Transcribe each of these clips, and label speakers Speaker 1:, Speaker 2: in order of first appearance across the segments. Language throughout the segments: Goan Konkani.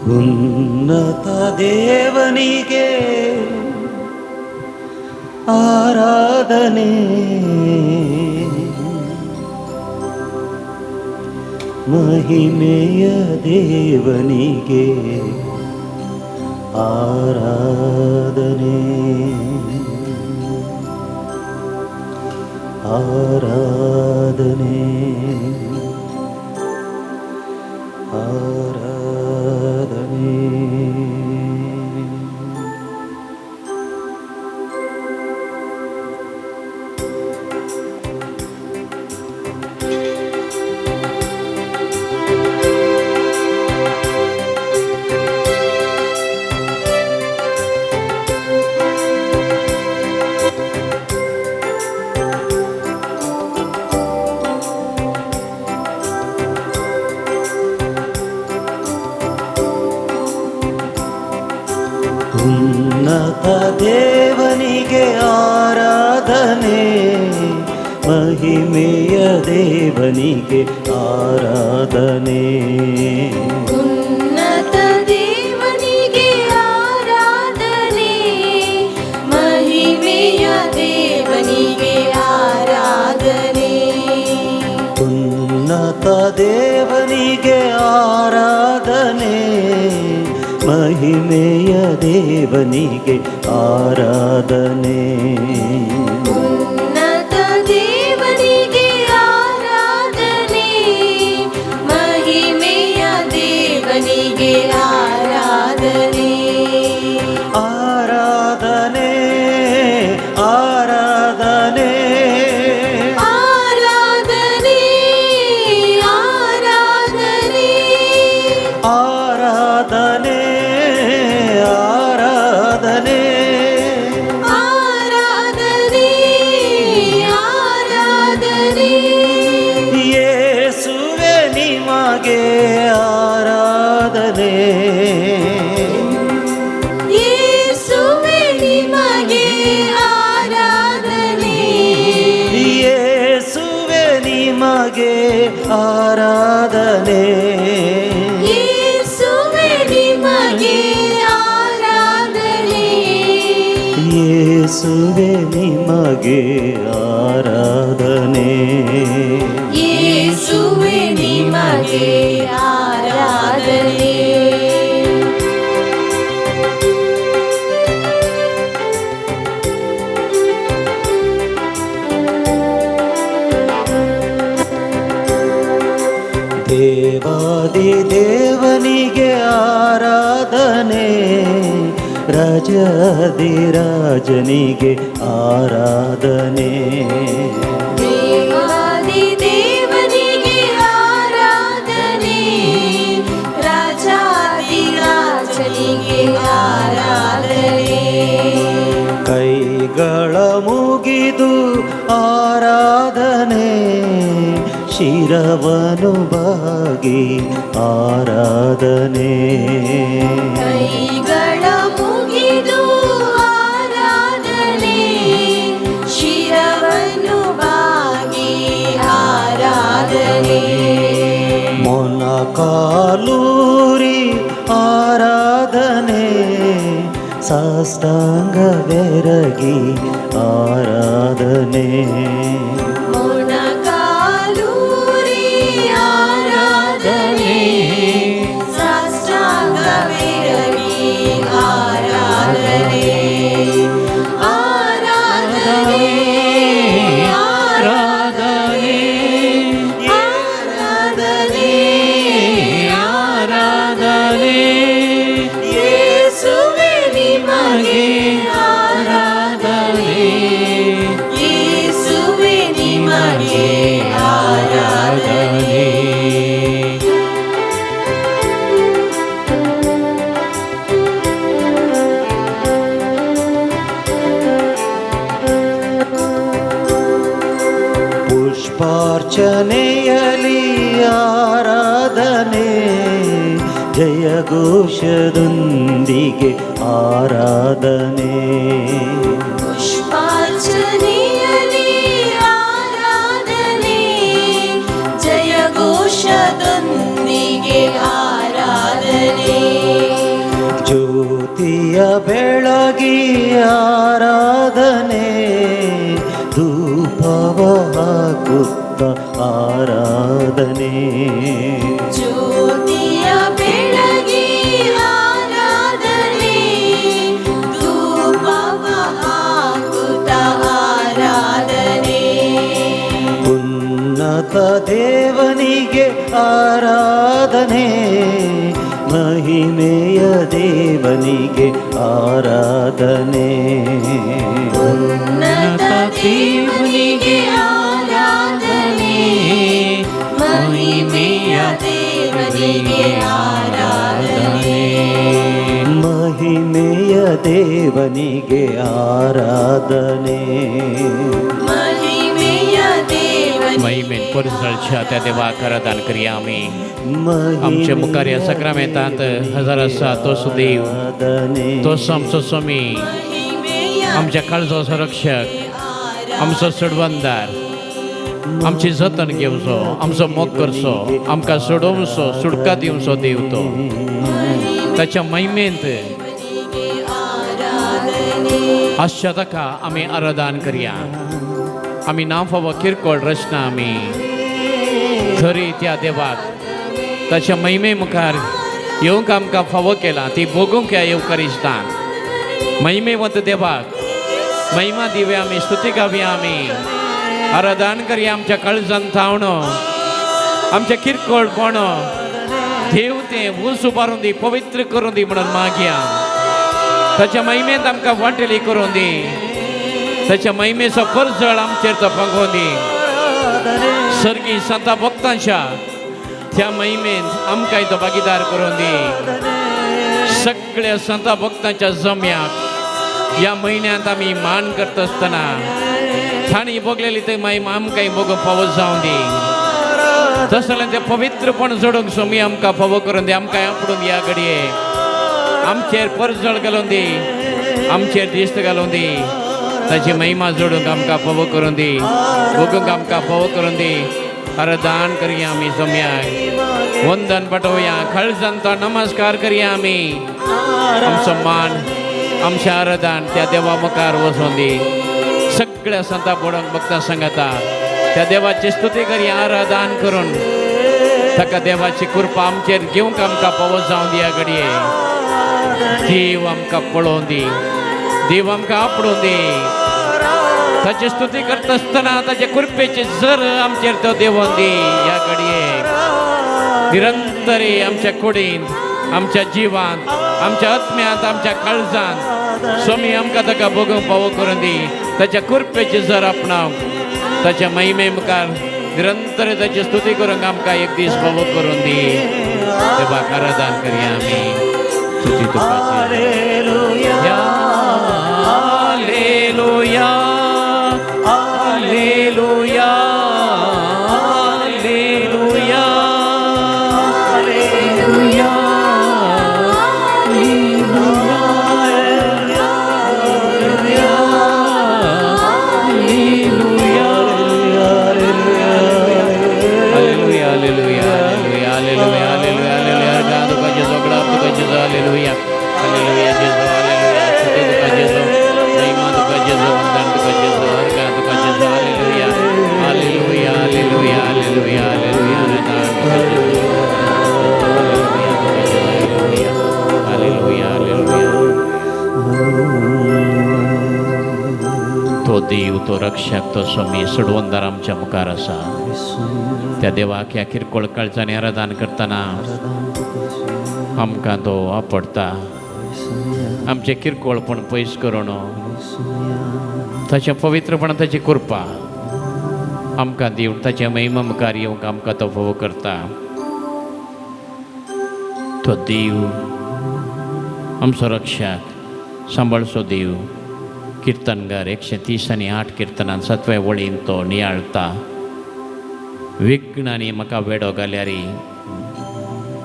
Speaker 1: ಉನ್ನತ ದೇವನಿಗೆ ಆರಾಧನೆ, ಮಹಿಮೆಯ ದೇವನಿಗೆ ಆರಾಧನೆ, ಆರಾಧನೆ, ಆರಾಧನೆ. ಉನ್ನತ ದೇವನಿಗೆ ಆರಾಧನೆ, ಮಹಿಮೆಯ ದೇವನಿಗೆ ಆರಾಧನೆ.
Speaker 2: ಉನ್ನತ ದೇವನಿಗೆ ಆರಾಧನೆ, ಮಹಿಮೆಯ ದೇವನಿಗೆ ಆರಾಧನೆ.
Speaker 1: ಉನ್ನತ ದೇವನಿಗೆ ಆರಾಧನೆ, ಮಹಿಮೆಯ ದೇವನಿಗೆ ಆರಾಧನೆ.
Speaker 2: ಉನ್ನತ ದೇವನಿಗೆ ಆರಾಧನೆ, ಮಹಿಮೆಯ ದೇವನಿಗೆ ಆರಾಧನೆ.
Speaker 1: ಆರಾಧನೆ, ಆರಾಧನೆ,
Speaker 2: ಆರಾಧನೆ, ಆರಾಧನೆ,
Speaker 1: ಆರಾಧನೆ, ಆರಾಧನೆ,
Speaker 2: ಆರಾಧನೆ, ಆರಾಧನೆ.
Speaker 1: ಯೇಸುವೆ ನಿಮಗೆ ಆರಾಧನೆ,
Speaker 2: ಯೇಸುವೆ ನಿಮಗೆ ಆರಾಧನೆ,
Speaker 1: ಯೇಸುವೆ ನಿಮಗೆ ಆರಾಧನೆ,
Speaker 2: ಯೇಸುವೆ ನಿಮಗೆ ಆರಾಧನೆ,
Speaker 1: ಯೇಸುವೆ ನಿಮಗೆ ಆರಾಧನೆ,
Speaker 2: ಯೇಸುವೆ ನಿಮಗೆ ಆರಾಧನೆ.
Speaker 1: ದೇವಾದಿ ದೇವನಿಗೆ ಆರಾಧನೆ, ರಾಜಾದಿ ರಾಜನಿಗೆ ಆರಾಧನೆ.
Speaker 2: ದೇವಾದಿ ದೇವನಿಗೆ ಆರಾಧನೆ, ರಾಜಾದಿ ರಾಜನಿಗೆ ಆರಾಧನೆ.
Speaker 1: ಕೈಗಳ ಮುಗಿದು ಆರಾಧನೆ, ಶಿರವನು ಬಾಗಿ ಆರಾಧನೆ.
Speaker 2: ಕೈಗಳ ಮುಗಿದು ಆರಾಧನೆ, ಶಿರವನ್ನು ಬಾಗಿ ಆರಾಧನೆ.
Speaker 1: ಮೊನಕಾಲೂರಿ ಆರಾಧನೆ, ಸಾಷ್ಟಾಂಗ ಬೆರಗಿ ಆರಾಧನೆ.
Speaker 2: ಮೊಣಕಾಲೂರಿ ಆರಾಧನೆ, ಸಾಷ್ಟಾಂಗವೆರಗಿ ಆರಾಧನೆ. ಆರಾಧನೆ, ಆರಾಧನೆ, ಆರಾಧನೆ, ಆರಾಧನೆ. ಯೇಸುವೆ ನಿಮಗೆ ಆರಾಧನೆ, ಯೇಸುವೆ ನಿಮಗೆ ಆರಾಧನೆ.
Speaker 1: ಪುಷ್ಪಾರ್ಚನೆಯಲಿ ಆರಾಧನೆ, ಜಯಘೋಷದೊಂದಿಗೆ ಆರಾಧನೆ.
Speaker 2: ಪುಷ್ಪಾರ್ಚನೆಯಲಿ ಆರಾಧನೆ, ಜಯಘೋಷದೊಂದಿಗೆ ಆರಾಧನೆ.
Speaker 1: ಜ್ಯೋತಿಯ ಬೆಳಗಿ ಆರಾಧನೆ, ಧೂಪವ ಹಾಕುತ್ತ ಆರಾಧನೆ.
Speaker 2: ಜ್ಯೋತಿಯ ಬೆಳಗಿ ಆರಾಧನೆ, ಧೂಪವ ಹಾಕುತ್ತ ಆರಾಧನೆ.
Speaker 1: ಉನ್ನತ ದೇವನಿಗೆ ಆರಾಧನೆ, ಮಹಿಮೆಯ ದೇವನಿಗೆ ಆರಾಧನೆ.
Speaker 2: ಉನ್ನತ ದೇವನಿಗೆ ಆರಾಧನೆ, ಮಹಿಮೆಯ ದೇವನಿಗೆ ಆರಾಧನೆ.
Speaker 1: ಮಹಿಮೆಯ ದೇವನಿಗೆ ಆರಾಧನೆ.
Speaker 2: ಮಹಿಮೆಯ ದೇವನಿಗೆ.
Speaker 3: महिमेन परजळच्या त्या देवाक आराधन करया आमी. आमच्या मुखार ह्या सक्रामेंतांत हजर आसा तोच देव,
Speaker 1: ಆರಾಧನೆ.
Speaker 3: तोच आमचो स्वामी,
Speaker 2: ಮಹಿಮೆಯ
Speaker 3: आमच्या काळजाचो रक्षक, आमचो सोडवणदार, आमची जतन घेवचो, आमचो मोग करचो, आमकां सोडोवचो, सुटका दिवचो देव तो. ताच्या महिमेंत आसच्या ताका आमी आराधन करया. आमी नांव फावो किरकोळ रचना आमी, तरी त्या देवाक ताच्या महिमे मुखार येवंक आमकां फावो केला ती भोगूंक ह्या येवकारिस्तान. महिमेवंत देवाक महिमा दिवया आमी, स्तुती गावया आमी, आराधन करया. आमच्या काळजान थावन आमच्या किरकोळपण देव तें ऊंच उबारून दी, पवित्र करून दी म्हणून मागया. ताच्या महिमेंत आमकां वांटेली करून दी. ताच्या महिमेचो परजळ आमचेर तो पांगोवन दी. सर्गी संता भक्तांच्या त्या महिमेंत आमकांय तो भागीदार करून दी. सगळ्या संता भक्तांच्या जम्याक ह्या म्हयन्यांत आमी मान करता आसतना तांणी भोगलेली ते महिमा आमकांय भोगूंक फावो जावं दी. तशें जाल्यार तें पवित्रपण जोडूंक स्वामी आमकां फावो करून दी. आमकां आपडून ह्या घडये आमचेर परजळ घालून दी, आमचेर दिश्ट घालून दी. ताची महिमा जोडूंक आमकां फावो करून दी, भोगूंक आमकां फावो करून दी. आराधन करया आमी सोम्याक, वंदन पाठोवया, काळजान तो नमस्कार करया आमी. आमचो मान, आमचें आराधन त्या देवा मुखार वचोन दी. सगळ्या संता बोडोंक भक्तां सांगता त्या देवाची स्तुती करया. आराधन करून ताका देवाची कृपा आमचेर घेवंक आमकां फावो जावं दी. घडये देव आमकां पळोवन दी, देव आमकां आपडून दी. ताची स्तुती करता आसतना ताचे कृपेचे जर आमचेर तो देवोन दी. ह्या घडये निरंतरी आमच्या कुडींत, आमच्या जिवांत, आमच्या आत्म्यांत, आमच्या काळजांत स्वामी आमकां ताका भोगूंक फावो करून दी. ताच्या कृपेचे जर आपणावंक, ताच्या महिमे मुखार निरंतर ताची स्तुती करूंक आमकां एक दीस फावो करून दी. देवाक आराधन करया आमी. स्तुती तुका.
Speaker 1: Hallelujah.
Speaker 3: Hallelujah, hallelujah, hallelujah, hallelujah, hallelujah, hallelujah, hallelujah, hallelujah, hallelujah, hallelujah. तुका जेजू, ग्लाब तुका जेजू. हालेलुया, हालेलुया जेजू, हालेलुया. स्तुती तुका जेजू, महिमा तुका जेजू, वंदन तुका जेजू, अर्घा तुका जेजू. Hallelujah, hallelujah, hallelujah, hallelujah, hallelujah. तुका जेजू, हालेलुया, तुका जेजू, हालेलुया, हालेलुया, हालेलुया. तो देव, तो रक्षक, तो स्वामी सोडवणदार आमच्या मुखार आसा. त्या देवाक ह्या किरकोळ काळजांनी आराधन करतना आमकां तो आपडटा. आमचें किरकोळपण पयस करून ताचें पवित्रपण, ताची कृपा आमकां दिवन ताच्या महिमा मुखार येवंक आमकां तो फावो करता. तो देव आमचो रक्षक, सांबाळचो देव. किर्तनगार 130 आनी 8 किर्तनान सातव्या वळीन तो नियाळता, विघ्नांनी म्हाका वेडो घाल्यार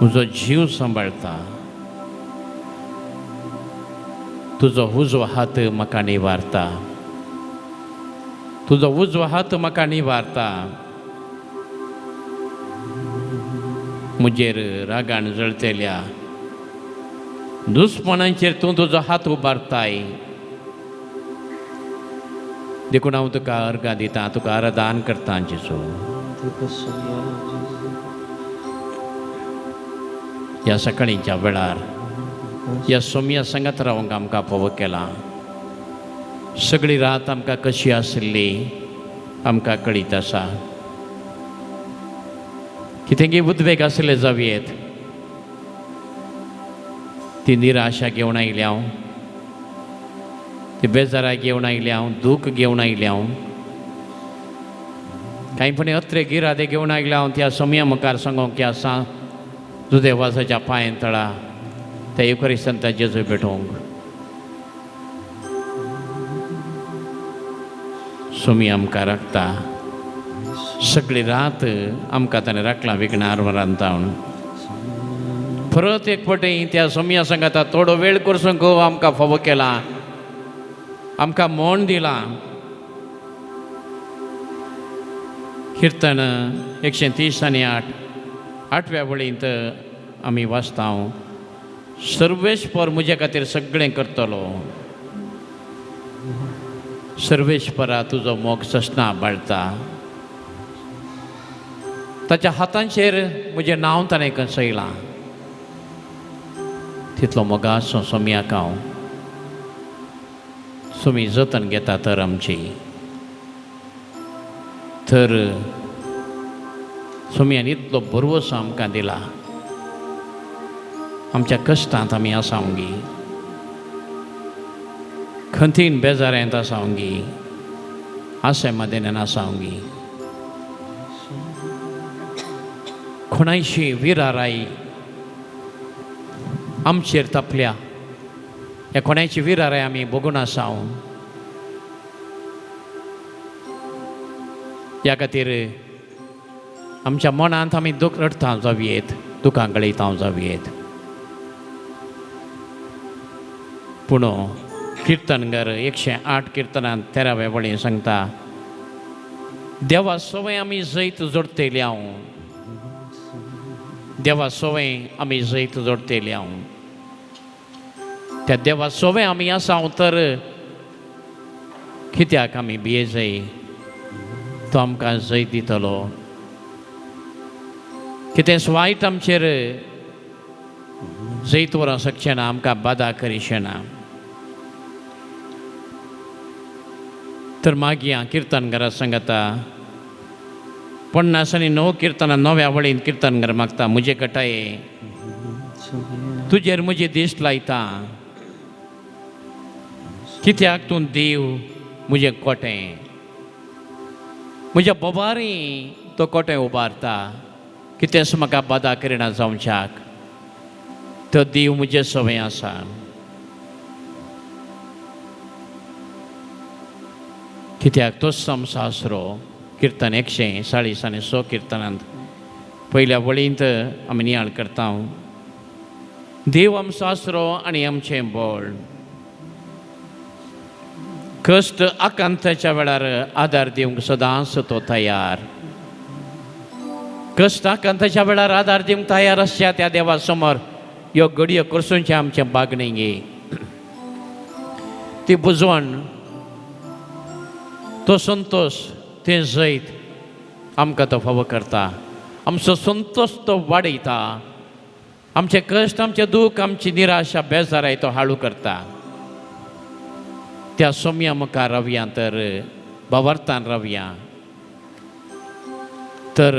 Speaker 3: म्हजो जीव सांबाळता, तुजो उजवो हात म्हाका निवारता, तुजो उजवो हात म्हाका निवारता. म्हजेर रागान जळतेल्या दुस्मनांचेर तूं तुजो हात उबारताय. देखून हांव तुका अर्गां दिता, तुका आराधन करता जेजू. ह्या सकाळींच्या वेळार ह्या सोम्या सांगात रावंक आमकां फावो केला. सगळी रात आमकां कशी आशिल्ली आमकां कळीत आसा. कितेंगी उद्वेग आशिल्ले जावयेत, ती निराशा घेवन आयल्या हांव, ती बेजारा घेवन आयल्या हांव, दूख घेवन आयल्या हांव, कांय पण अत्रे गिरादे घेवन आयल्या हांव. त्या सोम्या मुखार सांगोंक की आसा जुदेवासाच्या पांयेन तळा त्या युकरिस्तांता जेजू भेटोवंक. सोमी आमकां राखता. सगळी रात आमकां ताणें राखला विघ्नार वरांतावन. परत एक फावटी त्या सोमया सांगाता थोडो वेळ करसूंक आमकां फावो केला, आमकां मोण दिलां. किर्तन 130 आणि 8 आठव्या वळींत आमी वाचता, सर्वेस्पर म्हज्या खातीर सगळें करतलो. सर्वेस्परा तुजो मोग ससना बाळता. ताच्या हातांचेर म्हजें नांव ताणें कसयलां. तितलो मोगाचो सोमयाक हांव सोमी जतन घेता. तर आमची तर सोमयान इतलो भरवसो आमकां दिला. आमच्या कश्टांत आमी आसावंगी, खंतीन बेजारांत आसावंगी, आशे मदेन आसावंगी, कोणायशी विराराय आमचेर तापल्या, ह्या कोणायची विराराय आमी भोगून आसाव. ह्या खातीर आमच्या मनांत आमी दुख रडटा जावयेत, दुकां गळयता जावयेत. पूण किर्तनगर 108 किर्तनांत 13व्या वळी सांगता, देवा सवय आमी जैत जोडतेली हांव, देवा सवय आमी जैत जोडतेली हांव. त्या देवा सवय आमी आसा तर कित्याक आमी भियेजय? तो आमकां जैत दितलो. कितेंच वायट आमचेर जैत व्हरूंक शकचें ना, आमकां बादा करिशें ना. तर मागीर किर्तनघरा सांगता 59 किर्तनां 9व्या वळींत किर्तनघर मागता, म्हजे गटाये तुजेर म्हजी दिश्ट लायता, कित्याक तूं देव म्हजें कोटें. म्हज्या बोबारी तो कोटें उबारता, कितेंच म्हाका बादा करिना जावच्याक. तो देव म्हजें सवय आसा. कित्याक तोच आमचो आसरो. किर्तन 140 आणि 100 किर्तनांत पयल्या वळींत आमी नियाळ करता, देव आमचो आसरो आनी आमचें बळ, कश्ट आकांताच्या वेळार आदार दिवंक सदांच तो तयार. कश्ट आकांताच्या वेळार आदार दिवंक तयार आसच्या त्या देवा समोर ह्यो घडयो करसूंचें आमचें बागणें गे. ती बुजवण, तो संतोश, तें जैत आमकां तो फावो करता. आमचो संतोश तो वाडयता. आमचे कश्ट, आमचें दूख, आमची निराशा, बेजाराय तो हाळू करता. त्या सोम्या मुखार रावया, तर भावार्थान रावया, तर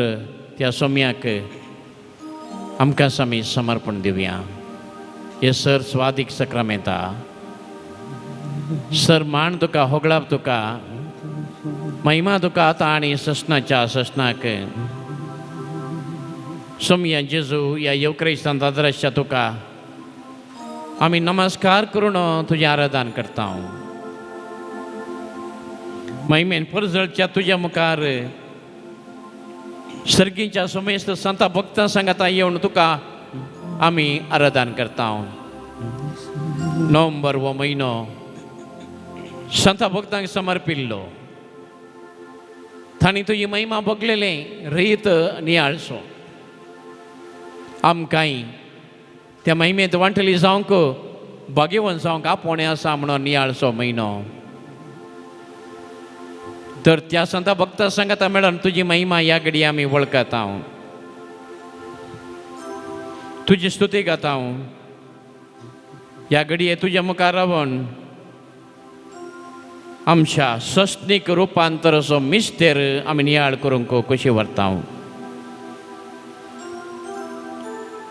Speaker 3: त्या सोम्याक आमकां आमी समर्पण दिवया. हे सर स्वादीक सक्रामेंता सर मान तुका, होगळाप तुका, महिमा तुका आतां आनी ससनाच्या ससनाक. सोमया जेजू, ह्या येवक्रिस्तान दादराच्या तुका आमी नमस्कार करून तुजें आराधन करता. महिमेन परजळच्या तुज्या मुखार सर्गीच्या समेस्त संता भक्तां सांगाता येवन तुका आमी आराधन करता. नोव्हेंबर हो म्हयनो संता भक्तांक समर्पिल्लो. तांणी तुजी महिमा बगलेले रीत नियाळचो. आमकांय त्या महिमेंत वांटली जावंक भाग्यवंत जावंक आपोवणें आसा म्हणून नियाळचो म्हयनो. तर त्या संता भक्ता सांगता मेळून तुजी महिमा ह्या घडये आमी वळखता, तुजी स्तुती गाता. ह्या घडये तुज्या मुखार रावन आमच्या सस्नीक रुपांतराचो मिस्तेर आमी नियाळ करूंक कशी व्हरता.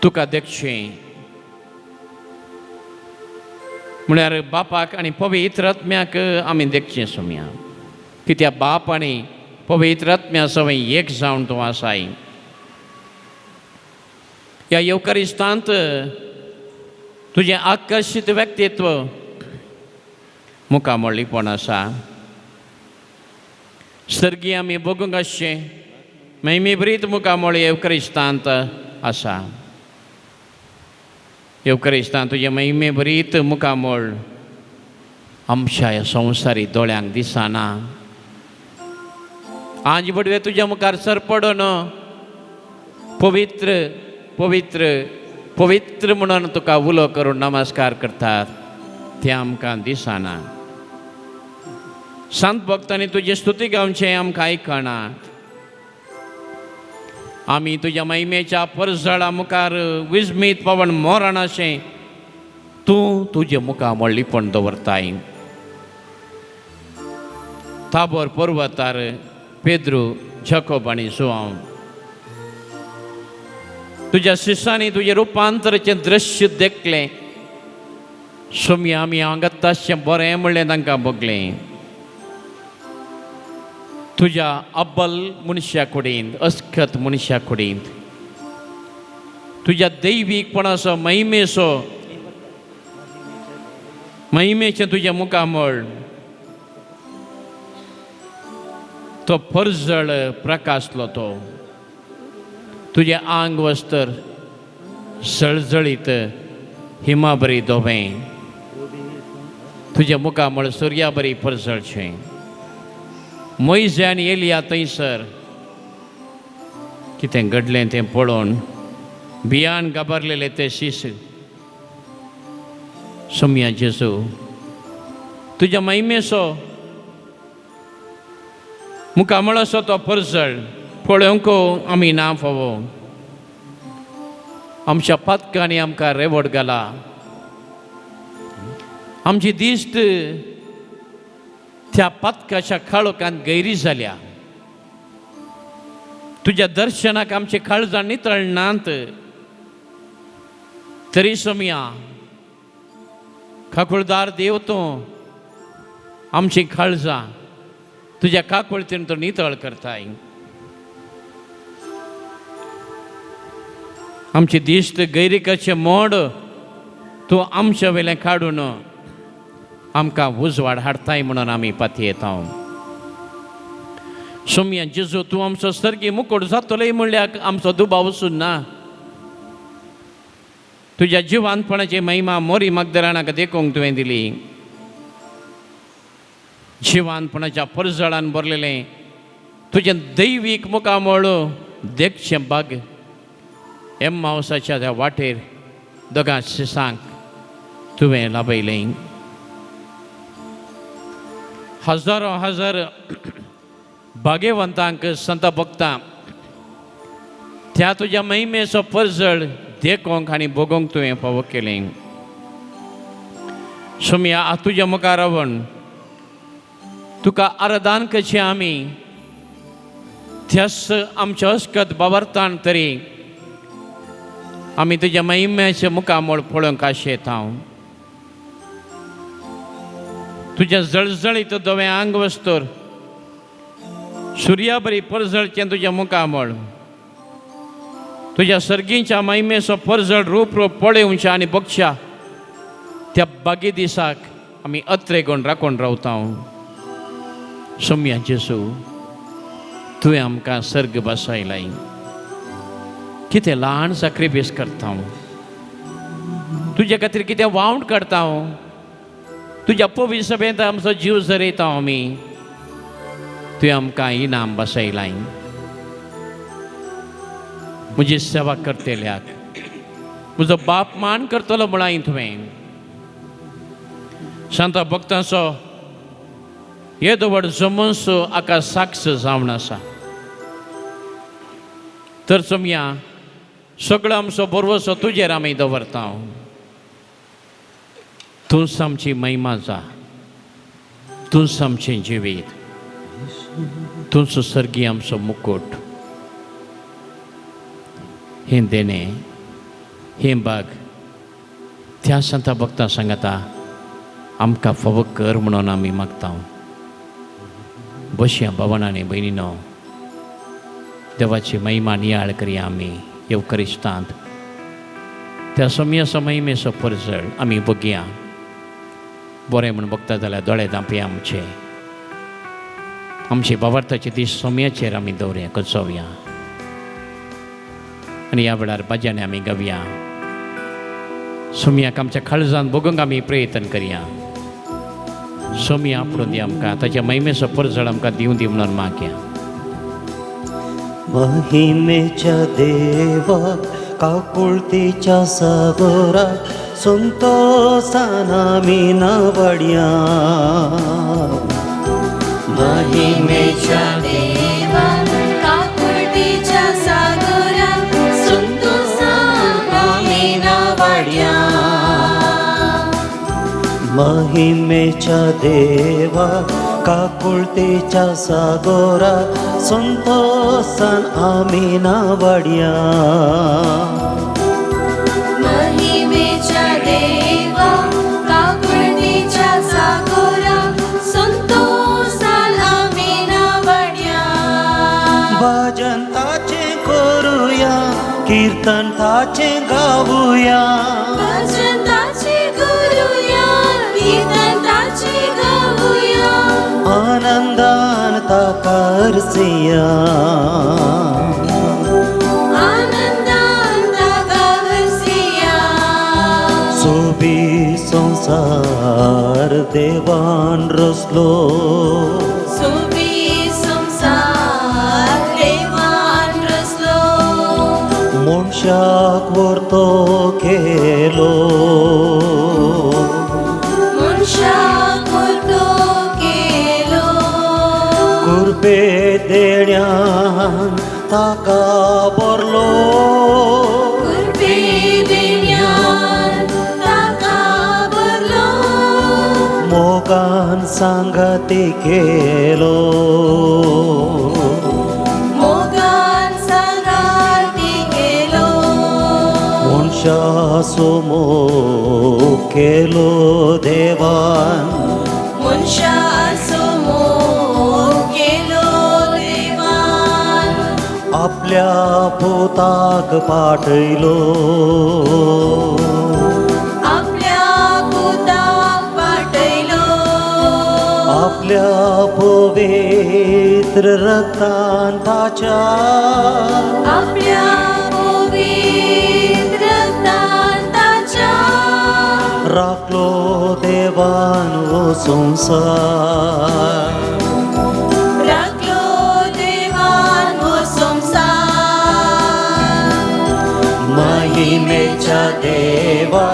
Speaker 3: तुका देखचें म्हळ्यार बापाक आनी पवित्र आत्म्याक आमी देखचें सोम्या, कित्याक बाप आनी पवित्र आत्म्या सवय एक जावन तूं आसाय. ह्या येवकारिस्तांत तुजें आकर्शीत व्यक्तित्व मुखामळीपण आसा. सर्गी आमी बगूंक आसचें महिमेभरीत मुखामळ येवकारिस्तांत आसा. येवकारिस्तांत तुजें महिमेभरीत मुखामळ आमच्या ह्या संवसारी दोळ्यांक दिसना. आज बडवे तुज्या मुखार सरपडून पवित्र पवित्र पवित्र म्हणून तुका उलो करून नमस्कार करतात तें आमकां दिसना. संत भक्तांनी तुजी स्तुती गावचें आमकां आयकना. आमी तुज्या महिमेच्या परजळा मुखार विस्मीत पवन मोरणाशें तूं तुजें मुखामळ लिपण दवरताय. ताबोर पर्वतार पेद्रू जकोब आनी जुआंव तुज्या शिसांनी तुजें रुपांतराचें दृश्य देखलें. सोमी आमी हांगाताशें बरें म्हणलें तांकां भोगलें. तुज्या अब्बल मनशा कुडींत, अस्कत मनशा कुडींत तुज्या दैवीकपणाचो महिमेचो महिमेचें तुजें मुखामळ तो परजळ प्रकाशलो. तो तुजें आंग वस्तर सळजळीत हिमाबरी धवें, तुजें मुखामळ सुर्या बरी परजळचें. मोयजे आनी एलिया थंयसर कितें घडलें तें पळोवन भियान घाबरलेले ते शीस. सोमया जेजू तुज्या महिमेचो मुखामळाचो तो परजळ पळोवंक आमी ना फावो. आमच्या पातकांनी आमकां रेवड घाला. आमची दिश्ट त्या पातकाच्या काळोखांत गैरी जाल्या. तुज्या दर्शनाक आमचे काळजां नितळनात. तरी सोमया काकुळदार देव तूं आमची काळजां तुज्या काकुळतीन तूं नितळ करताय. आमची दिश्ट गैरिकाचें मोड तूं आमच्या वेल्यान काडून आमकां उजवाड हाडताय म्हणून आमी पातयेता. सोमया जेजू तूं आमचो सर्गी मुकोट जातलोय म्हणल्यार आमचो दुबाव वचून ना. तुज्या जिवानपणाची महिमा मोरी मागदराणाक देखूंक तुवें दिली. जिवानपणाच्या परजळान भरलेलें तुजें दैवीक मुखामळ देखचें बाग एम्मावसाच्या त्या वाटेर दोगां शिसांक तुवें लाभयलें. हजारो हजार भाग्यवंतांक संत भक्तां त्या तुज्या महिमेचो परजळ देखोंक आनी भोगोंक तुवें फावो केलें. सोमया तुज्या मुखार रावन तुका आराधन करचें आमी त्यास आमच्या अस्कत बावरतान तरी आमी तुज्या महिम्याच्या मुखामळ पळोवंक आशेता. तुज्या जळजळीत धवें आंग वस्तर सुर्या बरी परजळचें तुज्या मुखामळ तुज्या सर्गींच्या महिमेचो परजळ रूप रूप पळोवच्या आनी बगच्या त्या बागी दिसाक आमी अत्रेगूण राखून रावता. सोमया जेजू तुवें आमकां सर्ग बसयलाय. कितें ल्हान साक्रिफीस करता, तुज्या खातीर कितें वावंट काडटा, तुज्या पवित्र सभेंत आमचो जीव झरयता आमी. तुवें आमकां इनाम बसयलाय. म्हजी सेवा करतल्याक म्हजो बाप मान करतलो म्हळां तुवें. शांता भक्तांचो येदो व्हड जमन्सो आका साक्ष जावन आसा. तर सोमया सगळो आमचो बरवसो तुजेर आमी दवरता. तूंच आमची महिमा जा, तूंच आमचें जिवीत, तूंच सर्गी आमचो मुकूट. हें देणें, हें बाग त्या संता भक्तां सांगता आमकां फावो कर म्हणून आमी मागता. बसया भावान आनी भयणीनो, देवाची महिमा नियाळ करया आमी येवकरिस्तांत. त्या सोमयाचो महिमेचो परजळ आमी बघया. बरें म्हूण बघता जाल्यार दोळे धांपया आमचे. आमचे बावार्थाचे दीस सोमयाचेर आमी दवरया, कचोवया आनी ह्या वेळार भजन आमी गावया. सोमयाक आमच्या काळजान बघूंक आमी प्रयत्न करया. सोमया आपडून दी आमकां, ताच्या महिमेचो परजळ आमकां दिवं दी म्हणून मागया.
Speaker 1: महिमेच्या देवा काकुळतीच्या सागोरा संतोषान आमी नावडया.
Speaker 2: महिमेच्या देवा काकुळतीच्या सागरा संतोषान आमी नावाड्या.
Speaker 1: महिमेच्या देवा काकुळतीच्या सागोरा संतोषान आमी नावडया.
Speaker 2: महिमेच्या देवा काकुळतीच्या सागरा संतोषान आमी नावाड्या.
Speaker 1: भजन ताचें करुया, कीर्तन ताचें गावुया.
Speaker 2: भजन ताचें करुया, कीर्तन ताचें गावुया.
Speaker 1: आनंदान ताका अर्सिया.
Speaker 2: आनंदान ताका हरसिया.
Speaker 1: सोबी संसार देवान रचलो.
Speaker 2: सोबी संसार देवान रचलो.
Speaker 1: मनशाक व्हरतो केलो.
Speaker 2: मनशाक व्हरतो केलो.
Speaker 1: कुर्बे देण्यान ताका भरलो.
Speaker 2: कुर्बे देण्यान ताका भरलो.
Speaker 1: मोगान सांगाती केलो.
Speaker 2: मोगान सांगाती केलो.
Speaker 1: मनशाचो मोग केलो देवान.
Speaker 2: मनशाचो मोग केलो देवान.
Speaker 1: आपल्या पुताक पाठयलो.
Speaker 2: आपल्या पुताक पाठयलो.
Speaker 1: आपल्या पवित्र रक्तान ताच्या.
Speaker 2: आपल्या पवित्र रक्तान ताच्या.
Speaker 1: राखलो देवान हो संसार.
Speaker 2: राखलो देवान हो संसार.
Speaker 1: महिमेच्या देवा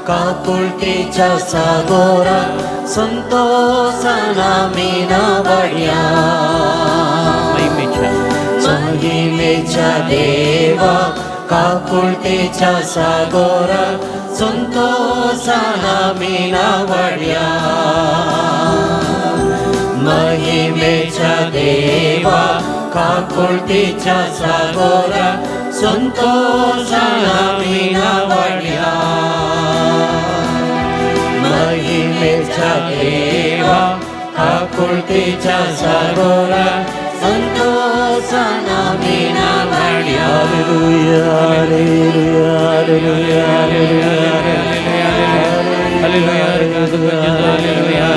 Speaker 1: काकुळतीच्या सागोरा संतोषान आमी नावडया.
Speaker 3: महिमेच्या
Speaker 1: महिमेच्या देवा काकुळतीच्या सागोरा संतोषान आमी नावडया. महिमेच्या देवा काकुळतीच्या सागोरा संतोषान आमी नावडया. महिमेच्या देवा काकुळतीच्या सागोरा संतोषान आमी नावडया. Hallelujah, hallelujah, hallelujah,
Speaker 3: hallelujah, hallelujah, hallelujah.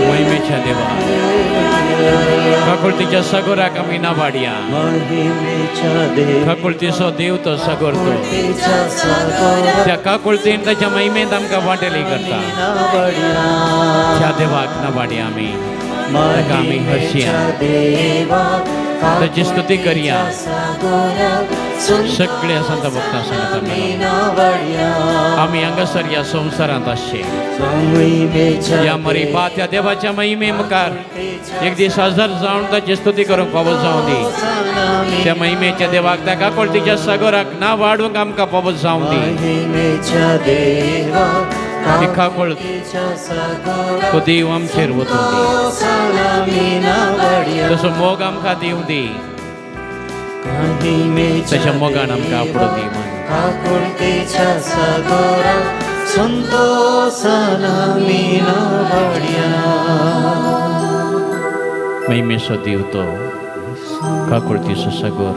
Speaker 3: महिमेच्या देवा काकुळतीच्या सागोराक आमी नावाडया.
Speaker 1: महिमेच्या देवा
Speaker 3: काकुळतीचो देव तो सागोर तो.
Speaker 1: काकुळतेच्या सागोरा
Speaker 3: त्या काकुळतीन ताच्या महिमेंत आमकां वांटेली करता.
Speaker 1: नावाड्या.
Speaker 3: त्या देवाक नावाडया आमी. ताका आमी हरशिया.
Speaker 1: महिमेच्या देवा
Speaker 3: ताची स्तुती करया.
Speaker 1: सागोरा
Speaker 3: सगळ्या संत भक्तां सांगता
Speaker 1: आमी नावाड्या.
Speaker 3: आमी हांगासर ह्या संवसारांत आसचे
Speaker 1: महिमेच्या
Speaker 3: ह्या मरिपा त्या देवाच्या महिमे मुखार एक दीस हजर जावन ताची स्तुती करूंक फावो जावं दी. त्या महिमेच्या देवाक त्या काकुळतीच्या सागोराक ना वाडूंक आमकां फावो जावं दी.
Speaker 1: महिमेच्या देवा
Speaker 3: ती काकुळ
Speaker 1: काकुळतेच्या सागोरा
Speaker 3: तो देव आमचेर वतूं दी.
Speaker 1: आमी नावाड्या.
Speaker 3: तसो मोग आमकां दिवं दी.
Speaker 1: महिमेच्या
Speaker 3: ताच्या मोगान आमकां आपडो दी म्हण.
Speaker 1: काकुळतेच्या सागोरा संतोषान आमी नावाड्या.
Speaker 3: महिमेचो देव तो काकुळतीचो सागोर.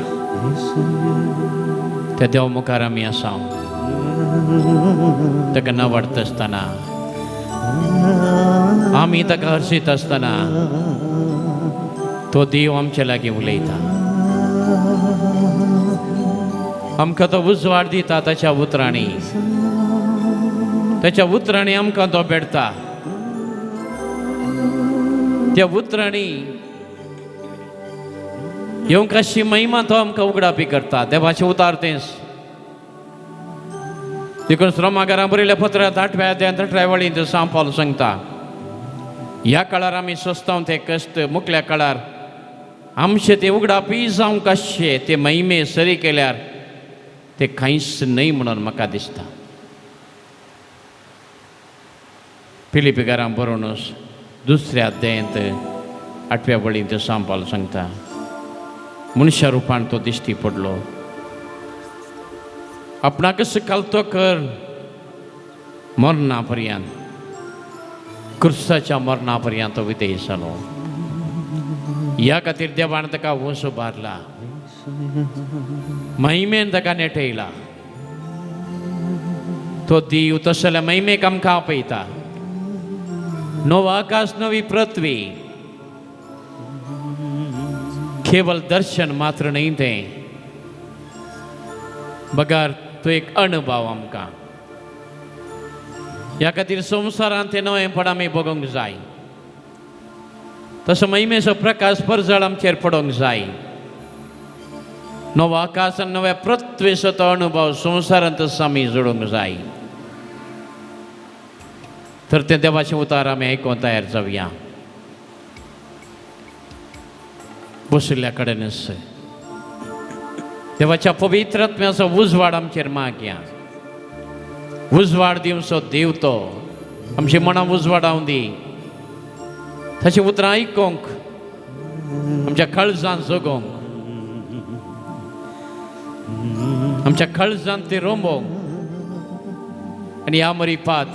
Speaker 3: त्या देवा मुखार आमी आसा. ताका नावाडता आसतना आमी ताका हर्शीत आसतना तो देव आमचे लागीं उलयता. आमकां तो उजवाड दिता ताच्या उतरांनी. ताच्या उतरांनी आमकां तो भेटता. त्या उतरांनी येवंक आशी महिमा तो आमकां उगडापी करता. देवाचें उतार तेंच. देखून रोमागारां बरयल्या पत्रांत 8व्या अध्यायांत 18व्या वळींत सांव पावल सांगता, ह्या काळार आमी सोंसता ते कश्ट मुखल्या काळार आमचे ते उगडापी जावंक आसचे ते महिमे सरी केल्यार ते कांयच न्हय म्हणून म्हाका दिसता. फिलिपीकारां बरोवन 2ऱ्या अध्यायांत 8व्या वळींत सांव पावल सांगता, मनशा रुपान तो दिश्टी पडलो. आपणाकच कालतो कर मरणा पर्यंत क्रिस्ताच्या मरणा पर्यंत तो विधेय जालो. ह्या खातीर देवान ताका वंस उबारला, महिमेन ताका नेटयला. तो देव तसल्या महिमेक आमकां आपयता. नवो आकाश नवी पृथ्वी केवल दर्शन मात्र न्हय तें, बगर तो एक अणभव आमकां. ह्या खातीर संवसारांत तें नवेंपण आमी बगोवंक जाय. तसो महिमेचो प्रकाश परजळ आमचेर पडोवंक जाय. नवो आकाश आनी नव्या पृथ्वेचो तो अणभव संवसारांतच आमी जोडूंक जाय. तर तें देवाचें उतार आमी आयकूंक तयार जावया. बशिल्ल्या कडेनच देवाच्या पवित्र आत्म्याचो उजवाड आमचेर मागया. उजवाड दिवचो देव तो आमची मनां उजवाडावन दी. ताची उतरां आयकूंक आमच्या काळजान जगोवंक, आमच्या काळजान ती रोंबोवंक आनी ह्या मरिपात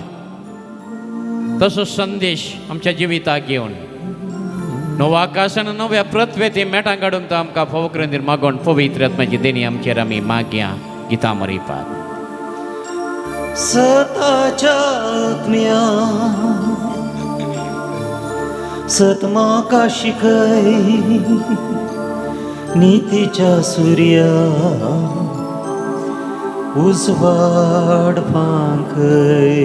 Speaker 3: तसो संदेश आमच्या जिविताक घेवन नवो आकाश आनी नव्या पृथ्वे ती मेटां काडूंक तो आमकां फावो करून मागोवन पवित्र आत्म्याची देणी आमचेर आमी मागया. गितां मरिपात.
Speaker 1: सताच्या आत्म्या सत म्हाका शिकय नितीच्या सुर्या उजवाड फांकय.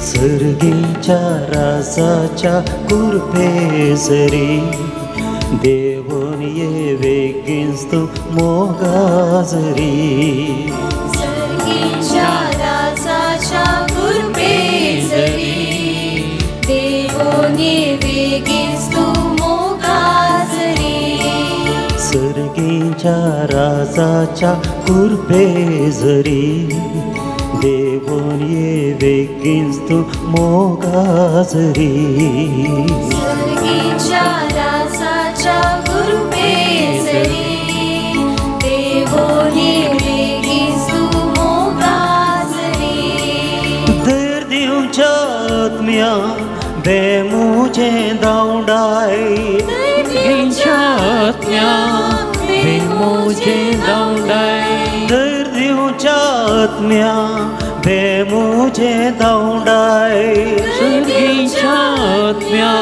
Speaker 1: सर्गीच्या राजाच्या कृपेसरी देवोन ये वेगींच तूं मोगाजरी.
Speaker 2: सर्गीच्या राजाच्या कृपेसरी देवोन ये वेगींच तूं मोगाजरी.
Speaker 1: सर्गीच्या राजाच्या कृपेसरी देवोन ये वेगींच तूं मोगाजरी.
Speaker 2: सर्गीच्या राजाच्या कृपेसरी देवोन ये वेगींच तूं मोगाजरी.
Speaker 1: धैर्य दिवच्या आत्म्या बेमुजें धांवडाय.
Speaker 3: सर्गीच्या आत्म्या बेमोजे धांवडाय.
Speaker 1: धैर्य दिवच्या आत्म्या बेमुजे धांवडाय.
Speaker 3: सर्गीच्या आत्म्या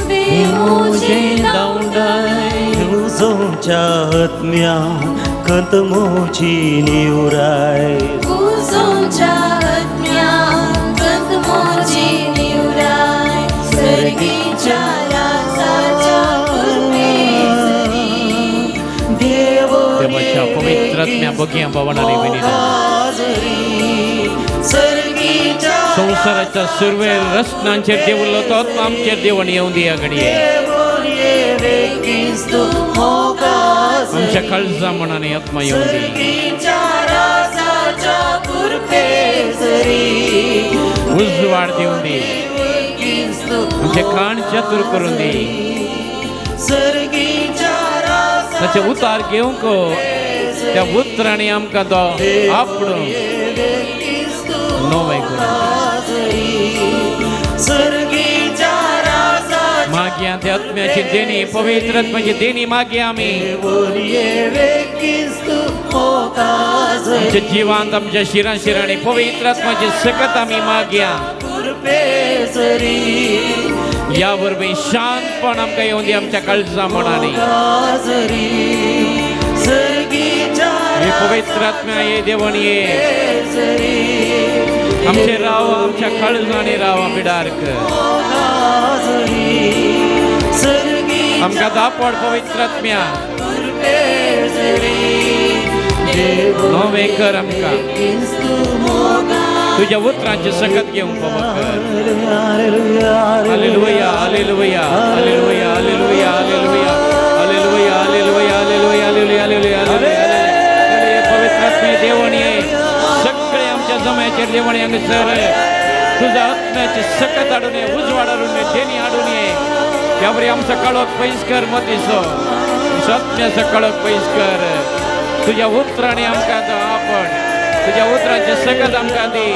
Speaker 3: बेमोजे धांवडाय.
Speaker 1: तुजोच्या आत्म्या खंत मोजी निवराय.
Speaker 2: उजोच्या आत्म्या कंत मोजी निवराय. सर्गीच्या राजाच्या कृपेसरी.
Speaker 1: देव
Speaker 3: देवाच्या पवित्र आत्म्या बघिया भवनाने विनिला.
Speaker 1: सर्गीच्या
Speaker 3: संवसाराच्या सुरवे रचनांचेर देवलो तो आत्मा आमचेर देवण येवन दिया घडये. आमच्या काळजा मनाने आत्मा येवन दी. उजवाड दिवन दी. आमचे कान चतुर करून दी. ताचे उतार घेवंक त्या उतरांनी आमकां तो आपणू नवें करून दी. मागया त्या आत्म्याची देणी, पवित्र आत्म्याची देणी मागया आमी. आमच्या जिवांत, आमच्या शिरां शिरांनी पवित्र आत्म्याची सकत आमी मागया. ह्या वरवीं शांतपण आमकां येवन दी आमच्या काळजा मनांनी. हे पवित्र आत्म्या ये देवण ये आमचे राव, आमच्या काळजांनी राव बिडार कर. आमकां दापड पवित्र आत्म्या नवें कर आमकां. तुज्या उतरांची सकत घेवंक बाबा कर. Hallelujah, hallelujah, hallelujah, hallelujah, hallelujah, hallelujah, hallelujah, hallelujah, hallelujah, hallelujah, hallelujah. पवित्र आत्मे देवण ये सगळे आमच्या जम्याचेर देवण हांगासर तुझ्या आत्म्याची सकत हाडून ये, उजवाड हाडून ये, देणी हाडून ये. त्या बरी आमचो काळोख पयस कर, मतीचो आत्म्याचो काळोख पयस कर. तुज्या उतरांनी आमकां तो आपण तुज्या उतरांची सकत आमकां दी.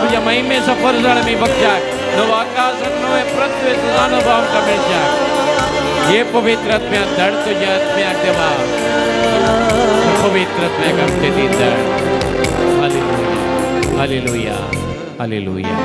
Speaker 3: तुज्या महिमेचो परजळ आमी बघच्याक, नवो आकाश आनी नवे पृथ्वेचो अनुभव आमकां मेळच्याक. हे पवित्र आत्म्या धाड तुज्या आत्म्याक देवा. पवित्र आत्म्याक आमचे दी धाड. Hallelujah, hallelujah, hallelujah.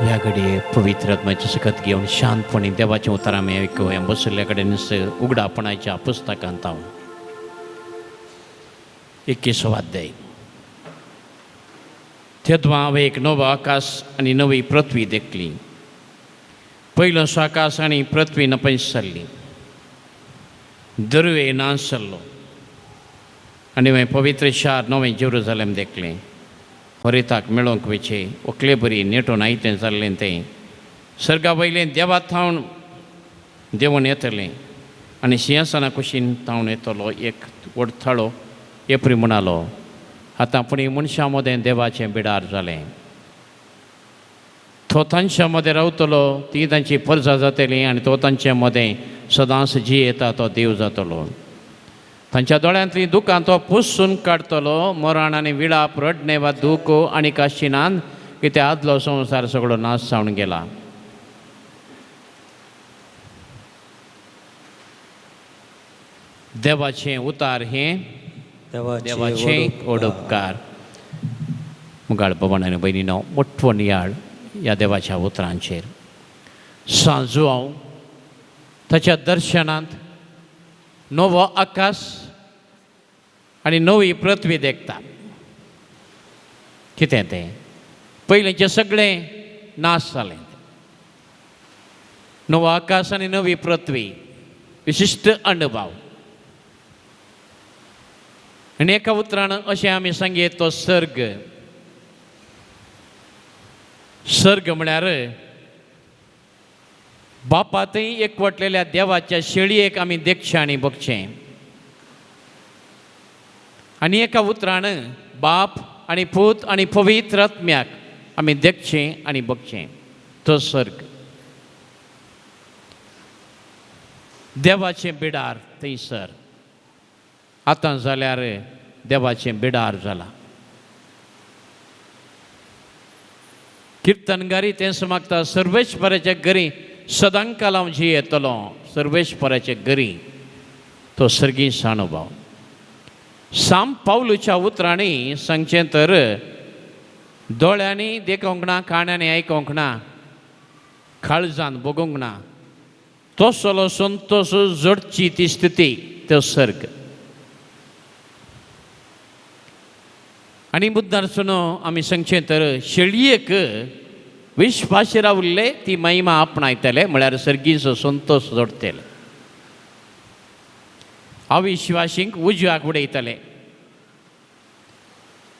Speaker 3: ह्या घडये पवित्र आत्म्याची सकत घेवन शांतपणे देवाचें उतर आमी आयकुया. बशिल्ल्या कडेन उगडापणाच्या पुस्तकांत हांव 21 अध्याय. तेदवा हांवें एक नवो आकाश आनी नवी पृथ्वी देखली. पयलो आकाश आनी पृथ्वी नपयस जाल्ली, दर्वे नाश जाल्लो. आनी हांवें पवित्र शार नवें जेरुजलेम देखलें. हरिताक मेळोवंक वयचें व्हंकले बरी नेटून आयतें जाल्लें तें सर्गा वयलें देवा थावन देवून येतलें आनी शिंयासना कुशीन थावन येतलो एक व्हड थळो एप्री म्हणालो. आतां पूण मनशां मदें देवाचें बिडार जालें. तो तांच्या मदें रावतलो, ती तांची परजा जातली आनी तो तांचे मदें सदांच जियेता तो देव जातलो. तांच्या दोळ्यांतलीं दुकां तो पुसून काडटलो. मरण आनी विळाप, रडणें वा दूख आनी काशिनान कित्याक आदलो संवसार सगळो नाश जावन गेला. देवाचें उतार हें देवाचें व्हड उपकार. मुगाळ भवन आनी भयणीनो, मोठो नियाळ ह्या देवाच्या उतरांचेर. सांजू हांव ताच्या दर्शनांत नवो आकाश आनी नवी पृथ्वी देखता. कितें तें पयलींचें सगळें नाश जालें. नवो आकाश आनी नवी पृथ्वी विशिश्ट अणभव. आनी एका उतरान अशें आमी सांगयेत, तो सर्ग. सर्ग म्हळ्यार बापा थंय एकवटलेल्या देवाच्या शेळयेक आमी देखचें आनी बगचें. आनी एका उतरान बाप आनी पूत आनी पवित्र आत्म्याक आमी देखचें आनी बगचें. तो सर्ग, देवाचें बिडार थंयसर. आतां जाल्यार देवाचें बिडार जालां. किर्तनगारी तें मागता, सर्वेश्वराच्या घरी सदांकाल हांव जियेतलो. सर्वेश्वराच्या घरी तो सर्गी साणुभाव. साम पावलूच्या उतरांनी सांगचें तर, दोळ्यांनी देखोंक ना, कानांनी आयकोंक ना, काळजान भोगूंक ना, तसलो संतोश जोडची ती स्थिती, तो सर्ग. आनी मुद्दारसून आमी सांगचें तर, शेळयेक विश्वाशी रावल्ले ती महिमा आपणायतले, म्हळ्यार सर्गीचो संतोश जोडटले. अविश्वाशींक उजव्याक उडयतले.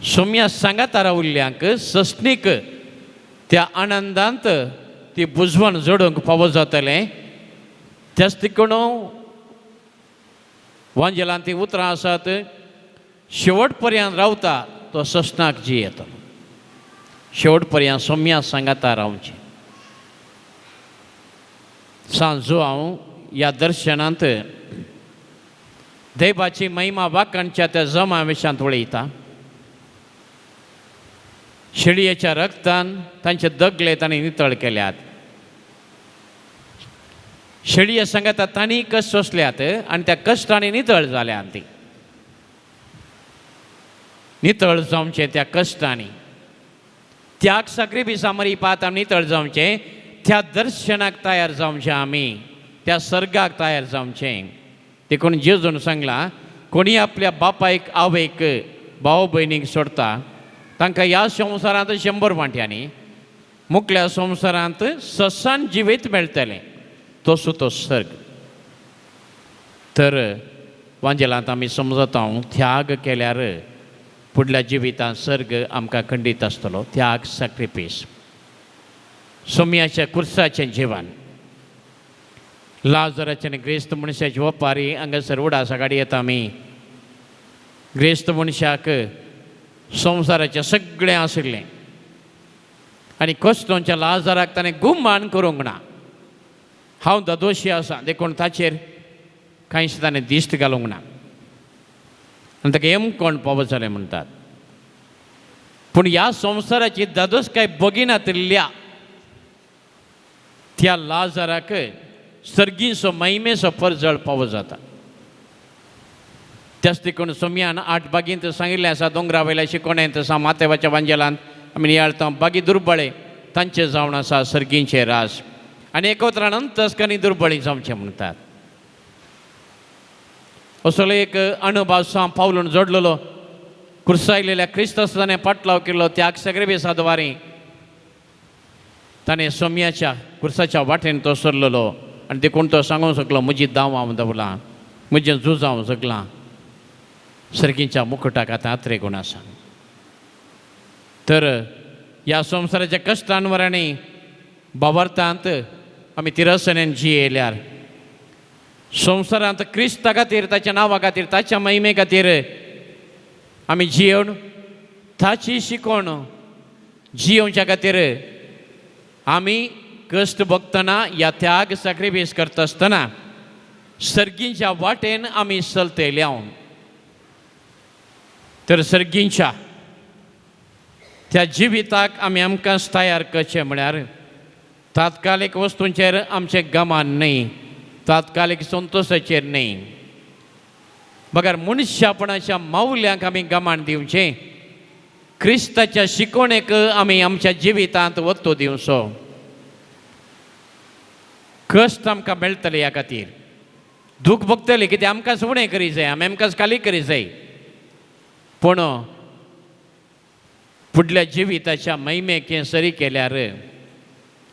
Speaker 3: सोम्या सांगाता रावल्ल्यांक सस्नीक त्या आनंदांत ती बुजवण जोडूंक फावो जातलें. त्याच देखून वांजेलांत ती उतरां आसात, शेवट पर्यंत रावता तो सस्नाक जियेतलो. शेवट पर्यंत सोम्या सांगाता रावचें. सांजो हांव ह्या दर्शनांत देवाची महिमा वाखाणच्या त्या जमावेशांत उलयता. शेळयेच्या रक्तान तांचे दगले तांणी नितळ केल्यात. शेळये सांगता तांणी कश्ट सोंसल्यात आनी त्या कश्टांनी नितळ जाल्यात. ती नितळ जावचें त्या कश्टांनी, त्याग साक्रिफिसा मरिपात आमी नितळ जावचें. त्या दर्शनाक तयार जावचें आमी, त्या सर्गाक तयार जावचें. देखून जेजून सांगलां, कोणी आपल्या बापायक, आवयक, भाव भयणीक सोडता तांकां ह्या संवसारांत 100 वांट्यांनी, मुखल्या संवसारांत ससान जिवीत मेळटलें. तसो तो सर्ग. तर वांजेलांत आमी समजता, त्याग केल्यार फुडल्या जिवितांत सर्ग आमकां खंडीत आसतलो. त्याग, सॅक्रिफीस, सोम्याच्या कुर्साचें जिवन, लाजराचें आनी ग्रेस्त मनशाची वपारी हांगासर उडासा गाडी येता आमी. ग्रेस्त मनशाक संवसाराचें सगळें आशिल्लें आनी कश्टोंच्या लाजराक ताणें गुमान करूंक ना. हांव ददोशी आसा देखून ताचेर कांयच ताणें दिश्ट घालूंक ना आनी ताका येमकोण पावत जालें म्हणटात. पूण ह्या संवसाराची दादोसकाय बगिनातिल्ल्या त्या लाजराक सर्गीचो महिमेचो परजळ पावो जाता. त्याच देखून सोम्यान 8 बागींत सांगिल्लें आसा, दोंगरा वयल्या शिकोणेंत आसा, मातेवाच्या वांजेलांत आमी नियाळता, बागी दुर्बळे तांचे जावन आसा सर्गींचे रास. आनी एकत्रान अंतस्कनी दुर्बळी जावचें म्हणटात. असलो एक अणुभाव सां पावलून जोडलेलो, कुर्सायलेल्या क्रिस्तास ताणें पाटलाव केलो. त्याग सगळे द्वारे ताणें सोम्याच्या कुर्साच्या वाटेन तो सरलेलो आनी देखून तो सांगूंक शकलो, म्हजी दाव हांव दवलां, म्हजें झूज हांव जगलां, सर्गीच्या मुकुटाक आतां आत्रे गुण आसा. तर ह्या संवसाराच्या कश्टांवर आनी बावर्थांत आमी तिरसनेन जियेल्यार, संवसारांत क्रिस्ता खातीर, ताच्या नांवा खातीर, ताच्या महिमे खातीर आमी जियेवन ताची शिकवण जियोवच्या खातीर आमी कश्ट भोगतना ह्या त्याग सॅक्रिफायस करता आसतना सर्गींच्या वाटेन आमी चलतले. हांव तर सर्गींच्या त्या जिविताक आमी आमकां तयार करचें म्हळ्यार तात्कालीक वस्तूंचेर आमचें गमान न्हय, तात्कालीक संतोशाचेर न्हय, बगर मनशापणाच्या मावल्यांक आमी गमान दिवचें. क्रिस्ताच्या शिकवणेक आमी आमच्या जिवितांत वत्तो दिवचो. कश्ट आमकां मेळटले ह्या खातीर, दूख भोगतले कित्याक आमकां उणें करी जाय, आमी आमकां खाली करी जाय. पूण फुडल्या जिविताच्या महिमेक हें सरी केल्यार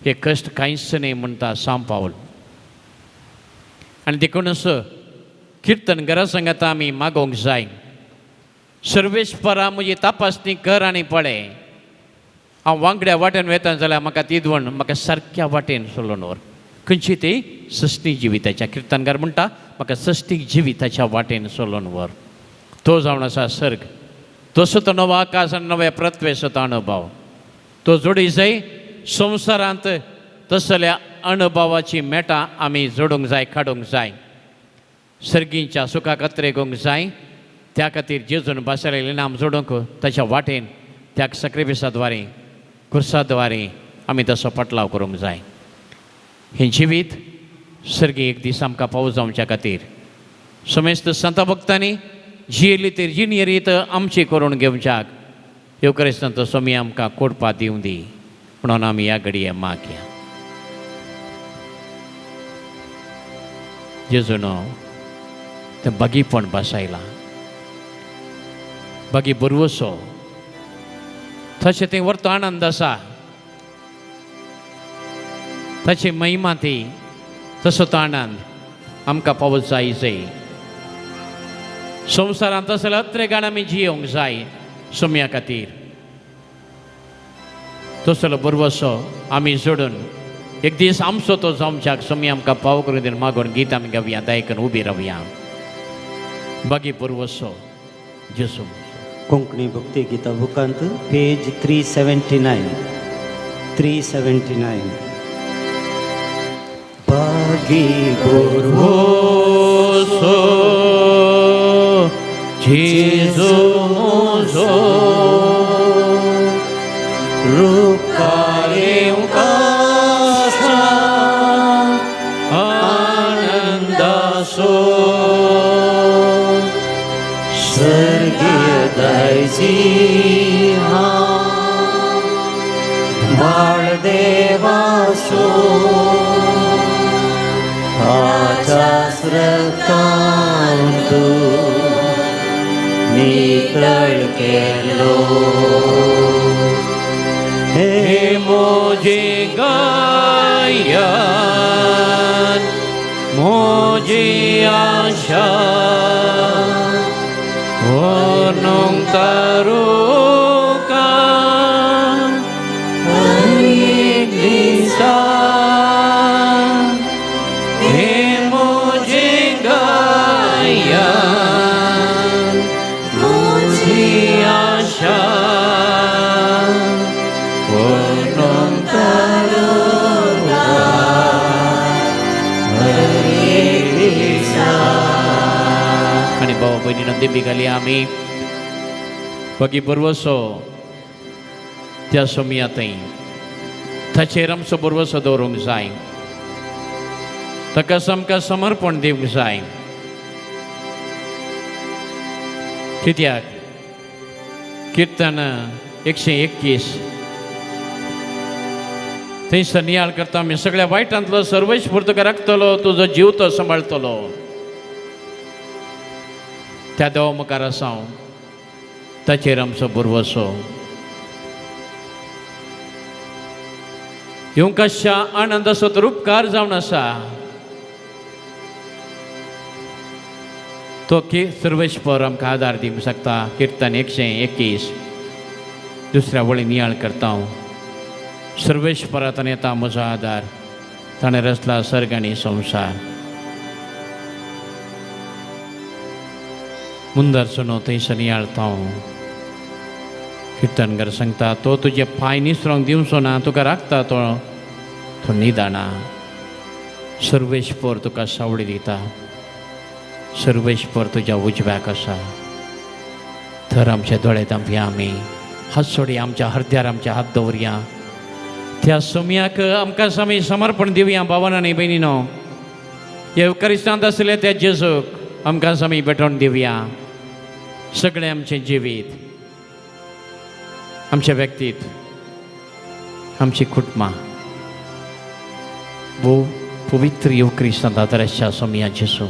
Speaker 3: हे कश्ट कांयच न्हय म्हणटा सांव पावल. आनी देखूनच किर्तन घरा सांगाता आमी मागोवंक जाय, सर्वेस्परा म्हजी तपासणी कर आनी पळय, हांव वांगड्या वाटेन वेता जाल्यार म्हाका ती दवण म्हाका सारक्या वाटेन सोडून व्हर. खंयची ती सस्ती जिविताच्या किर्तनकार म्हणटा म्हाका सस्तीक जिविताच्या वाटेन सोडून व्हर. तो जावन आसा सर्ग, तसो तो नवो आकाश आनी नव्या पृथ्वेचो तो अणभव तो जोडी जाय संवसारांत. तसल्या अणभवाची मेटां आमी जोडूंक जाय, काडूंक जाय, सर्गींच्या सुखाक अत्रेगूंक जाय. त्या खातीर जेजून भाशेलें नाम जोडूंक ताच्या वाटेन त्या सक्रिफिसाद्वारे खुर्साद्वारे आमी तसो पटलाव करूंक जाय. हें जिवीत सर्गी एक दीस आमकां पावस जावच्या खातीर समेस्त संता भक्तांनी जियेली ती जिणेरीत आमची करून घेवच्याक येवकरिस्तांचो स्वामी आमकां कोडपा दिवं दी म्हणून आमी ह्या घडये मागया. जेजून तें बागीपण बसायलां, बागी बरवसो तशें तें व्हरतो आनंद आसा, ताची महिमा ती तसो तो आनंद आमकां पावस जाय जाय. संवसारांत तसले अत्रेगान आमी जियोंक जाय सोम्या खातीर. तसलो बरवसो आमी जोडून एक दीस आमचो तो जावच्याक सोमी आमकां पाव करून दिवन मागून गीत आमी गावया, दायकन उबी रावया. बागी बरवसो जेजू.
Speaker 1: कोंकणी भक्ती गीता बुकांत पेज 379, 379. बागी
Speaker 3: बोरवसो जेजू म्हजो
Speaker 1: रुखारे
Speaker 3: आनंदासो
Speaker 1: सर्गीय दायजी बाळ देवासो ताच्याच रक्तान तूं नितळ केलो.
Speaker 3: हे मोजे गायन मोजी आशा वर्णूंक तारुका हर एक दिसा. हे मोजे गायन मोजी आशा वर्णूंक तारुका हर एक दिसा. आनी भाव भयणीनो दिंबी घाली आमी बागी बरवसो त्या सोमया थंय ताचेर आमचो बरवसो दवरूंक जाय, ताका आमकां समर्पण दिवंक जाय. कित्याक किर्तन 121 थंयसर नियाळ करता आमी सगळ्या वायटांतलो सर्वेस्पर तुका राखतलो, तुजो जीव तो सांबाळतलो. त्या देवा मुखार आसा हांव, ताचेर आमचो भरवसो येवंक आनंदाचो तर उपकार जावन आसा. तो की सर्वेस्पर आमकां आदार दिवंक शकता. किर्तन 121 दुसऱ्या वळी नियाळ करता हांव. सर्वेस्परांत येता म्हजो आदार, ताणें रचला सर्ग आनी संवसार. मुंदर सुनो थंयसर नियाळता हांव. किर्तनकार सांगता तो तुजे पांय निसरोंक दिवचो ना, तुका राखता तो, तो निदाना. सर्वेस्पर तुका सावळी दिता, सर्वेस्पर तुज्या उजव्याक आसा. तर आमचे दोळे धांपया, आमी हात सोडया, आमच्या हरद्यार आमच्या हात दवरया. त्या सोम्याक आमकां आमी समर्पण दिवया. भावान आनी भयणीनो, येवकारिस्तांत आसले त्या जेजूक आमकां आमी भेटोवन दिवया. सगळें आमचें जिवीत, आमचें व्यक्तीत, आमची कुटुंबां भोव पवित्र येवक्रिस्तांत आदराच्या सोमया जेजू.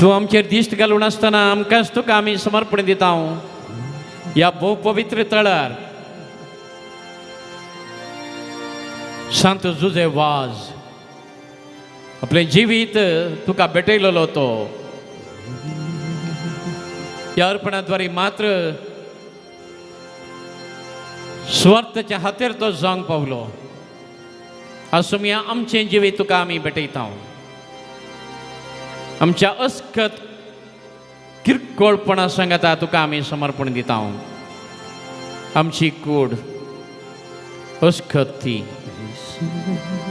Speaker 3: तूं आमचेर दिश्ट घालून आसतना आमकांच तुका आमी समर्पण दिता. ह्या भोव पवित्र तळार सांत जुजे वाज आपलें जिवीत तुका भेटयलेलो तो ह्या अर्पणाद्वारे मात्र स्वार्थाच्या हातेर तो जावंक पावलो. आसुया आमचें जिवीत तुका आमी भेटयता. आमच्या अस्कत किरकोळपणा सांगता तुका आमी समर्पण दिता. आमची कूड अस्कत ती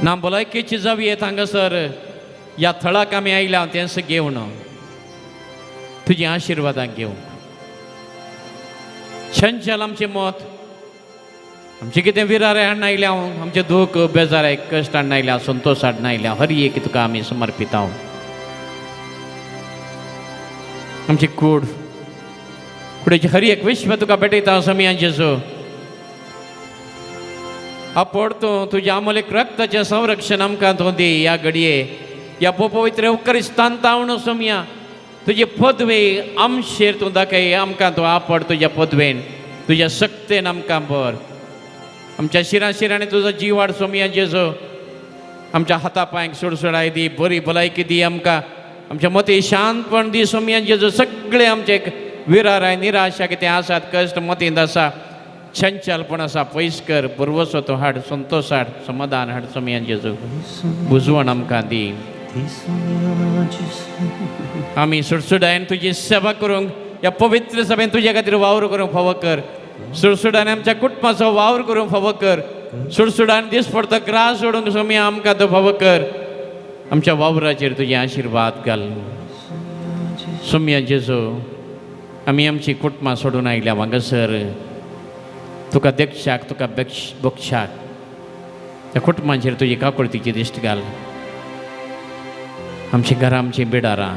Speaker 3: ना भलायकेची जावयेत हांगासर ह्या थळाक आमी आयल्या तेंच घेवन तुजी आशिर्वादां घेवंक छंचल आमचें मत आमचें कितें विरार हाडून आयल्या आमचें दूख बेजार कश्ट हाडून आयल्या संतोश हाडून आयल्या हर एक तुका आमी समर्पिता. आमची कूड कुडीची हर एक विश्व तुका भेटयता समिया जेजू. आपोड तूं तुज्या अमोलीक रक्ताचें संरक्षण आमकां तूं दी ह्या घडये ह्या पवित्र क्रिस्तान तावण सोमया तुजी पदवी आमचेर तूं दाखय आमकां तूं आपड तुज्या पदवेन तुज्या शक्तेन आमकां भर. आमच्या शिरा शिरांनी तुजो जीव हाड सोमया जेजू. आमच्या हाता पांयांक सुडसुडाय दी बरी भलायकी दी आमकां. आमच्या मती शांतपण दी सोमया जेजू. सगळे आमचे विराराय निराशा कितें आसात कश्ट मतींत आसा छंचलपण आसा पयस कर पुर्वसो तूं हाड संतोश हाड समाधान हाड सोमया जेजू. बुजवण आमकां दी. आमी सुडसुडायन तुजी सेवा करूंक ह्या पवित्र सभेन तुज्या खातीर वावर करूंक फावो कर. सुडसुडान आमच्या कुटुंबाचो वावर करूंक फावो कर. सुडसुडान दीस पडतो ग्रास सोडूंक सोमया आमकां तो फावो कर. आमच्या वावराचेर तुजे आशिर्वाद घाल सोमया जेजू. आमी आमची कुटुंबां सोडून आयल्या हांगासर तुका देखशाक तुका बक्षाक त्या कुटुंबांचेर तुजी काकुळतीची दिश्ट घाल. आमची घरां आमचीं बिडारां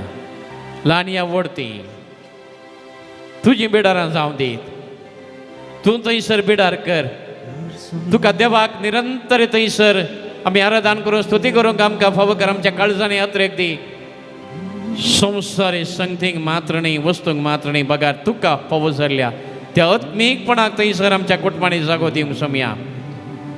Speaker 3: ल्हान या व्हड तीं तुजीं बिडारां जावं दीत. तूं थंयसर बिडार कर. तुका देवाक निरंतर थंयसर आमी आराधन करूंक स्तुती करूंक आमकां फावो कर. आमच्या काळजांनी अत्रेक दी. संवसारी संगतींक मात्र न्ही वस्तूंक मात्र न्ही बगार तुका फावो जाल्ल्या त्या आत्मीकपणाक थंयसर आमच्या कुटुंबांनी जागो दिवंक सोमया.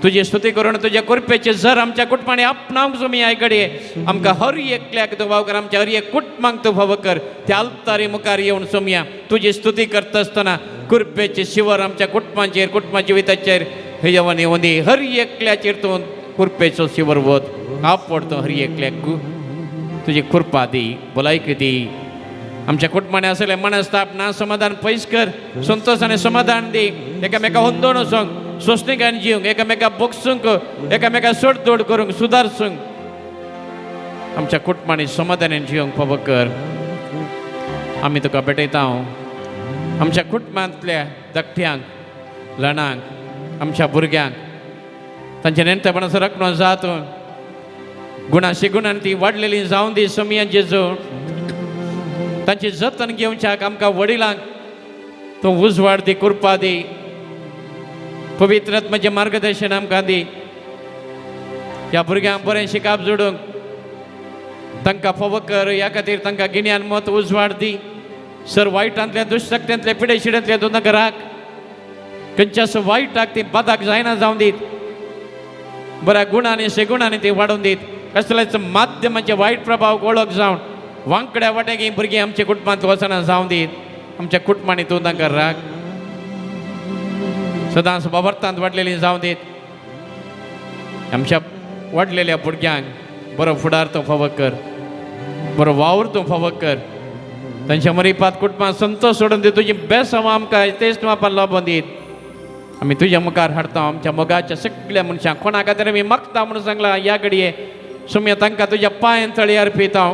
Speaker 3: तुजी स्तुती करून तुज्या कृपेचे जर आमच्या कुटुंबांनी आपणावंक सोमया घडये आमकां हर एकल्याक तूं फावो कर. आमच्या हर एक कुटुंबांक तूं फावो कर. त्या आल्तारी मुखार येवन सोमया तुजी स्तुती करता आसतना कृपेचे शिवर आमच्या कुटुंबांचेर कुटुंबा जिविताचेर हेजेवन येवन दी. हर एकल्याचेर तूं कृपेचो शिवर वत आपड तूं हर एकल्याक तुजी कृपा दी भलायकी दी. आमच्या कुटुंबांनी आसलें मनस्ताप ना समाधान पयस कर. संतोश आनी समाधान दी. एकामेका हुंदोण वचोंक सोंसणीकायेन जिवंक एकामेका बोगसूंक एकामेका सोडतोड करूंक सुदारसूंक आमच्या कुटुंबांनी समाधानान जिवंक फावो कर. आमी तुका भेटयता. आमच्या कुटुंबांतल्या धाकट्यांक ल्हानांक आमच्या भुरग्यांक तांच्या नेणटेपणाचो रखणो जात गुणाशी गुणान ती वाडलेली जावं दी सोमया जेजू. तांची जतन घेवच्याक आमकां वडिलांक तूं उजवाड दी कृपा दी. पवित्र आत्माचें मार्गदर्शन आमकां दी. ह्या भुरग्यांक बरें शिकाप जोडूंक तांकां फावो कर. ह्या खातीर तांकां गिन्यान मत उजवाड दी. सर वायटांतल्या दुश्शक्त्यांतल्या पिडे शिड्यांतल्या तूं तांकां राख. खंयच्याच वायटाक ती बादाक जायना जावं दीत. बऱ्या गुणांनी शेगुणांनी ती वाडोवन दीत. कसल्याच माध्यमाचे वायट प्रभाव वळख जावन वांकड्या वाट्याक ही भुरगीं आमच्या कुटुंबांत वचना जावं दीत. आमच्या कुटुंबांनी तूं तांकां राख. सदांच बाबर्तांत वाडलेलीं जावं दीत. आमच्या वाडलेल्या भुरग्यांक बरो फुडार तूं फावो कर. बरो वावर तूं फावो कर. तांच्या मरिपात कुटुंबांत संतोश सोडून दी. तुजी बेसांव आमकां तेच तूं आपण लाबोवन दीत. आमी तुज्या मुखार हाडता आमच्या मोगाच्या सगळ्या मनशांक कोणा खातीर आमी मागता म्हणून सांगला ह्या घडये सुम्या तांकां तुज्या पांयान तळी अर्पिता.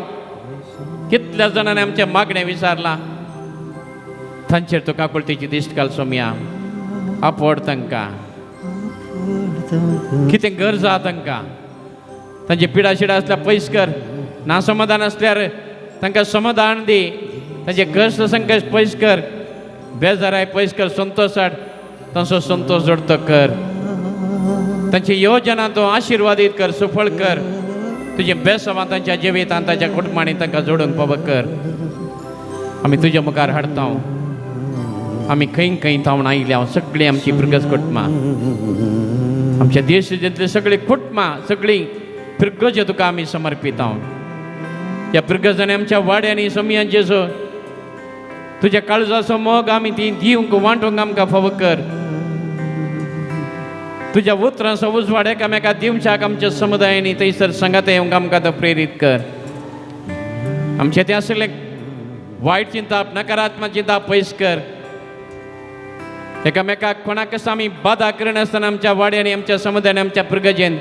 Speaker 3: कितल्या जाणांनी आमचें मागणें विचारलां तांचेर तूं काकुळतीची दिश्ट घाल सोमया. आपड तांकां कितें गरज आहा तांकां तांची पिडा शिडा आसल्यार पयस कर. ना समाधान आसल्यार तांकां समाधान दी. तांचे कश्ट संकश्ट पयस कर. बेजाराय पयस कर. संतोश हाड. तांचो संतोश जोडतो कर. तांची योजना तूं आशिर्वादीत कर सुफळ कर. तुजें बेसवां तांच्या जिवितान ताच्या कुटुंबांनी तांकां जोडूंक पावो कर. आमी तुज्या मुखार हाडटा. आमी खंय खंय थावन आयल्या सगळीं आमची फिरगज कुटुंबां, आमच्या देशांतली सगळीं कुटुंबां, सगळीं फिरगज तुका आमी समर्पिता. ह्या फिरगजांनी आमच्या वाड्यांनी समयांचे सो तुज्या काळजाचो मोग आमी ती दिवंक वांटूंक आमकां फावो कर. तुज्या उतरांचो उजवाड एकामेका दिवच्याक आमच्या समुदायांनी थंयसर सांगात येवंक आमकां तो प्रेरीत कर. आमचे ते आसले वायट चिंताप, नकारात्मक चिंताप पयस कर. एकामेकाक कोणाकच आमी बादा करिनासतना आमच्या वाड्यांनी, आमच्या समुदायान, आमच्या पुर्गजेन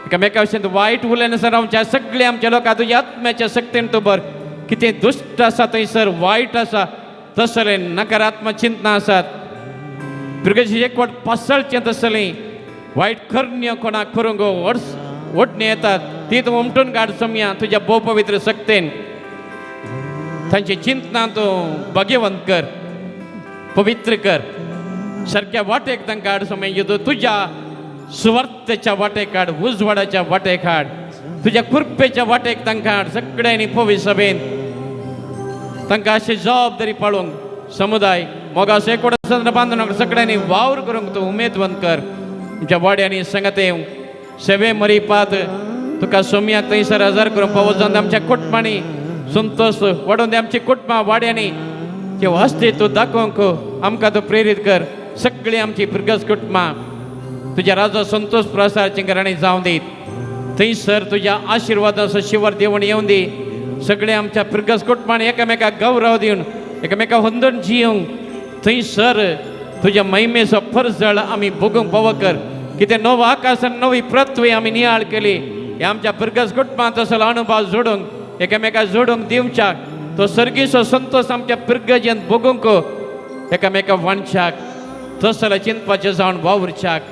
Speaker 3: एकामेका विशीं वायट उलयनासतना आमच्या सगळ्या आमच्या लोकांक तुज्या आत्म्याच्या शक्तीन तूं भर. कितें दुश्ट आसा थंयसर, वायट आसा तसले नकारात्मक चिंतना आसात, पुर्गजी एकवट पासळचें तसलें वायट करण्यो कोणाक करूंक ओडणे येतात ती तूं उमटून काड समया तुज्या भोव पवित्र शक्तीन. तांची चिंतना तूं भाग्यवंत कर, पवित्र कर, सारक्या वाटेक तांकां हाड समय. तुज्या सुवार्थेच्या वाटेक हाड, उजवाडाच्या वाटेक हाड, तुज्या कृपेच्या वाटेक तांकां हाड. सगळ्यांनी पवी सभेन तांकां अशी जबाबदारी पाळूंक समुदाय मोगाचो एकवट बांदून सगळ्यांनी वावर करूंक तूं उमेदवंत कर. आमच्या वाड्यांनी सांगात येवंक सेवे मरिपात तुका सोमयाक थंयसर हजार करूंक पावस जावन आमच्या कुटुंबांनी संतोष वाडोवन दी. आमची कुटुंबां वाड्यांनी ते अस्तित्व दाखोवंक आमकां तूं प्रेरीत कर. सगळीं आमची फिरगज कुटुंबां तुज्या राजा संतोष प्रसाराची घराणी जावं दीत. थंयसर तुज्या आशिर्वादाचो शिवर देवण येवन दी. सगळे आमच्या फिरगज कुटुंबांनी एकामेकाक गौरव दिवन एकामेका होंदून जिवंक थंयसर तुज्या महिमेचो परजळ आमी भोगूंक पावो कर. कितें नवो आकाश आनी नवी पृथ्वी आमी नियाळ केली हे आमच्या फिरगज कुटुंबांत तसलो अनुभव जोडूंक एकामेका जोडूंक दिवच्याक तो सर्गीचो संतोष आमच्या फिरगजेंत भोगूंक एकामेका वांटच्याक तसले चिंतपाचें जावन वावुरच्याक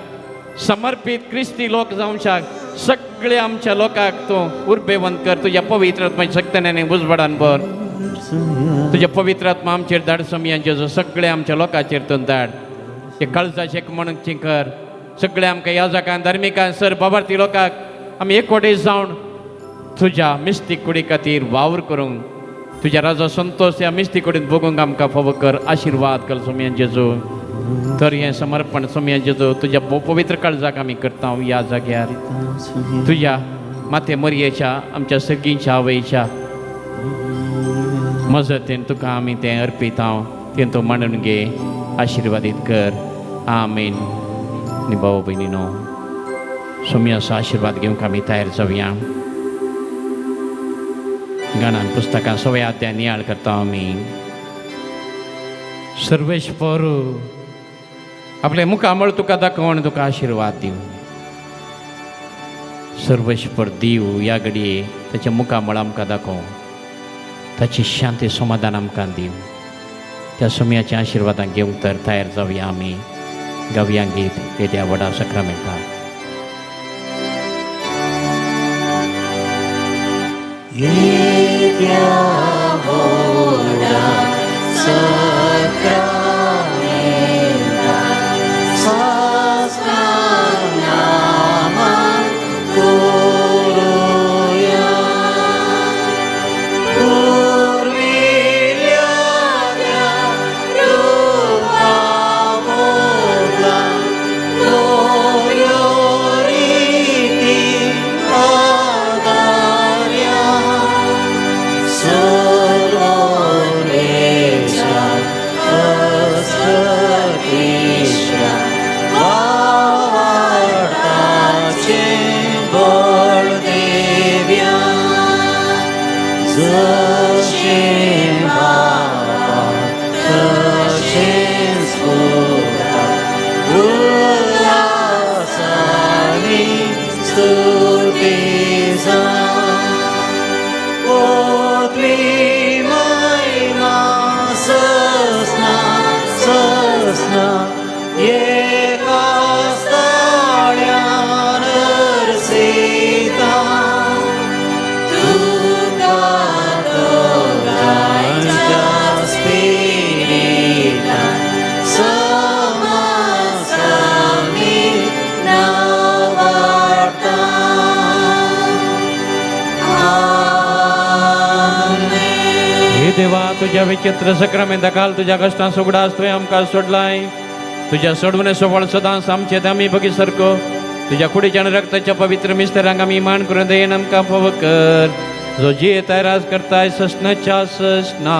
Speaker 3: समर्पीत क्रिस्ती लोक जावच्याक सगळे आमच्या लोकांक तूं उर्बेवंत कर. तुज्या पवित्र आत्म्याच्या शक्तीन उजवाडान भर. तुज्या पवित्र आत्मा आमचेर धाड समयांचेर, सगळे आमच्या लोकांचेर तूं धाड. हे काळजाचें एक म्हणून कर. सगळे आमकां याजकां, धार्मिकां, सर बाबार्थी लोकांक आमी एकवटे जावन तुज्या मिस्तीक कुडी खातीर वावर करूंक तुज्या राजा संतोष ह्या मिस्ती कुडीन भोगूंक आमकां फावो कर. आशिर्वाद कर सोमयांचेचो. तर हें समर्पण सोमयांचेचो तुज्या पवित्र काळजाक आमी करता ह्या जाग्यार. तुज्या माते मरयेच्या आमच्या सगळींच्या आवयच्या मजतीन तुका आमी तें अर्पिता. तें तूं मांडून घे, आशिर्वादीत कर. आमीन. आनी भाव भयणीनो, सोमयाचो आशिर्वाद घेवंक आमी तयार जावया. गाणान पुस्तकां सगळ्या अध्याय नियाळ करता आमी. सर्वेश्वर आपले मुखामळ तुका दाखोवन तुका आशिर्वाद दिवं. सर्वेश्वर दिव ह्या घडये ताच्या मुखामळ आमकां दाखोवं, ताची शांती समाधान आमकां दिवं. त्या सोमयाच्या आशिर्वादान घेवंक तर तयार जावया आमी. गावया गीत येद्या व्हडा सक्रामेंताक.
Speaker 1: येद्या व्हडा सक्रामेंता साष्टांग नमन करुया. पुर्विल्ल्या त्या रुपामदला नव्यो रिती आदार्या. सर्वोनेच्या अस्पतिश्या भावार्थाचें बळ देव्या. जशें बापा तशेंच पुता उल्हासानी स्तुती जावं. पृथ्वी महिमा सस्ना सस्ना एका स्थाळ्यान अर्सिता. तुका दोगांच्या स्पिरितान समासमी नांवाडता.
Speaker 3: देवा, तुज्या विचित्र सक्रामेंता काल तुज्या कश्टां सुगडास तुवें आमकां सोडलाय. तुज्या सोडवणे सोवळ सदांच आमचे ते आमी बगी सारको तुज्या कुडीच्या आनी रक्ताच्या पवित्र मिस्तरांक आमी मान करून दयेन आमकां फावो कर, जो जियेताय राज करताय ससनाच्या ससना.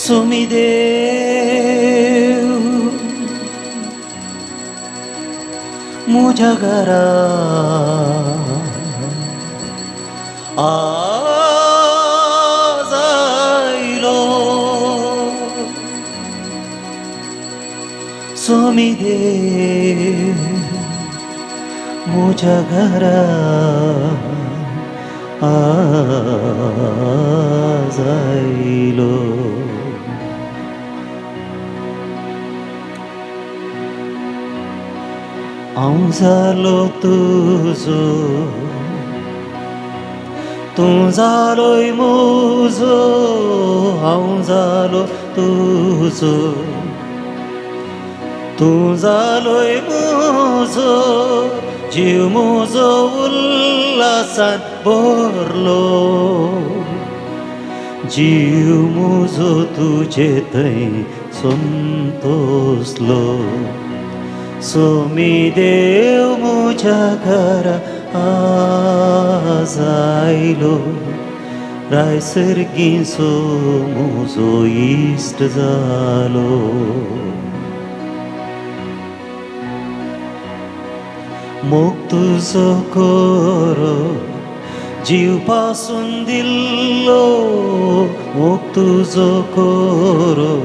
Speaker 1: सुमी देव मुझ्या घरा आज आयलो, सुमी देव मुझ्या घरा आज आयलो. हांव जालो तुजो, तूं जालोय म्हजो, हांव जालो तुजो, तूं जालोय म्हजो, जीव म्हजो उल्हासान भरलो, जीव म्हजो तुजे थंय संतोसलो. सोमी देव मुझ्या घरा आज आयलो, राय सर्गींचो म्हजो इश्ट जालो. मोग तुजो कोरो जीव पासून दिल्लो, मोग तुजो कोरो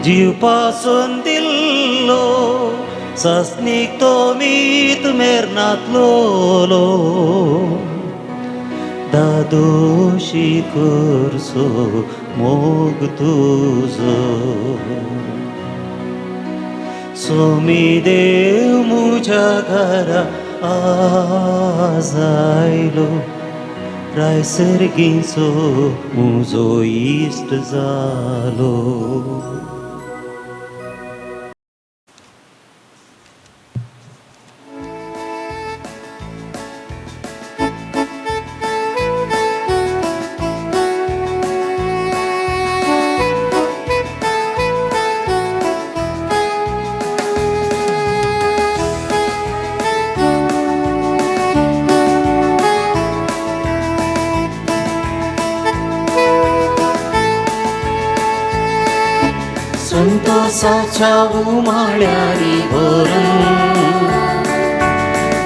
Speaker 1: जीव पासून दिल्लो, सस्नीक तो मीत मेरनातलोलो, दादोशी करचो मोग तुजो. सोमी देव मुझ्या घरा आज आयलो, राय सर्गींचो म्हजो इश्ट जालो. संतोषाच्या उमाळ्यांनी भरून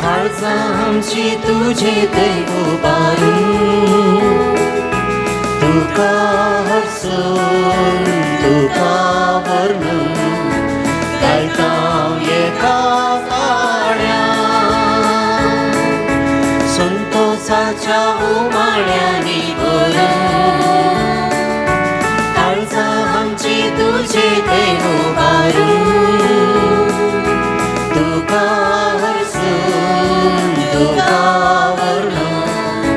Speaker 1: काळजां आमची तुजे थंय उबारून, तुका हरसून तुका वर्णून गायता एका ताळ्यान. संतोषाच्या उमाळ्यांनी भरून काळजां आमची तुजे थंय उबारून, तुका हरसून तुका वर्णून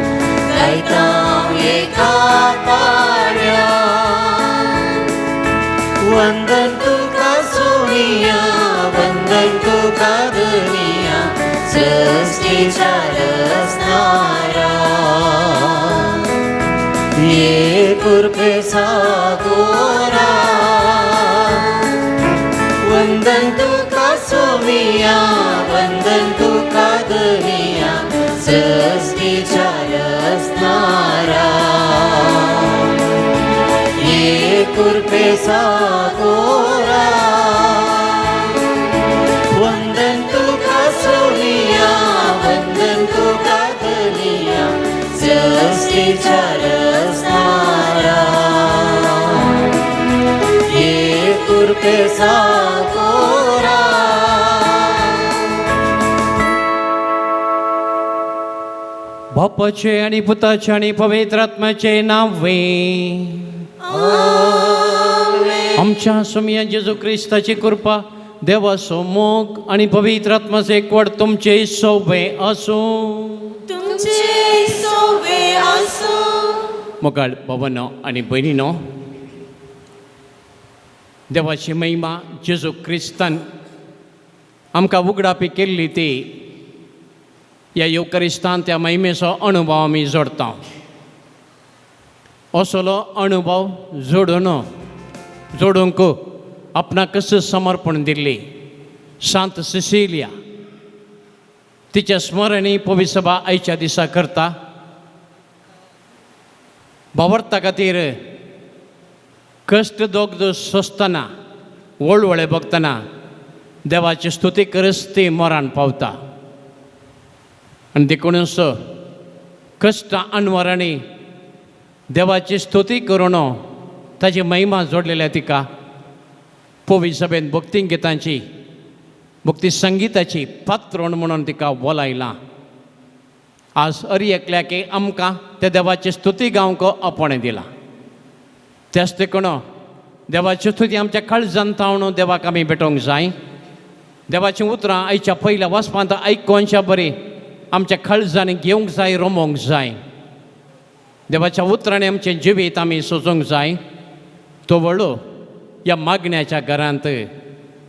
Speaker 1: गायता एका ताळ्यान. वंदन तुका सोनिया, वंदन तुका दुनिया, सृष्टीच्या रचणारा, ये कृपे सागोरा. वंदन तुका सोमिया, वंदन तुका दुनिया, सृष्टीच्या रचणारा, ये कृपे सागोरा. वंदन तुका सोमिया, वंदन तुका दुनिया, सृष्टीच्या रचणारा, ये कृपे सागोरा.
Speaker 3: बापाचे आणि पुताचे आणि पवित्र आत्म्याचे नावे. आमच्या सोमया जेजू क्रिस्ताची कृपा, देवाचो मोग आनी पवित्र आत्माचो एकवट तुमचे सोबे आसूं.
Speaker 2: तुमचे सोवे आसूं.
Speaker 3: मोगाळ भवनो आनी भयणीनो, देवाची महिमा जेजू क्रिस्तान आमकां उगडापी केल्ली ती ह्या येवकरिस्तान त्या महिमेचो अणुभव आमी जोडता. असलो अणुभव जोडून जोडूंक आपणाकच समर्पण दिल्ली सांत सिसिलिया तिच्या स्मरणी पवित्र सभा आयच्या दिसा करता. भावार्था खातीर कश्ट दोगद सोंसतना, वळवळे भोगतना देवाची स्तुती करस ती मरण पावता. आनी देखूनच कश्ट अनवरांनी देवाची स्तुती करून ताची महिमा जोडलेल्या तिका पवित्र सभेन भक्ती गितांची, भक्ती संगिताची पात्रण म्हणून तिका बोलायलां. आज अरी एकल्याक आमकां त्या देवाची स्तुती गावंक आपणें दिलां. त्याच देखून देवाची स्तुती आमच्या काळजान तावन देवाक आमी भेटोवंक जाय. देवाचीं उतरां आयच्या पयल्या वाचपांत आयकोनच्या बरी आमच्या काळजांनी घेवंक जाय, रोमोंक जाय. देवाच्या उतरांनी आमचें जिवीत आमी सोजोवंक जाय. तो व्हडलो ह्या मागण्याच्या घरांत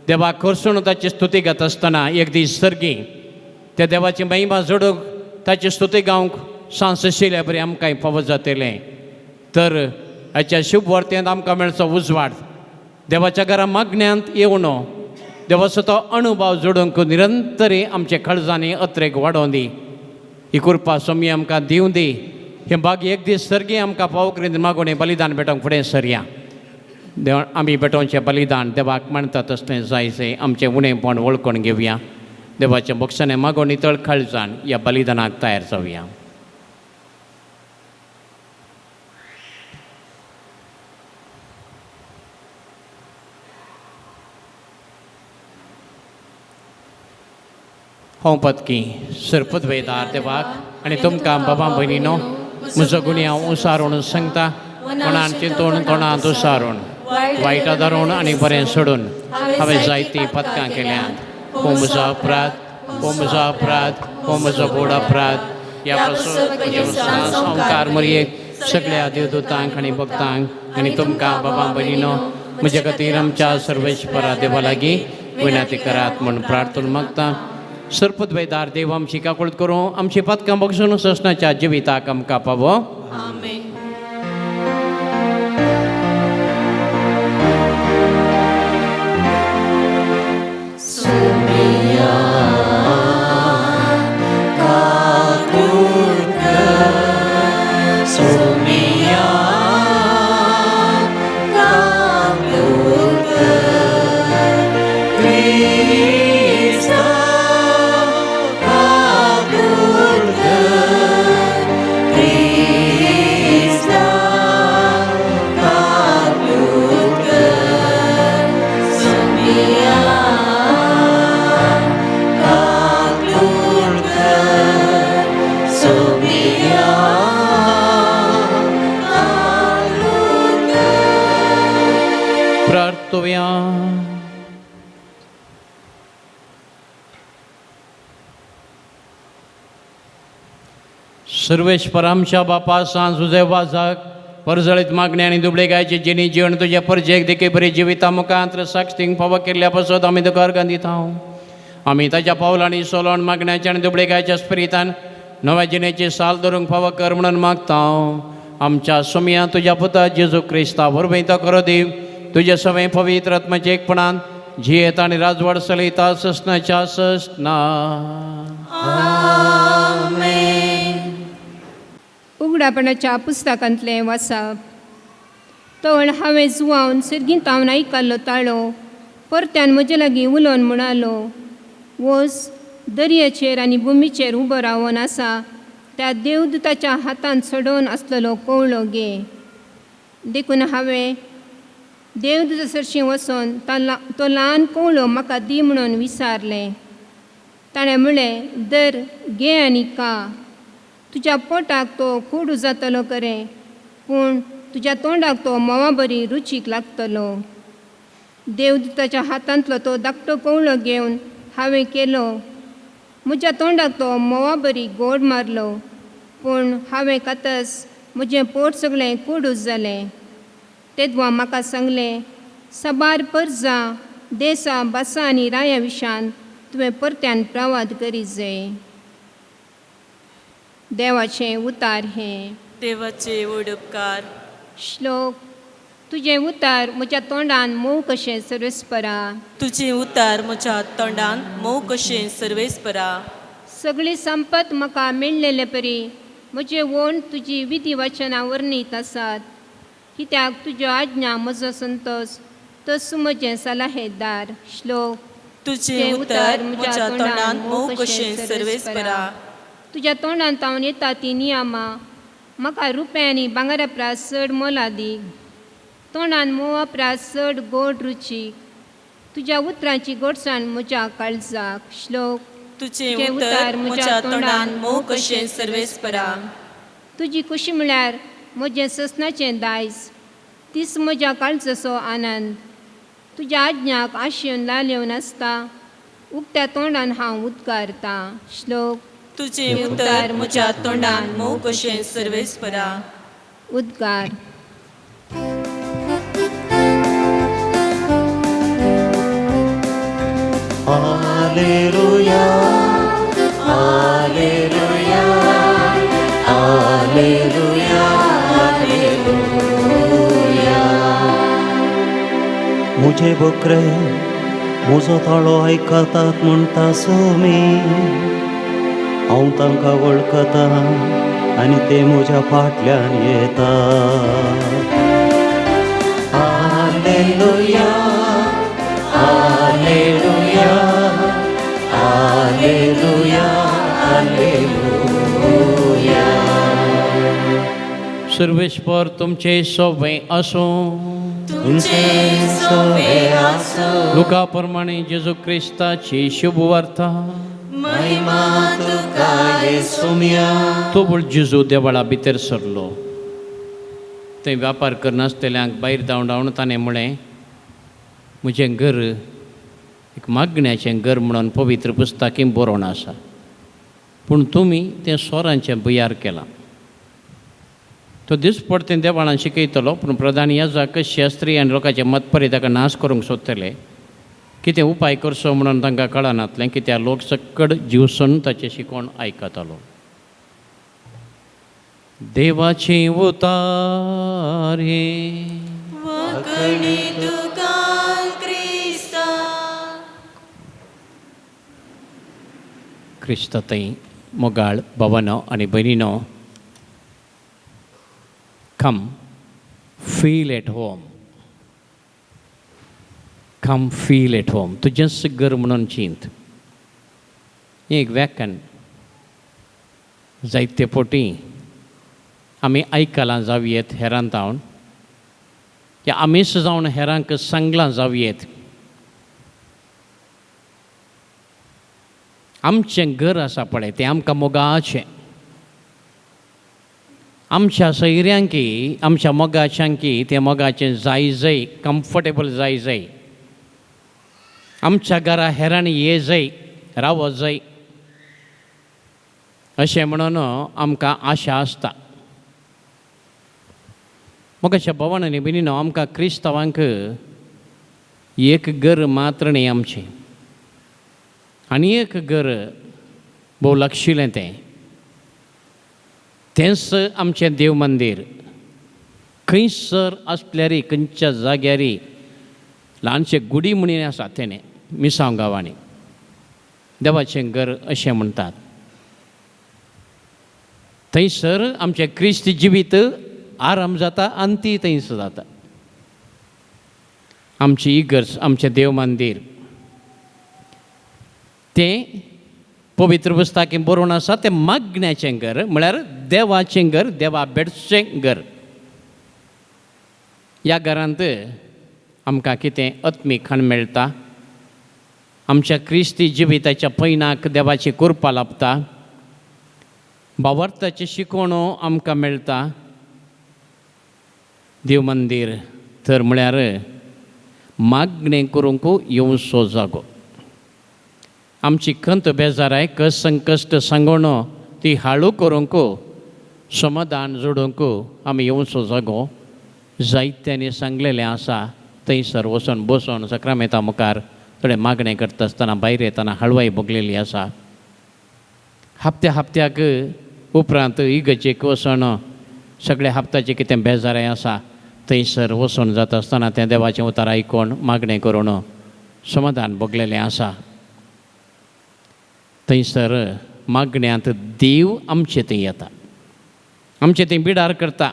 Speaker 3: देवाक खरसून ताची स्तुती गाता आसतना एक दीस सर्गी त्या देवाची महिमा जोडूंक, ताची स्तुती गावंक सांस आशिल्ल्या बरी आमकां फावो जातलें. तर हाच्या शुभ वर्तेंत आमकां मेळचो उजवाड देवाच्या घरा मागण्यांत येवन देवाचो तो अणुभाव जोडूंक निरंतरी आमच्या काळजांनी अत्रेक वाडोवन दी. ही कृपा स्वामी आमकां दिवं दी. हें भाग्य एक दीस सर्गी आमकां पावो करीत मागोवणें बलिदान भेटोवंक फुडें सरया. देव आमी भेटोवचें बलिदान देवाक मानता तसलें जायचें आमचें उणेंपण वळखून घेवया. देवाच्या बक्षाने मागोवन नितळ काळजान ह्या बलिदानाक तयार जावया. हांव पतकी सरपदवेदार देवाक आनी तुमकां बाबा भयणीनो म्हजो गुन्यांव उसारून सांगता. कोणान चिंतून, कोणांत उसारून, वायट धरून आनी बरें सोडून हांवें जायतीं पदकां केल्यांत. हो म्हजो अपराध, हो म्हजो अपराध, हो म्हजो बोड अपराध. ह्या पासून संवकार मरयेक सगळ्या देवदूतांक आनी भक्तांक आनी तुमकां बाबा भयणीनो म्हज्या खातीर आमच्या सर्वेश्वरा देवा लागीं विनंती करात म्हूण प्रार्थना मागता. सरपदवेदार देव आमची काकुळट करूं, आमची पदकां बक्षून ससनाच्या जिविताक आमकां पावो.
Speaker 2: आमेन.
Speaker 3: प्रार्थुया. सर्वेश्वर आमच्या बापा, सांज तुझे वाजाक परजळीत मागणे आनी दुबळे गायचे जिणी जीवन तुज्या परजेक देखी बरी जिविता मुखांत साक्षींक फावो केल्ल्या पासत आमी तुका अर्गां दिता. आमी ताच्या पावलांनी सोलोन मागण्याच्या आनी दुबळे गायच्या स्पिरितान नव्या जिणेची साल धरूंक फावो कर म्हणून मागता. आमच्या सोमया तुज्या पुता जेजू क्रिस्ता वरवीं तो खरो देव तुज्या सवें पवित्र आत्माच्या एकपणान जियेत आनी राजवाड चलयता ससनाच्या ससना.
Speaker 4: उगडापणाच्या पुस्तकांतलें वाचप. तण हांवें जुवावन सर्गींत हांव आयकल्लो ताळो परत्यान म्हजे लागीं उलोवन म्हणालो, वोस दर्याचेर आनी भुमीचेर उबो रावन आसा त्या देवदूताच्या हातांत सोडोवन आसलेलो कवळो गे. देखून हांवें देवदूता सरशीं वचोन तो ल्हान कवळो म्हाका दी म्हणून विचारलें. ताणें म्हळें, दर घे आनी का, तुज्या पोटाक तो कोडू जातलो खरें, पूण तुज्या तोंडाक तो म्होंवा बरी रुचीक लागतलो. देवदूताच्या हातांतलो तो धाकटो कवळो घेवन हांवें केलो. म्हज्या तोंडाक तो म्होंवा बरी गोड मारलो, पूण हांवें खातच म्हजें पोट सगळें कोडूस जालें. तेदवा म्हाका सांगलें, साबार परजा देसा भासां आनी राया विशान तुवें परत्यान प्रवाद करीत जाय. देवाचें उतार हें.
Speaker 2: देवाचे व्हड उपकार.
Speaker 4: श्लोक. तुजें उतार म्हज्या तोंडान मोव कशें सर्वेस्परा.
Speaker 2: तुजें उतार म्हज्या तोंडान मोव कशें सर्वेस्परा.
Speaker 4: सगळी संपत म्हाका मेळ्ळेले परी म्हजे ओंठ तुजी विधी वचनां वर्णीत आसात. कित्याक तुज्यो आज्ञा म्हजो संतोश तस म्हजें सलाहेदार. श्लोक.
Speaker 2: तुजें उतर म्हज्या तोंडान मोव कशें सर्वेस्परा.
Speaker 4: तुज्या तोंडान तावन येता ती नियमां म्हाका रुपें आनी भांगरा प्रास चड मोलादीक. तोंडान म्होंवा प्रास चड गोड रुचीक. तुज्या उतरांची गोडसाण म्हज्या काळजाक. श्लोक.
Speaker 2: तुजें उतर म्हज्या तोंडान मोव कशें सर्वेस्परा.
Speaker 4: तुजी खुशी म्हळ्यार म्हजें ससनाचें दायज, तीच म्हज्या काळजाचो आनंद. तुज्या आज्ञाक आशेवन लालेवन आसता, उक्त्या तोंडान हांव उद्गारतां. श्लोक.
Speaker 2: तुजें उतर म्हज्या तोंडान मोव कशें सर्वेस्परा.
Speaker 4: उद्गार.
Speaker 1: Alleluia, alleluia, alleluia, alleluia.
Speaker 5: म्हजे बकरे म्हजो ताळो आयकतात म्हणटा सुमी, हांव तांकां वळखता आनी ते म्हज्या फाटल्यान येता.
Speaker 1: Alleluia, alleluia, alleluia, alleluia.
Speaker 3: सर्वेस्पर तुमचे सोबें आसूं.
Speaker 2: तुमचे सोबे आसूं.
Speaker 3: लुका प्रमाणे जेजू क्रिस्ताची शुभ वार्ता.
Speaker 2: महिमा तुका
Speaker 1: येसुम्या.
Speaker 3: तोबळ जेजू देवळा भितर सरलो. थंय व्यापार करनासतल्यांक भायर धांवडावन ताणें म्हळें, म्हजें घर एक मागण्याचें घर म्हणून पवित्र पुस्तकी बरोवन आसा, पूण तुमी तें सोरांचें भुयार केलां. तो दिसपडतें देवळान शिकयतलो, पूण प्रधान याजक शास्त्री आनी लोकांचे मतपरी ताका नाश करूंक सोदतले. कितें उपाय करचो म्हणून तांकां कळनातलें, कित्याक लोक सक्कड जीवसून ताचें शिकोवन आयकतालो. देवाचें उतार हें.
Speaker 2: वखणी तुका क्रिस्ता.
Speaker 3: क्रिस्त थंय मोगाळ भवनो आनी भयणीनो, come feel at home, come feel at home. तुजेंच घर म्हणून चिंत. हें एक व्याख्यान जायते पोटी आमी आयकलां जावयेत हेरांत जावन, या आमीच जावन हेरांक सांगलां जावयेत. आमचें घर आसा पळय तें आमकां मोगाचें, आमच्या सैऱ्यांकी आमच्या मोगाच्यांकी तें मोगाचें जाय जाय, कम्फर्टेबल जाय जाय. आमच्या घरा हेरांनी ये जाय, रावत जाय अशें म्हणून आमकां आशा आसता. मोगाच्या भोवान आनी भयणीनो, आमकां क्रिस्तांवांक एक घर मात्र न्ही आमचें, आनी एक घर भोव लागशिल्लें तें, तेंच आमचें देव मंदीर. खंयसर आसल्यारी खंयच्या जाग्यारी ल्हानशें गुडी म्हणून आसा तेणें मिसांव गांवांनी देवाचें घर अशें म्हणटात. थंयसर आमचें क्रिस्त जिवीत आराम जाता आनी ती थंयसर जाता. आमची इगर्ज, आमचें देव मंदीर तें पवित्र पुस्तकां बरोवन आसा. तें मागण्याचें घर म्हळ्यार देवाचें घर, देवा भेटचें घर. ह्या घरांत आमकां कितें आत्मीक खाण मेळटा, आमच्या क्रिस्ती जिविताच्या पयनाक देवाची कृपा लाभता, भावार्थाची शिकवणो आमकां मेळटा. देव मंदीर तर म्हळ्यार मागणें करूंक येवचो जागो. आमची खंत बेजाराय कस संकश्ट सांगोण ती हाळू करूंक समाधान जोडूंक आमी येवचो जागो. जायत्यांनी सांगलेलें आसा थंयसर वचोन बसोन सक्रामेता मुखार थोडें मागणें करता आसतना भायर येतना हळवाय भोगलेली आसा. हप्त्या हप्त्याक उपरांत इगर्जेक वचोन सगळ्या हप्त्याचें कितें बेजाराय आसा थंयसर वचोन जाता आसतना तें देवाचें उतार आयकोन मागणें करून समाधान भोगलेलें आसा. थंयसर मागण्यांत देव आमचे थंय येता, आमचे थंय बिडार करता.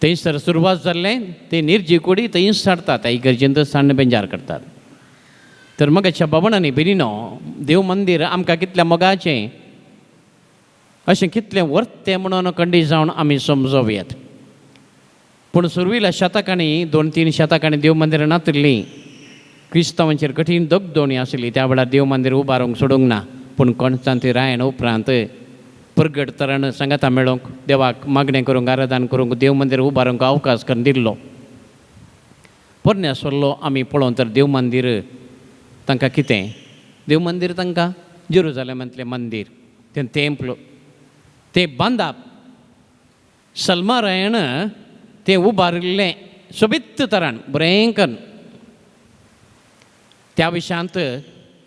Speaker 3: थंयसर सुरवात जाल्लें ते निर्जी कुडी थंयच साडटा, त्या इगर्जेंत सान्न बेंजार करतात. तर मगाच्या बाबणांनी भयणीनो, देव मंदीर आमकां कितल्या मोगाचें अशें कितलें वर्तें म्हणून कंडी जावन आमी समजोवयात. पूण सुरवेल्या शतकांनी 2-3 शतकांनी देव मंदिरां नातिल्लीं, क्रिस्तांवांचेर कठीण दगदोणी आसली. त्या वेळार देव मंदीर उबारूंक सोडूंक ना, पूण कोणचांती रायण उपरांत परगट तरान सांगाता मेळोवंक देवाक मागणें करूंक आराधन करूंक देव मंदीर उबारूंक अवकाश करून दिल्लो. पोरण्या सोल्लो आमी पळोवन तर देव मंदीर तांकां कितें, देव मंदीर तांकां जेरुजालेमांतलें मंदीर तें तेंपल तें बांदाप सलमारायण तें उबारिल्लें सोबीत तरान बरें करून. त्या विशयांत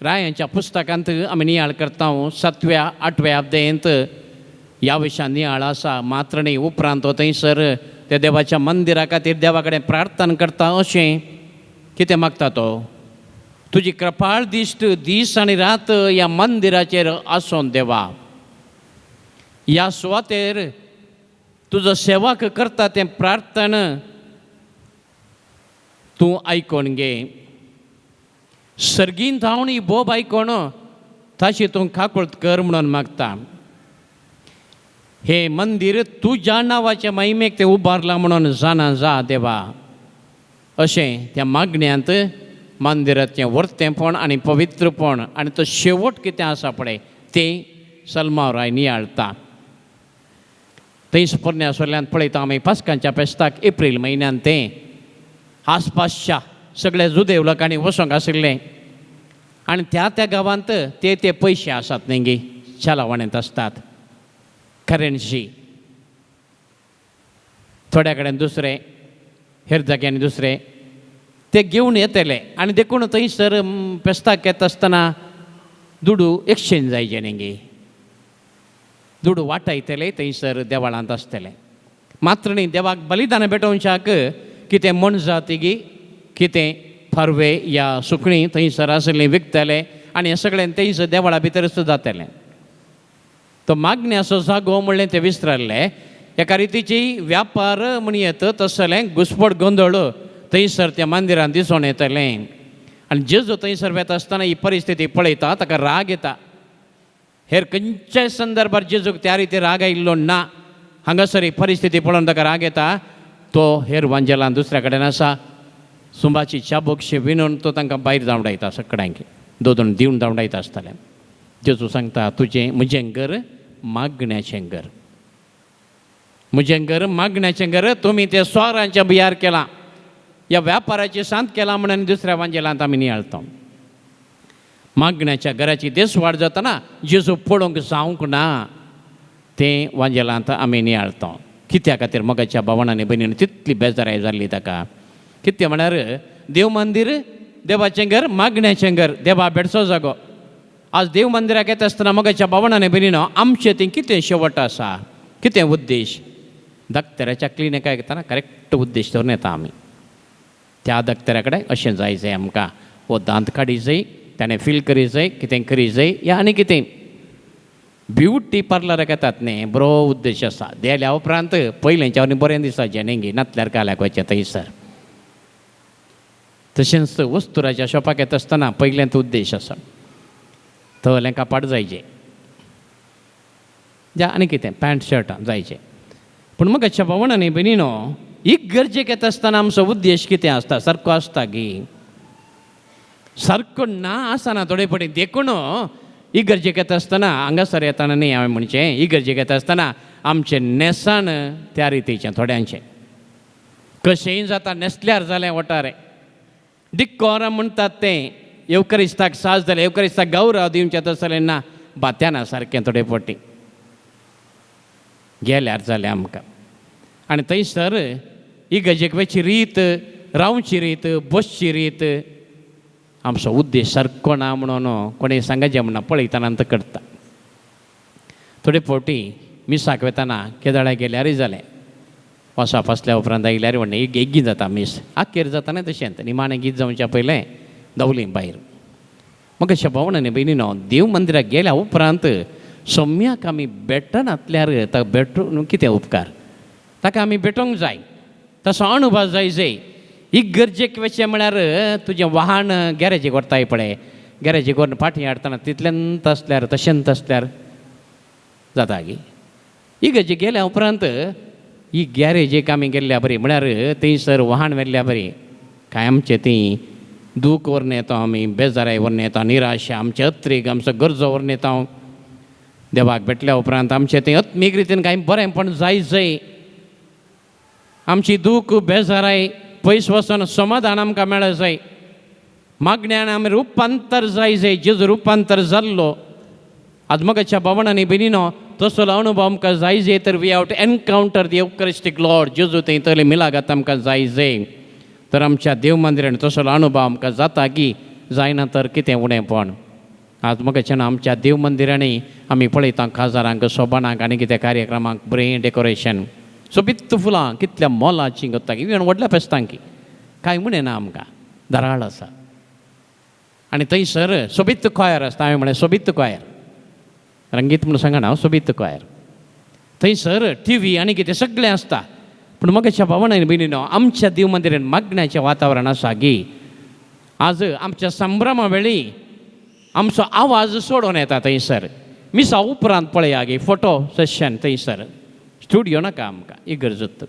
Speaker 3: रायांच्या पुस्तकांत आमी नियाळ करता 7व्या 8व्या अध्यायंत ह्या विशयान नियाळ आसा. मात्र न्ही उपरांत तो थंयसर त्या देवाच्या मंदिरा खातीर देवा कडेन प्रार्थना करता अशें कितें मागता तो, तुजी कृपाळ दिश्ट दीस आनी रात ह्या मंदिराचेर आसून देवा, ह्या सुवातेर तुजो सेवाक करता तें प्रार्थना तूं आयकोन घे. सर्गीन धांवन ही बोब आयकोन ताशी तूं काकुळट कर म्हणून मागता. हे मंदीर तुज्या नांवाच्या महिमेक तें उबारलां म्हणून जाणा जा देवा, अशें त्या मागण्यांत मंदिराचें वर्तेंपण आनी पवित्रपण आनी तो शेवट कितें आसा पळय तें सलमावराय नियाळता. थंयच पोरण्या सोल्यांत पळयता आमी पास्कांच्या फेस्ताक एप्रील म्हयन्यान तें आसपासच्या सगळ्या जुदेव लोकांनी वचोंक आशिल्लें आनी त्या त्या गांवांत ते ते पयशे आसात न्ही गी चलावणेंत आसतात करन्सी, थोड्या कडेन दुसरे हेर जाग्यांनी दुसरे ते घेवन येतले आनी देखून थंयसर फेस्ताक येता आसतना दुडू एक्सचेंज जायचे न्ही गी, दुडू वाटायतले थंयसर देवळांत आसतले. मात्र न्ही देवाक बलिदान भेटोवच्याक कितें मोनजाती गी कितें फारवे या सुकणीं थंयसर आसलीं विकतले आनी हें सगळें थंयसर देवळा भितर जातलें. तो मागण्याचो जागो म्हणलें तें विसरलें. एका रितीची व्यापार म्हण येत तसलें घुसपट गोंदळ थंयसर त्या मंदिरांत दिसून येतलें. आनी जेजू थंयसर वेता आसतना ही परिस्थिती पळयता ताका राग येता. हेर खंयच्याय संदर्भार जेजूक त्या रिती राग आयिल्लो ना, हांगासर ही परिस्थिती पळोवन ताका राग येता. तो हेर वांजेलान दुसऱ्या कडेन आसा, सुंबाची चाबकशी विणून तो तांकां भायर धांवडायता सगळ्यांक दोन दिवन धांवडायता आसताले. जेजू सांगता तुजें म्हजें घर मागण्याचें घर, म्हजें घर मागण्याचें घर, तुमी तें सोरांच्या बियार केलां, ह्या व्यापाराची सांत केलां म्हणून दुसऱ्या वांजेलांत आमी नियाळता. मागण्याच्या घराची देसवाड जातना जेजू पळोवंक जावंक ना तें वांजेलांत आमी नियाळता. कित्या खातीर मोगाच्या भावणांनी भयणीन तितली बेजाराय जाल्ली ताका. कितें म्हळ्यार देव मंदीर देवाचें घर मागण्याचें घर, देवा भेटचो जागो. आज देव मंदिराक येता आसतना मोगाच्या भावणांनी भयणीनो आमचें थंय कितें शेवट आसा, कितें उद्देश. दाक्तराच्या क्लिनिकाक येतना करेक्ट उद्देश धरून येता आमी. त्या दाक्तरा कडेन अशें जाय जाय आमकां, हो दांत काडी जाय, ताणें फील करी जाय, कितें करी जाय या आनी कितें. ब्युटी पार्लराक येतात न्ही, बरो उद्देश आसा. गेल्या उपरांत पयलेंच्या आनी बरें दिसाचें न्ही गी, नातल्यार काल्याक वचचें थंयसर. तशेंच वस्तुराच्या शॉपाक येता आसतना पयलेंच उद्देश आसा, तवलें कापाट जायचें जा आनी कितें पॅन्ट शर्टां जायचें. पूण मगाच्या भावणांनी भयणीनो एक गरजेक येता आसतना आमचो उद्देश कितें आसता, सारको आसता गी, सारको ना आसना थोडे फावटी. देखून इगर्जेक येता आसतना हांगासर येताना न्ही हांवें म्हणचें, इगर्जेक येता आसतना आमचें न्हेसाण त्या रितीचें थोड्यांचें कशेंय जाता, न्हेसल्यार जालें वटारें. डिक्कोरां म्हणटात तें येवकरिस्ताक साज जालें, येवकरिस्ताक गौरव दिवचें तसलें ना, बात्याना सारकें थोडे फावटी गेल्यार जालें आमकां. आनी थंयसर इगर्जेक वचची रीत, रावची रीत, बसची रीत, आमचो उद्देश सारको ना म्हणून कोणें सांगाचें म्हणना, पळयतना आतां करता. थोडे फावटी मिसाक वेताना केदळा गेल्यारय जालें, वासा फासल्या उपरांत आयल्यार म्हणलें एक एगीन जाता मीस, आखेर जाता न्ही तशेंच निमाणें गीत जावच्या पयलें धांवलीं भायर. म्हाका अशें भावणांनी भयणीनो, देव मंदिराक गेल्या उपरांत सोम्याक आमी भेटनातल्यार ताका भेटून कितें उपकार, ताका आमी भेटोंक जाय, तसो अणभव जाय जाय. इगर्जेक वचचें म्हळ्यार तुजें वाहन गॅरेजीक व्हरताय पळय, गॅरेजीक व्हरून फाटीं हाडटना तितलेंच आसल्यार तशेंच आसल्यार जाता गी. इगर्जेक गेल्या उपरांत ही गॅरेजीक आमी गेल्ल्या बरी म्हळ्यार थंयसर वाहन व्हेल्ल्या बरी कांय आमचें ती दूख व्हरून येता आमी, बेजाराय व्हरून येता, निराशा आमचे अत्रीक आमचो गरजो व्हरून येता. देवाक भेटल्या उपरांत आमचें तें आत्मीक रितीन कांय बरेंपण जाय जाय, आमची दूख बेजाराय पयस वचून समाधान आमकां मेळ जाय, मागण्यान आमी रुपांतर जाय जाय, जेजू रुपांतर जाल्लो आज मगाच्या भावणांनी भयणीनो तसो अणभव आमकां जाय जाय. तर we have to encounter the Eucharistic Lord, जेजू थंय तले मिलागात आमकां जाय जाय. तर आमच्या देव मंदिरान तसो अणभव आमकां जाता की जायना तर कितें उणेंपण. आज मगाच्यान आमच्या देव मंदिरांनी आमी पळयता काजारांक, सोबाणांक आनी कितें कार्यक्रमांक बरें डेकोरेशन, सोबीत फुलां कितल्या मोलाचीं करता, इवन व्हडल्या फेस्तांकी कांय म्हणना आमकां धाराळ आसा. आनी थंयसर सोबीत कॉयर आसता, हांवें म्हणलें सोबीत कॉयर, रंगीत म्हणून सांगना हांव, सोबीत कॉयर. थंयसर टी व्ही आनी कितें सगळें आसता. पूण मगाच्या भावणांनी भयणीनो, आमच्या देव मंदिरान मागण्याचें वातावरण आसा की आज आमच्या संभ्रमा वेळी आमचो आवाज सोडून येता थंयसर. मिसा उपरांत पळया गे फोटो सेशन थंयसर, स्टुडियो नाका आमकां, इगर्जत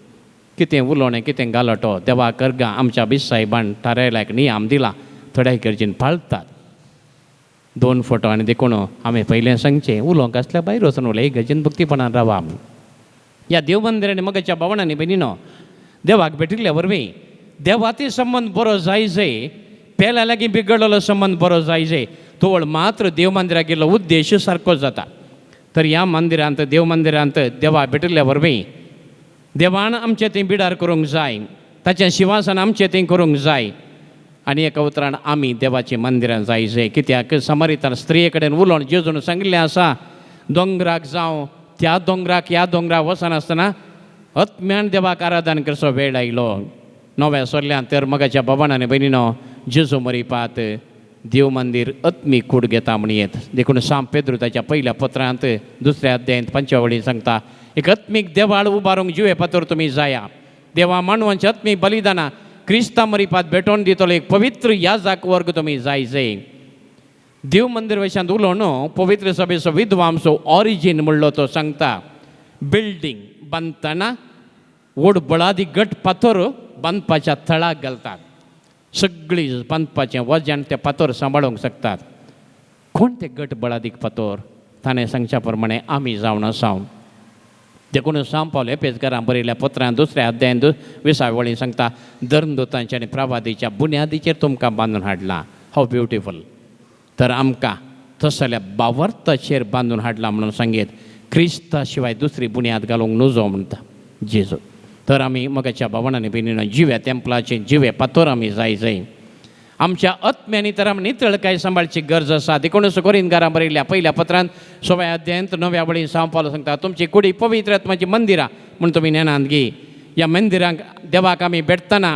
Speaker 3: कितें उलोवणें कितें घालटो देवा करगा आमच्या बीस साहेबान थारायला एक नियम दिला, थोड्या इगर्जीन पाळतात दोन फोटो. आनी देखून आमी पयलें सांगचें उलोवंक आसल्यार भायर वचून उलय, इगर्जेन भक्तीपणान रावा आमी. ह्या देव मंदिरांनी मगाच्या भावणांनी भयणीनो देवाक भेटिल्ल्या वरवीं देवाती संबंद बरो जाय जाय, पेल्या लागीं बिगडलेलो संबंद बरो जाय जाय, तोवळ मात्र देव मंदिराक गेल्लो उद्देश सारको जाता. तर ह्या मंदिरांत देव मंदिरांत देवा भेटिल्ल्या वरवीं देवान आमचें थंय बिडार करूंक जाय, ताचें शिवासन आमचें थंय करूंक जाय. आनी एका उतरान आमी देवाचीं मंदिरां जाय जाय. कित्याक समरितान स्त्रिये कडेन उलोवन जेजून सांगिल्लें आसा, दोंगराक जावं त्या दोंगराक ह्या दोंगराक वचनासतना आत्म्यान देवाक आराधन करचो वेळ आयलो. नव्या सोल्ल्यान तर मगाच्या बाबान आनी भयणीनो जेजू मरिपात देव मंदीर आत्मीक कूड घेता म्हण येत. देखून सांत पेद्रू ताच्या पयल्या पत्रांत दुसऱ्या अध्यायांत पंचव्या वळीन सांगता, एक आत्मीक देवाळ उबारूंक जिवे पातोर तुमी जाया, देवा मानवांच्या आत्मीक बलिदानां क्रिस्ता मरिपात भेटोवन दितलो एक पवित्र याजाक वर्ग तुमी जाय जाय. देव मंदीर वशांत उलोवन पवित्र सभेचो विद्वांसो ऑरिजीन म्हणलो तो सांगता, बिल्डींग बांदतना व्हड बळादी गट फातर बांदपाच्या थळाक घालतात, सगळी बांदपाचें वजन ते फातर सांबाळूंक शकतात. कोण ते गट बळादीक फातर? ताणें सांगच्या प्रमाणे आमी जावन आसा. देखून सांव पावल एपेसकारां बरयल्या पत्रान दुसऱ्या अध्यायान विसाव्या वळीन सांगता, धर्मदूतांच्या आनी प्रवादीच्या बुन्यादीचेर तुमकां बांदून हाडला. हाव ब्युटिफूल. तर आमकां तसल्या बावर्ताचेर बांदून हाडला म्हणून सांगीत, क्रिस्ता शिवाय दुसरी बुन्याद घालूंक नुजो म्हणटा जेजू. तर आमी मगाच्या भावणांनी भयणीनो जिव्या तेंपलाचे जिवे पातोर आमी जाय जाय. आमच्या आत्म्यांनी तर आमी नितळकाय सांबाळची गरज आसा. देखूनच कोरिंदकारां बरयल्ल्या पयल्या पत्रांत सोव्या अध्यायांत णव्या वळीन सांव पावलो सांगता, तुमची कुडी पवित्र आत्माची मंदिरां म्हूण तुमी नेणांत गी. ह्या मंदिरांक देवाक आमी भेटतना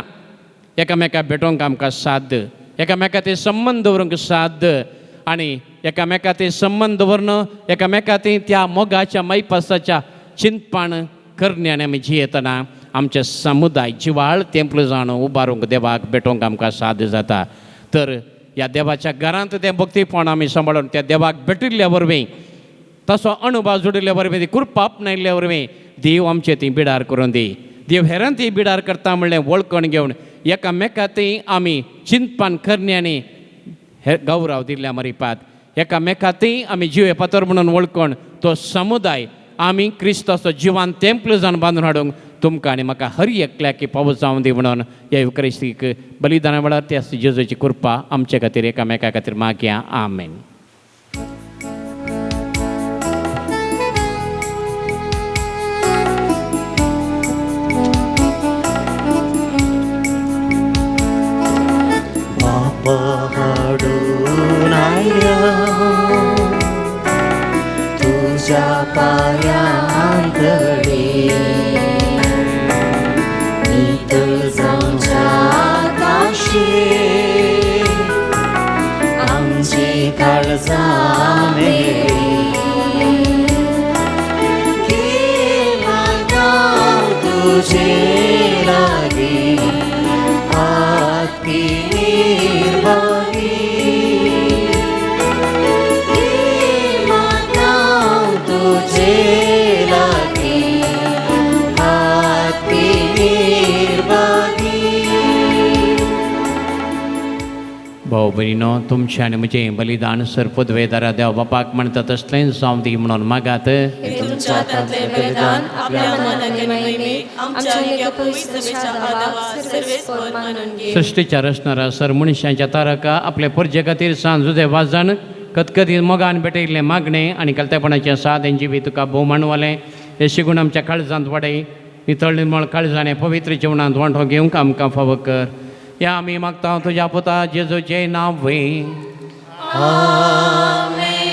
Speaker 3: एकामेका भेटोवंक आमकां साद, एकामेका ते संबंद दवरूंक साद, आनी एकामेका ते संबंद दवरून एकामेका ते त्या मोगाच्या मैपासाच्या चिंतपान करण्यान आमी जियेतना आमचे समुदाय जिवाळ तेंपल जावन उबारूंक देवाक भेटोवंक आमकां साद जाता. तर ह्या देवाच्या घरांत तें भक्तीपण आमी सांबाळून त्या देवाक भेटिल्ल्या वरवीं, तसो अणभव जोडिल्ल्या वरवीं, ती कृपा आपणायल्ल्या वरवीं देव आमचे ती बिडार करून दी. देव हेरान ती बिडार करता म्हणलें वळखण घेवन एकामेका ती आमी चिंतपान करण्यांनी हे गौरव दिल्ल्या मरिपात एकामेकांतय आमी जिवे पातोर म्हणून वळखून तो समुदाय आमी क्रिस्ताचो जिवान तेंपल जावन बांदून हाडूंक तुमकां आनी म्हाका हर एकल्याक पावस जावं दी म्हणून ह्या युक्रिस्तीक बलिदाना वेळार त्या जेजूची कृपा आमचे खातीर एकामेका खातीर मागया. आमेन.
Speaker 5: बापा हाडून आयल्या तुज्या पायांतडे नितळ जावच्या काशी आमची काळजां मेळी घे माता तुजे लागीं आत्ती निर्वागी घे माता तुजे लागीं आत्ती निर्वागी.
Speaker 3: भाऊ भयणीनो, तुमचें आनी म्हजें बलिदान सरपदवेदारा देव बापाक म्हणटा तसलें जावं दी म्हणून मागात.
Speaker 2: तुमच्या हातांतलें बलिदान आपल्या मनाक महिमेक आमच्या आनी ह्या पवित्र सभेच्या आदावा सर्वेस्पर मानून घे.
Speaker 3: सृश्टीच्या रचणारा सर मनशांच्या तारका आपले परजे खातीर सांज उदय वाजान कतकती मोगान भेटयल्लें मागणें आनी कलतेपणाचें साद जिवी तुका भोवमानवालें हे शिगूण आमच्या काळजांत वाडय नितळ निर्मळ काळजाने पवित्र जिवनांत वांटो घेवंक आमकां फावो कर. या आमी मागता तुज्या पुता जेजूचें नांव वय.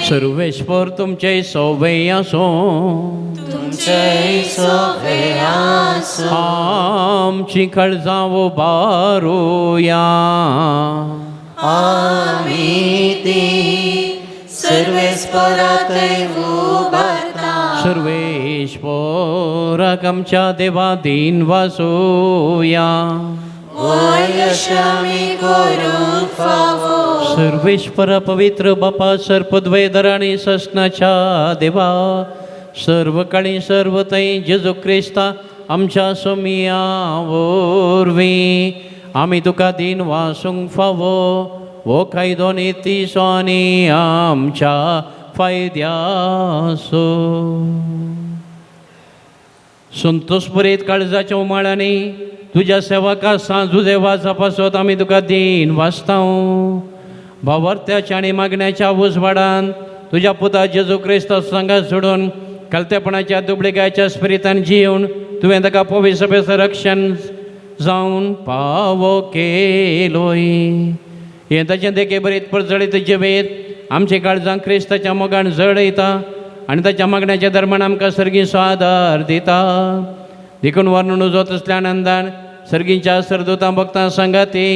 Speaker 3: सर्वेश्वर तुमचे सोवे आसूं.
Speaker 1: तुमचे सोवे आसूं.
Speaker 3: आमची काळजां उबारुया.
Speaker 1: आमी ती सर्वेस्परातय उबारता.
Speaker 3: सर्वेश्वराक आमच्या देवा दीन वासुया.
Speaker 1: वयशामी करूंक फावो.
Speaker 3: सर्वेश्वर पवित्र बापा सर्पद्वैधर आनी ससनाच्या देवा सर्व काळी सर्व थंय जेजू क्रिस्ता आमच्या सोमिया वरवीं आमी तुका दीन वासूंक फावो हो कायदो नितीचो आनी आमच्या फायद्याचो. संतोष बरीत काळजाच्या उमाळ्यांनी तुज्या सेवका सांजू देवाचा पासत आमी तुका दीन वाचतांव. भावार्थ्याच्या आनी मागण्याच्या उजवाडान तुज्या पुता जेजू क्रिस्ता सांगात सोडून कलतेपणाच्या दुबळिकायच्या स्पिरितान जिवन तुवें ताका पवित्र सभेचो रक्षण जावन पावो केलोय. हें ताचें देखे बरीत परजळीत जिवेत आमचे काळजां क्रिस्ताच्या मोगान जळयता आनी ताच्या मागण्याच्या धर्मान आमकां सर्गीचो आदार दिता. देखून वर्णन उजो तसल्या आनंदान सर्गीच्या सरदूतां भक्तां सांगाती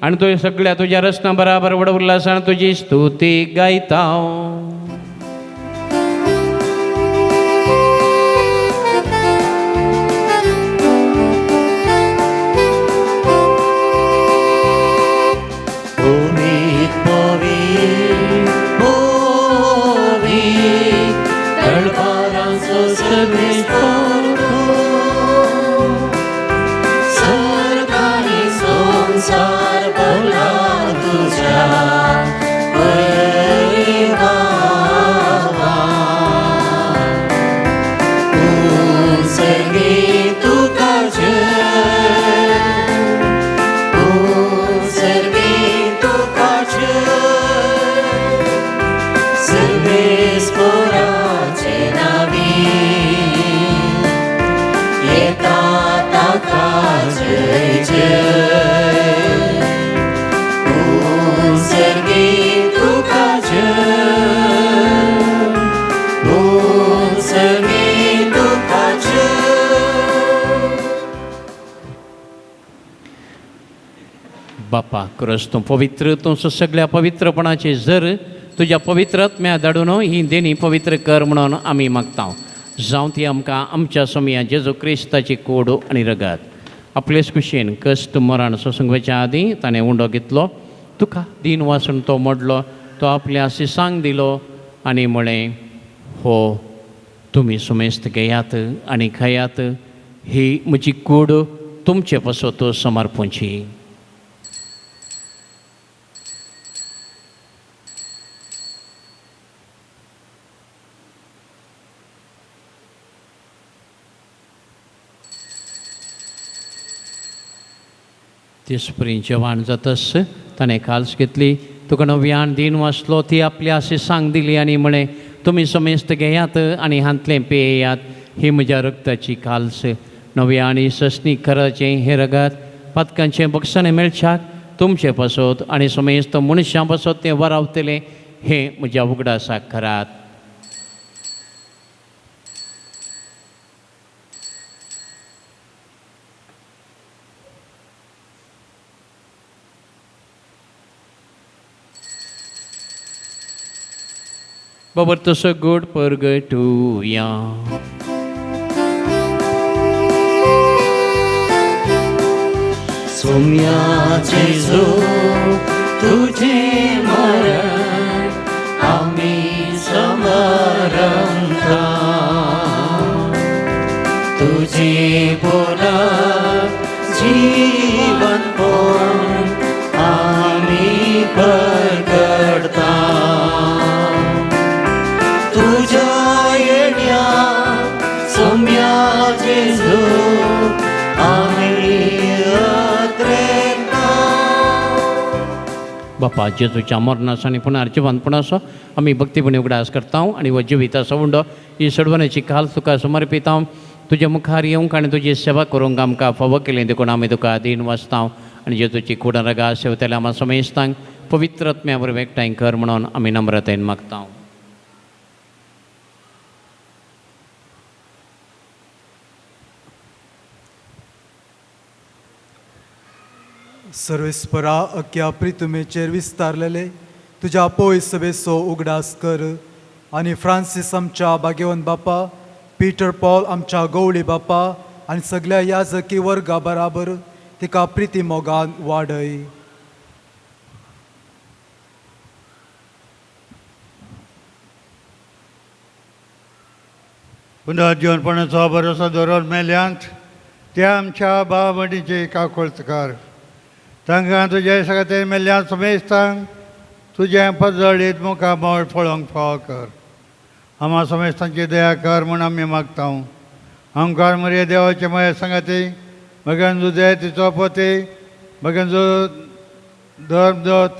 Speaker 3: आनी तुवें सगळ्या तुज्या रचना बराबर व्हड उल्हासान तुजी स्तुती गायता.
Speaker 1: पवीत पवीत पवीत तळपारांचो सर्वेस्पर तूं. सर्गांनी संवसार भरला तुज्या वैभवान. तूं सर्गी तुका जय, तूं सर्गी तुका जय, सर्वेस्पराचे नावी येता ताका जय जय. तूं सर्गी तुका जय, तूं सर्गी तुका जय.
Speaker 3: बापा क्रस तूं पवित्र, तूं सगळ्या पवित्रपणाचे जर तुज्या पवित्र आत्म्या धाडून ही देणी पवित्र कर म्हणून आमी मागता. जावं ती आमकां आमच्या सोमया जेजू क्रिस्ताची कोड आनी रगत. आपलेच कुशीन कश्ट मरण सोसूंक वचच्या आदीं ताणें उंडो घेतलो, तुका दीन वासून तो मोडलो, तो आपल्या शिसांक दिलो आनी म्हळें, हो तुमी सुमेस्त घेयात आनी खायात, ही म्हजी कूड तुमचे पासत समर्पणची. तेचपरी जेवण जातस ताणें काल्स घेतली, तुका नव्यान दिन वाचलो, ती आपल्या अशें सांग दिली आनी म्हळें, तुमी समेस्त घेयात आनी हांतलें पेयात, ही म्हज्या रक्ताची काल्स, नव्या आनी सस्नी कराचें हें रगत पातकांचें बक्षाणें मेळच्याक तुमचें पासत आनी समेस्त मनशां पासत तें वरावतलें, हें म्हज्या उगडासाक करात. बाबर तसो गोड परगटुया.
Speaker 1: सोम्या जेजू तुझे मरण आमी समरंता, तुझे बोला जीवन पण आमी परगडता, तुझ्या येण्या सोम्या जेजू आमी.
Speaker 3: बापा जेजूच्या मरणाचो आनी पुनर्जिवंतपणाचो आमी भक्तीपणी उगडास करता आनी हो जिविताचो उंडो ही सोडवण्याची काल तुका समर्पिता. तुज्या मुखार येवंक आनी तुजी सेवा करूंक आमकां फावो केली देखून आमी तुका दीन वाचता आनी जेजूची कुडां रगा सेवतल्या आमा समेस्तांक पवित्र आत्म्या वरवीं एकठांय कर म्हणून आमी नम्रतायेन मागता.
Speaker 6: सर्वेस्परा अख्या प्रितुमेचेर विस्तारलेले तुज्या पोय सभेचो उगडास कर आनी फ्रांसीस आमच्या भाग्यवंत बापा, पीटर पॉल आमच्या गवळी बापा आनी सगल्या याजकी वर्गा बराबर तिका प्रिती मोगान वाडय.
Speaker 7: पुनर्जीवनपणाचो भरोसो दवरून मेल्यांत त्या आमच्या भाव भयणीचे काकुळतकार तांकां तुजे सगळें मेल्ल्या समेस्तांक तुजें पजळीत मुखामळ पळोवंक फावो कर. आमा समेस्तांची दया कर म्हूण आमी मागता. आमकार मरे देवाचे माये सांगाती भगन जुजे तिचो पोती भगन जो धर्मदत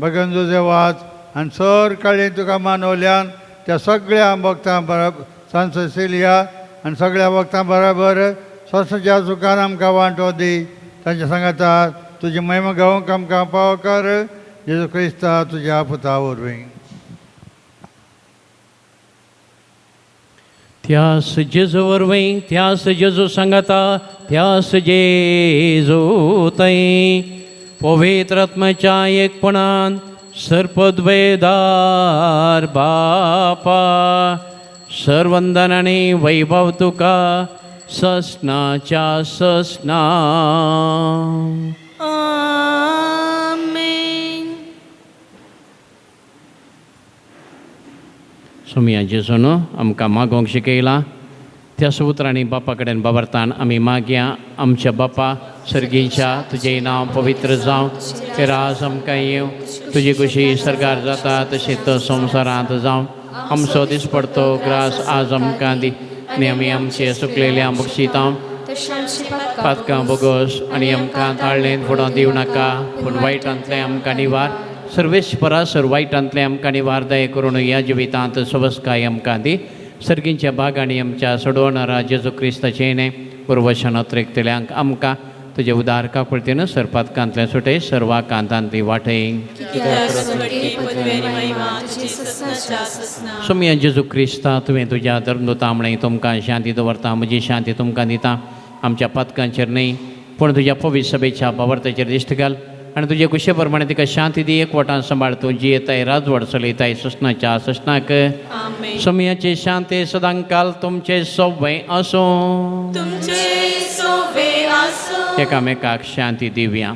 Speaker 7: भगन जुजे वाज आनी सर काळी तुका मानवल्यान त्या सगळ्या भक्तां बराबर सांत सेसिलिया आनी सगळ्या भक्तां बराबर संस्थेच्या सुखान आमकां वांटो दी. तांच्या सांगाता तुजी महिमा गावंक आमकां पाव कर जेजू क्रिस्ता तुज्या पुता वरवीं.
Speaker 3: त्यास जेजू वरवीं, त्यास जेजू सांगाता, त्यास जेजू थंय पवित्र आत्म्याच्या एकपणान सर्पद्वेदार बापा सर्वंदन आनी वैभव तुका ससनाच्या ससना.
Speaker 2: आमेन.
Speaker 3: सोमया जेजून आमकां मागोवंक शिकयलां त्या उतरांनी बापा कडेन बाबरतान आमी मागया. आमच्या बापा सर्गीच्या तुजें नांव पवित्र जावं, तें राज आमकां येवं, तुजी खुशी सरकार जाता तशें तो संवसारांत जावं. आमचो दिसपडतो ग्रास आज आमकां दी आनी आमी आमचे सुकलेल्या बक्षितां पातकां बोगस आनी आमकां ताळ्ळें फुडो दिवं नाका, पूण वायटांतलें आमकां निवार. सर्वेस्परा सर वायटांतलें आमकां निवार दया करून ह्या जिवितांत सवस्काय आमकां दी. सर्गींच्या बागांनी आमच्या सोडवणारा जेजू क्रिस्ताचें न्हय पुर्वशन अत्रेकतल्यांक आमकां तुजे उदार काकुळतेन सरपातकांतलें सुटय सर्वा कांतांतली वाटय. सोमया जेजू क्रिस्ता तुवें तुज्या धर्मदूता म्हळें तुमकां शांती दवरता, म्हजी शांती तुमकां दिता. आमच्या पातकांचेर न्हय पूण तुज्या पवित्र सभेच्या बावर्ताचेर दिश्ट घाल आनी तुजे कुशे प्रमाणे तिका शांती दी. एकवटान सांबाळ तूं जियेताय राजवड चलयताय ससनाच्या ससनाक. सोमयाची शांती सदांकाल तुमचे सोवे आसूं. एकामेकाक शांती दिवया.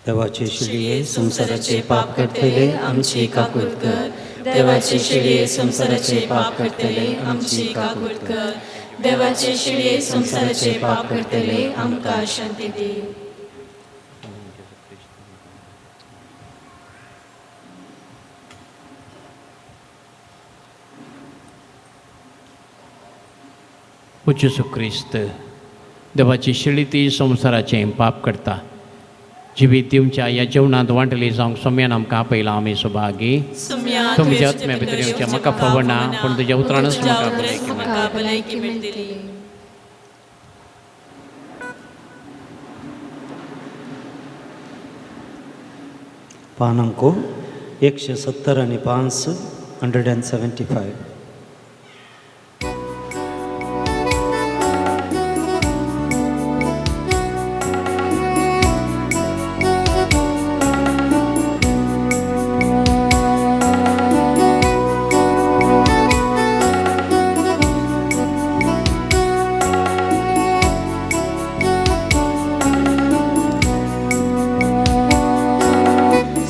Speaker 1: देवाचे शिळये संवसाराचे पाप करतले आमची काकूत कर.
Speaker 2: देवाचे शिळये संवसाराचे पाप करतले आमची काकूत कर. देवाचे शिळये संवसाराचे पाप करतले आमकां शांती दी.
Speaker 3: ओ जेजू क्रिस्त देवाची शेळी ती संवसाराचें पाप करता. जिवीत दिवच्या ह्या जेवणांत वांटली जावंक सोम्यान आमकां आपयला. आमी सुभागी. तुमच्या आत्म्या भितर येवचें म्हाका फावना, पूण तुज्या उतरानच म्हाका भलायकी मेळटली.
Speaker 1: पान अंको 175, 175.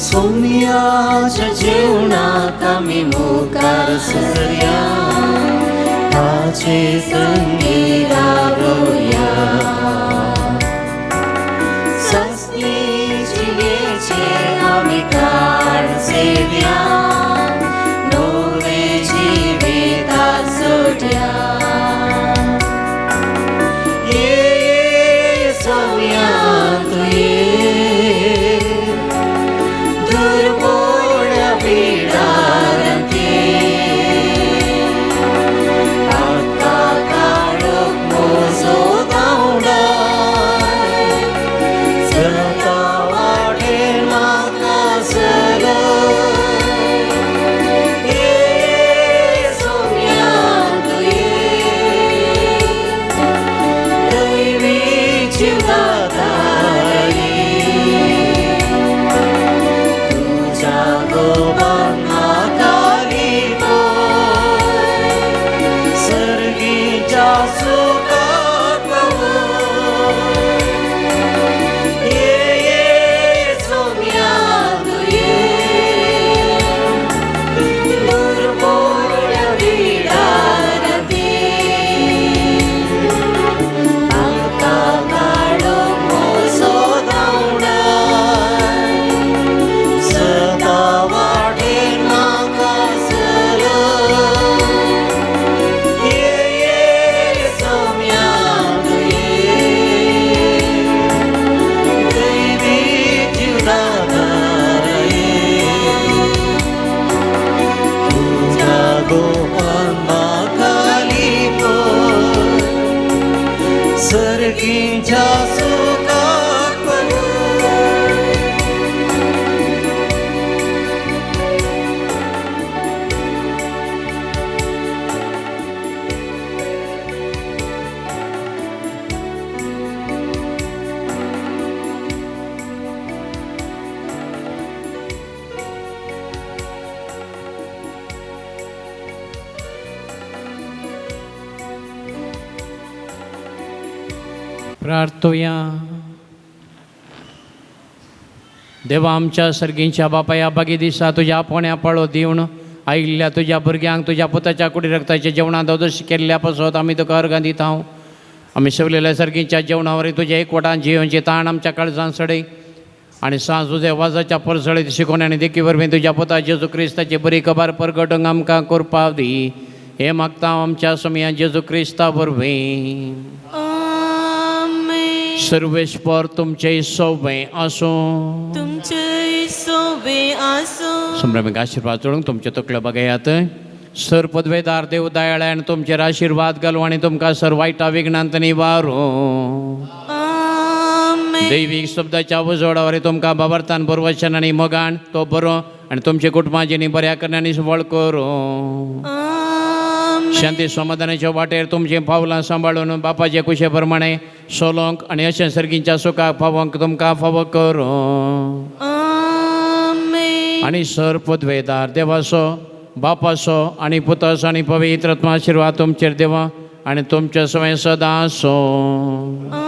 Speaker 5: सोम्याच्या जेवणाक आमी मुखार सरया, ताचे संगी रावया. सस्ती जिणेचे आमी काळ सेव्या, नवे जिविता सोड्या. ये सोम्या तूं ये, दुर्बोळ्या पिडारांत आतां काडूंक म्हजो धांवडाय, सदां वाटेर म्हाका चलय. ये सोम्या तूं ये, दैवी जिवदाताय, तुज्या गोपान म्हाका लिपय, सर्गीच्या सुखाक पावय. ये ये सोम्या तूं ये, दुर्बोळ्या पिडारांत आतां काडूंक म्हजो धांवडाय, सदां वाटेर म्हाका चलय. ये ये सोम्या तूं ये, दैवी जिवदाताय, तुज्या गोपान म्हाका लिपय, सर्गीच्या सुखाक पावय.
Speaker 3: प्रार्थुया. देवा आमच्या सर्गींच्या बापाया, बागी दिसा तुज्या पोण्या पाळो दिवन आयिल्ल्या तुज्या भुरग्यांक तुज्या पुताच्या कुडी रक्ताच्या जेवणांत अदोश केल्ल्या पासत आमी तुका अर्गां दिता. आमी सवलेल्या सर्गींच्या जेवणावरी तुज्या एकवटान जियोवची ताण आमच्या काळजान सडय आनी सांज तुज्या वाजाच्या परसळीत शिकोवन आनी देखी वरवीं तुज्या पुता जेजू क्रिस्ताची बरी खबर परगटूंक आमकां करपाक दी. हें मागता आमच्या सोमया जेजू क्रिस्ता वरवीं. सर्वेस्पर तुमचे सोवे आसूं.
Speaker 2: तुमचे सोवे आसूं.
Speaker 3: संभ्रमीक आशिर्वाद जोडूंक तुमचे तकल्यो बघयात. सर पदवेदार देव दयाळ आनी तुमचेर आशिर्वाद घालूं आनी तुमकां सर वायटा विघ्नांत निवारूं. दैवीक शब्दाच्या उजवाडावरी तुमकां बाबरतान बरवचन आनी मोगान तो बरो आनी तुमचे कुटुंबांनी बऱ्या करण्यानी वळ करूं. शांती समाधानाच्या वाटेर तुमचीं पावलां सांबाळून बापाचे कुशे प्रमाणे सोलोंक आनी अशें सर्गींच्या सुखाक पावोवंक तुमकां फावो करूं. आनी सर पदवेदार देवाचो बापाचो आनी पुताचो आनी पवित्र आत्मा आशिर्वाद तुमचेर देवा आनी तुमचे सवय सदां आसूं.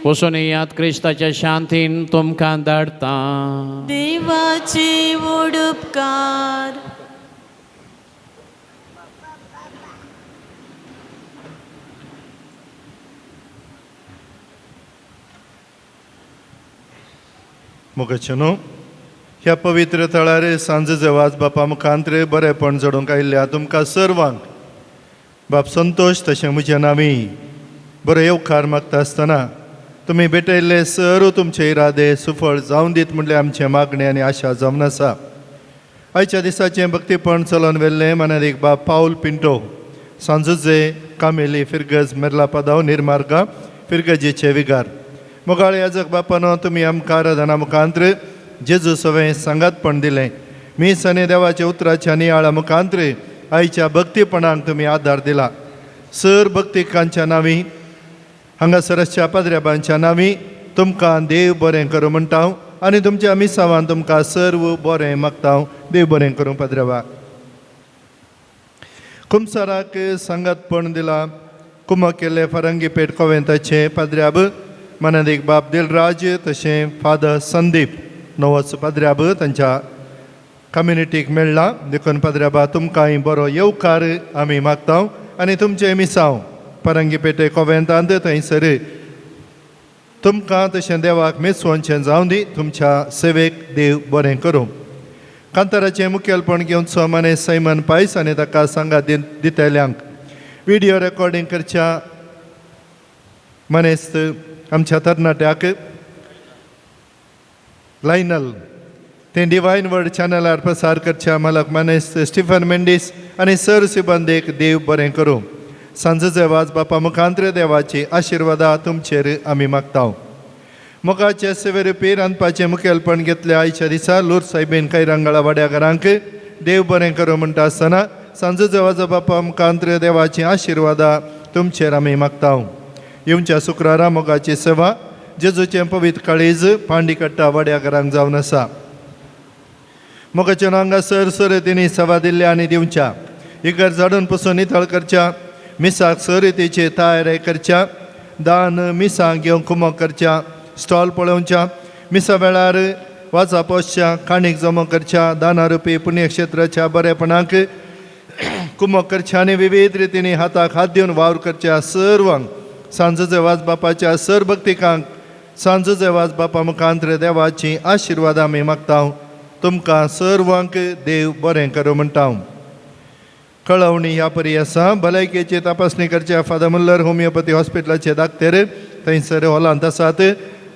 Speaker 3: वचून येयात क्रिस्ताच्या शांतीन तुमकां धाडटा.
Speaker 2: देवाचे व्हड उपकार.
Speaker 8: मोगाचेनो ह्या पवित्र थळार सांज जेवाज बापा मुखांत्रे बरेपण जोडूंक आयिल्ल्या तुमकां सर्वांक बाप संतोश तशें म्हज्या नांवी बरो येवकार मागता आसतना तुमी भेटयल्ले सर तुमचे इरादे सुफळ जावन दीत म्हणले आमचें मागणें आनी आशा जावन आसा. आयच्या दिसाचें भक्तीपण चलोवन व्हेल्लें मानादीक बाब पावल पिंटो, सांजुजे कामेली फिरगज मेर्लापादाव निर्मार्गा फिरगजेचे विगार. मोगाळ याजक बापानो, तुमी आमकां आराधना मुखांत्र जेजू सवें सांगातपण दिलें. मीस आनी देवाच्या उतराच्या नियाळा मुखांत्र आयच्या भक्तीपणाक तुमी आदार दिला. सर भक्तिकांच्या नांवी, हांगासर आसच्या पाद्र्याबांच्या नांवी तुमकां देव बरें करूं म्हणटा हांव आनी तुमच्या मिसावान तुमकां सर्व बरें मागता हांव. देव बरें करूं पाद्र्याबा. कुमसाराक सांगातपण दिला कुमक केल्ले फरंगी पेट कोवेंताचे पाद्र्याब मानादीक बाब दिलराज, तशें फादर संदीप नवोच पाद्र्याब तांच्या कम्युनिटीक मेळ्ळा. देखून पाद्र्याबा तुमकांय बरो येवकार आमी मागता आनी तुमचें मिसांव परंगी पेटे कोवेंतांत थंयसर तुमकां तशें देवाक मेसवनचें जावं दी. तुमच्या सेवेक देव बरें करूं. कांताराचें मुखेलपण घेवन सोमाने सैमन पायस आनी ताका सांगात दितल्यांक विडियो रेकॉर्डिंग करच्या मनेस्त आमच्या तरणाट्याक लायनल, तें डिवायन वर्ड चॅनलार प्रसार करच्या मालक मानेस्त स्टिफन मेंडीस आनी सर सिबंदेक देव बरें करूं. सांजेचे वाज बापा मुखांत्र देवाची आशिर्वादा तुमचेर आमी मागता. मोगाचे सेवेरुपी रांदपाचें मुखेलपण घेतले आयच्या दिसा लूर सायबीन कैरंगाळा वाड्या घरांक देव बरें करूं म्हणटा आसतना सांजेचे वाज बापा मुखांत्र देवाची आशिर्वादा तुमचेर आमी मागता. येवच्या शुक्रारा मोगाची सेवा जेजूचें पवित्र काळीज पांडीकट्टा वाड्या घरांक जावन आसा. मोगाचे हांगासर सर तिणी सेवा दिल्ल्या आनी दिवच्या इगर्ज झाडून पसून नितळ करच्या, मिसाक सरितीची तयारी करच्या, दान मिसां घेवन कुमक करच्या, स्टॉल पळोवच्या, मिसा वेळार वाचा पोसच्या, काणीक जमो करच्या, दाना रुपी पुण्यक्षेत्राच्या बरेपणाक कुमक करच्या आनी विविध रितींनी हाताक हात दिवन वावर करच्या सर्वांक सांजेचे वाज बापाच्या सर भक्तिकांक सांजेचे वाज बापा मुखांत्र देवाची आशिर्वाद आमी मागता. तुमकां सर्वांक देव बरें करूं म्हणटा. कळवणी ह्या परी आसा. भलायकेची तपासणी करच्या फादर मुल्लर होमिओपॅथी हॉस्पिटलाचे दाक्तेर थंयसर हॉलांत आसात.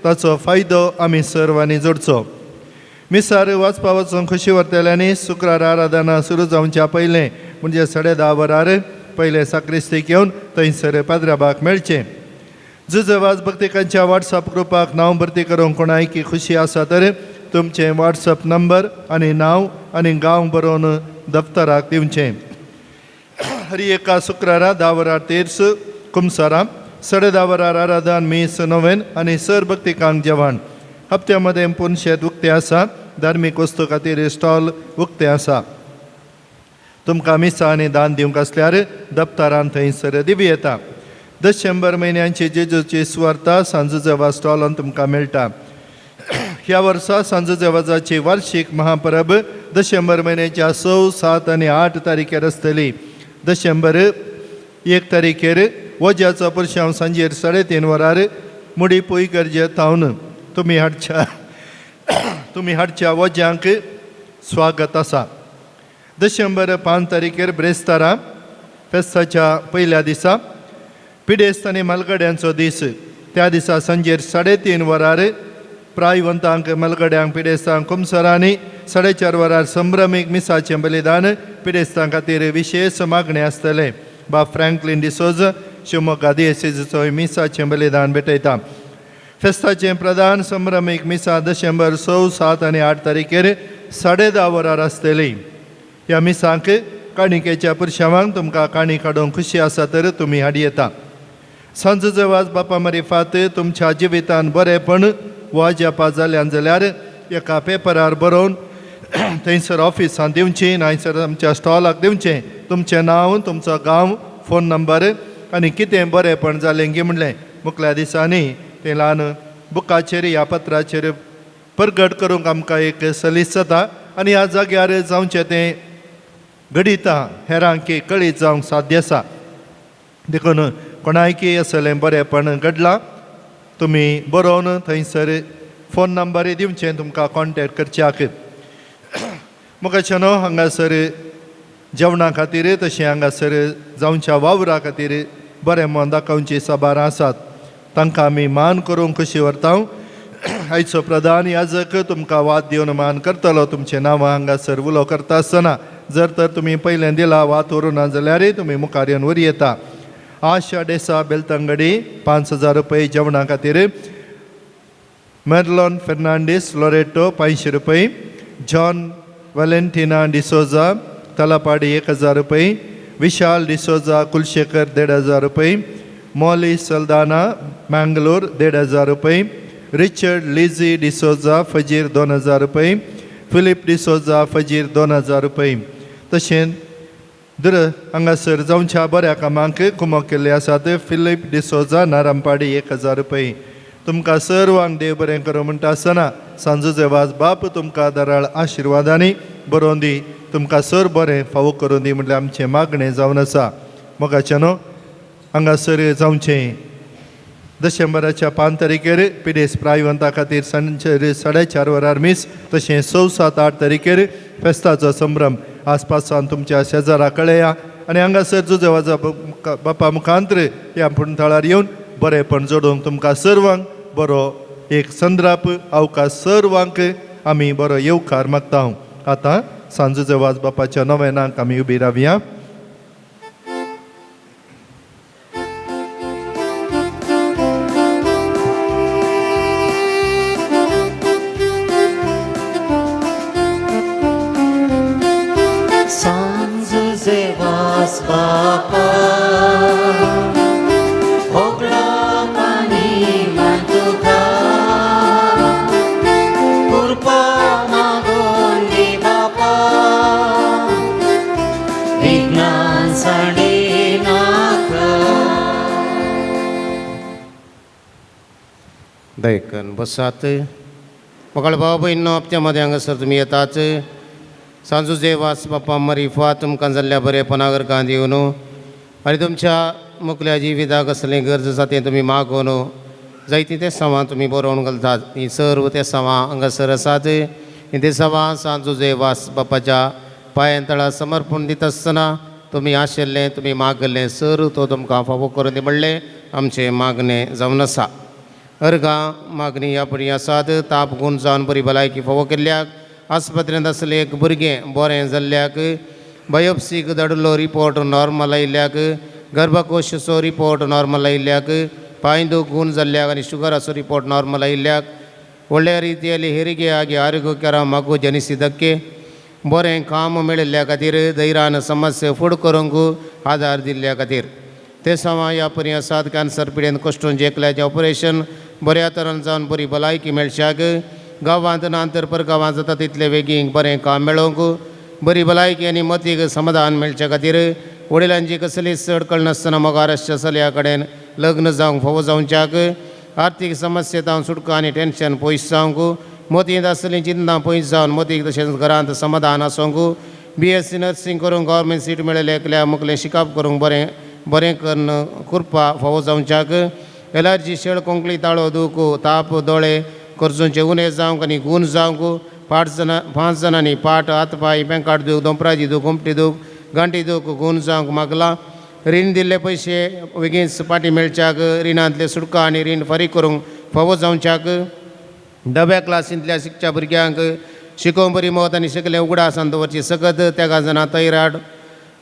Speaker 8: ताचो फायदो आमी सर्वांनी जोडचो. मिसार वाचपा वचून खुशी व्हरतल्यांनी शुक्रार आराधना सुरू जावच्या पयलें म्हणजे 10:30 वरार पयलें साक्रिस्तीक येवन थंयसर पाद्राबाक मेळचें. जुजवाज भक्तिकांच्या वॉट्सअप ग्रुपाक नांव भरती करूंक कोणायकी खुशी आसा तर तुमचें वॉट्सअप नंबर आनी नांव आनी गांव बरोवन दफ्तराक दिवचें. हरी एका शुक्रारा 10 वरार तेर्स कुमसारा, 10:30 वरार आराधन मीस नोवेन आनी सर भक्तिकांक जेवण. हप्त्या मदें पुनशेत उक्तें आसा. धार्मीक वस्तू खातीर स्टॉल उक्तें आसा. तुमकां मिसां आनी दान दिवंक आसल्यार दप्तरान थंयसर दिवं येता. डिसेंबर म्हयन्याची जेजूची सुवार्ता सांजुजेवा स्टॉलान तुमकां मेळटा. ह्या वर्सा सांजुजेवाजाची वार्षीक महापरब डिसेंबर म्हयन्याच्या 6, 7 आनी 8 तारखेर आसतली. डिसेंबर 1 तारखेर वज्याचो पुरशांव सांजेर 3:30 वरार मुडी पुय गरजे तावन तुमी हाडच्या वज्यांक स्वागत आसा. डिसेंबर 5 तारखेर ब्रेस्तारा फेस्ताच्या पयल्या दिसा पिडेस्त आनी मालगड्यांचो दीस. त्या दिसा सांजेर 3:30 वरार प्रायवंतांक मलगड्यांक पिडेस्तांक कुमसरांनी 4:30 वरार संभ्रमीक मिसाचें बलिदान पिडेस्तां खातीर विशेश मागणें आसतलें. बाब फ्रँकलीन डिसोज शिवमोग्गा दियेसीचो मिसाचें बलिदान भेटयता. फेस्ताचें प्रधान संभ्रमीक मिसा डिसेंबर 6, 7 आनी 8 तारखेर 10:30 वरार आसतली. ह्या मिसांक काणिकेच्या पुरशावांक तुमकां काणी काडूंक खुशी आसा तर तुमी हाडी येता. सांजेचो वाज बापा मारिफात तुमच्या जिवितान बरेपण वाजपा जाल्यान जाल्यार एका पेपरार बरोवन थंयसर ऑफिसांत दिवची, नायसर आमच्या स्टॉलाक दिवचें. तुमचें नांव, तुमचो गांव, फोन नंबर आनी कितें बरेंपण जालें गी म्हणलें मुखल्या दिसांनी तें ल्हान बुकाचेर ह्या पत्राचेर परगट करूंक आमकां एक सलीस जाता आनी ह्या जाग्यार जावचें तें घडिता हेरांक कळीत जावंक साध्य आसा. देखून कोणायकी असलें बरेंपण घडलां तुमी बरोवन थंयसर फोन नंबर दिवचें तुमकां कॉन्टेक्ट करच्याक. मुखाच्या न्हू हांगासर जेवणा खातीर तशें हांगासर जावच्या वावरा खातीर बरें मन दाखोवची साबार आसात तांकां आमी मान करूंक खुशी व्हरता. आयचो प्रधान याजक तुमकां वाद दिवन मान करतलो. तुमचें नांव हांगासर उलो करता आसतना जर तर तुमी पयलें दिला वात व्हरूं ना जाल्यारय तुमी मुखार येवन वरी येता. आशा डेसा बेलतंगडी 5,000 रुपये जेवणा खातीर, मेर्लॉन फेर्नांडीस लोरेटो 500 रुपये, जॉन वॅलेंटिना डिसोजा तलापाडी 1,000 रुपये, विशाल डिसोजा कुलशेखर 1,500 रुपये, मॉली सल्दाना मँगलोर 1,500 रुपये, रिचर्ड लिझी डिसोजा फजीर 2,000 रुपये, फिलीप डिसोजा फजीर 2,000 रुपये. तशेंच दुर हांगासर जावच्या बऱ्या कामांक कुमक केल्ले आसात फिलीप डिसोजा नारामपाडी 1,000 रुपये. तुमकां सर्वांक देव बरें करूं म्हणटा आसतना सांजूचे वाज बाप तुमकां दराळ आशिर्वादांनी बरोवन दी, तुमकां सर बरें फावो करून दी म्हटल्यार आमचें मागणें जावन आसा. मोगाचें न्हू हांगासर जावचें डिसेंबराच्या 5 तारखेर पिडेस प्रायवंता खातीर सांजचे 4:30 वरार मीस, तशें 6, 7, 8 तारखेर फेस्ताचो संभ्रम आसपासान तुमच्या शेजारा कळया आनी हांगासर जुजेवाजा बापा मुखांत्र ह्या पुणथळार येवन बरेंपण जोडूंक तुमकां सर्वांक बरो एक संद्राप अवकाश सर्वांक आमी बरो येवकार मागता. आतां सांजूचे वाज बापाच्या नवेनाक आमी उबी रावया.
Speaker 1: बापा होगळा पाणी तुका कृपा मागून दी बापा विज्ञान सांडी नाका.
Speaker 9: दयकन बसात मोगाळ भाव भयणींनो, हप्त्या मदें हांगासर तुमी येतात. सांजू देवास बापा मरिफा तुमकां जाल्ल्या बरेपणाक गांधी येवन आनी तुमच्या मुखल्या जिविताक कसलें गरज आसा तें तुमी मागोवन जायतीं ते सवां तुमी बरोवन घालतात. हीं सर्व ते सवां हांगासर आसात. हीं ते सवां सांजू देवास बापाच्या पांयां तळा समर्पण दिता आसतना तुमी आशिल्लें तुमी मागल्लें सर तो तुमकां फावो करून दी म्हणलें आमचें मागणें जावन आसा. अर्गां मागणी ह्या परी आसात. ताप गूण जावन बरी भलायकी फावो केल्ल्याक, आस्पत्रेंत आसलें एक भुरगें बरें जाल्ल्याक, बायोप्सीक धाडिल्लो रिपोर्ट नॉर्मल आयिल्ल्याक, गर्भकोशाचो रिपोर्ट नॉर्मल आयिल्ल्याक, पांय दूख गूण जाल्ल्याक आनी शुगराचो रिपोर्ट नॉर्मल आयिल्ल्याक, व्हडल्या रितीಯಲ್ಲಿ हेರಿಗೆ ಆಗಿ ಆರೋಗ್ಯಕರ ಮಗು ಜನಿಸಿದ್ದಕ್ಕೆ, बरें काम मेळिल्ल्या खातीर, धैर्यान समस्या फुड करूंक आदार दिल्ल्या खातीर. ते समा ह्या परी आसात. कॅन्सर पिडेन कश्टून जेकल्याचें ऑपरेशन बऱ्या तरान जावन बरी भलायकी मेळच्याक, गांवांत ना तर परगांवांत जाता तितले बेगीन बरें काम मेळोवंक, बरी भलायकी आनी मतीक समाधान मेळच्या खातीर, वडिलांची कसलीच अडकळ नासतना मोगारसच्या चलया कडेन लग्न जावंक फावो जावच्याक, आर्थीक समस्या जावन सुटका आनी टेन्शन पयस जावंक, मतींत आसलीं चिंतनां पयस जावन मतीक तशेंच घरांत समाधान आसूंक, BSc nursing करूंक गव्हर्मेंट सीट मेळिल्लें एकल्या मुखलें शिकप करूंक बरें बरें करून कृपा फावो जावच्याक, एलर्जी शेळ कोंकली ताळो दूख ताप दोळे करजूंचे उणें जावंक आनी गूण जावंक, 5 जाणांनी पाट हात पांय पेंकाट दूख दोंपराची दूख गोमटी दूख गांठी दूख गूण जावंक मागलां. रीण दिल्ले पयशे बेगीन फाटीं मेळच्याक, रिणांतले सुटका आनी रीण फारीक करूंक फावो जावच्याक, डब्या क्लासींतल्या शिकच्या भुरग्यांक शिकोवंक बरी मत आनी शिकलें उगडासान दवरची सकत, तेगा जाणां thyroid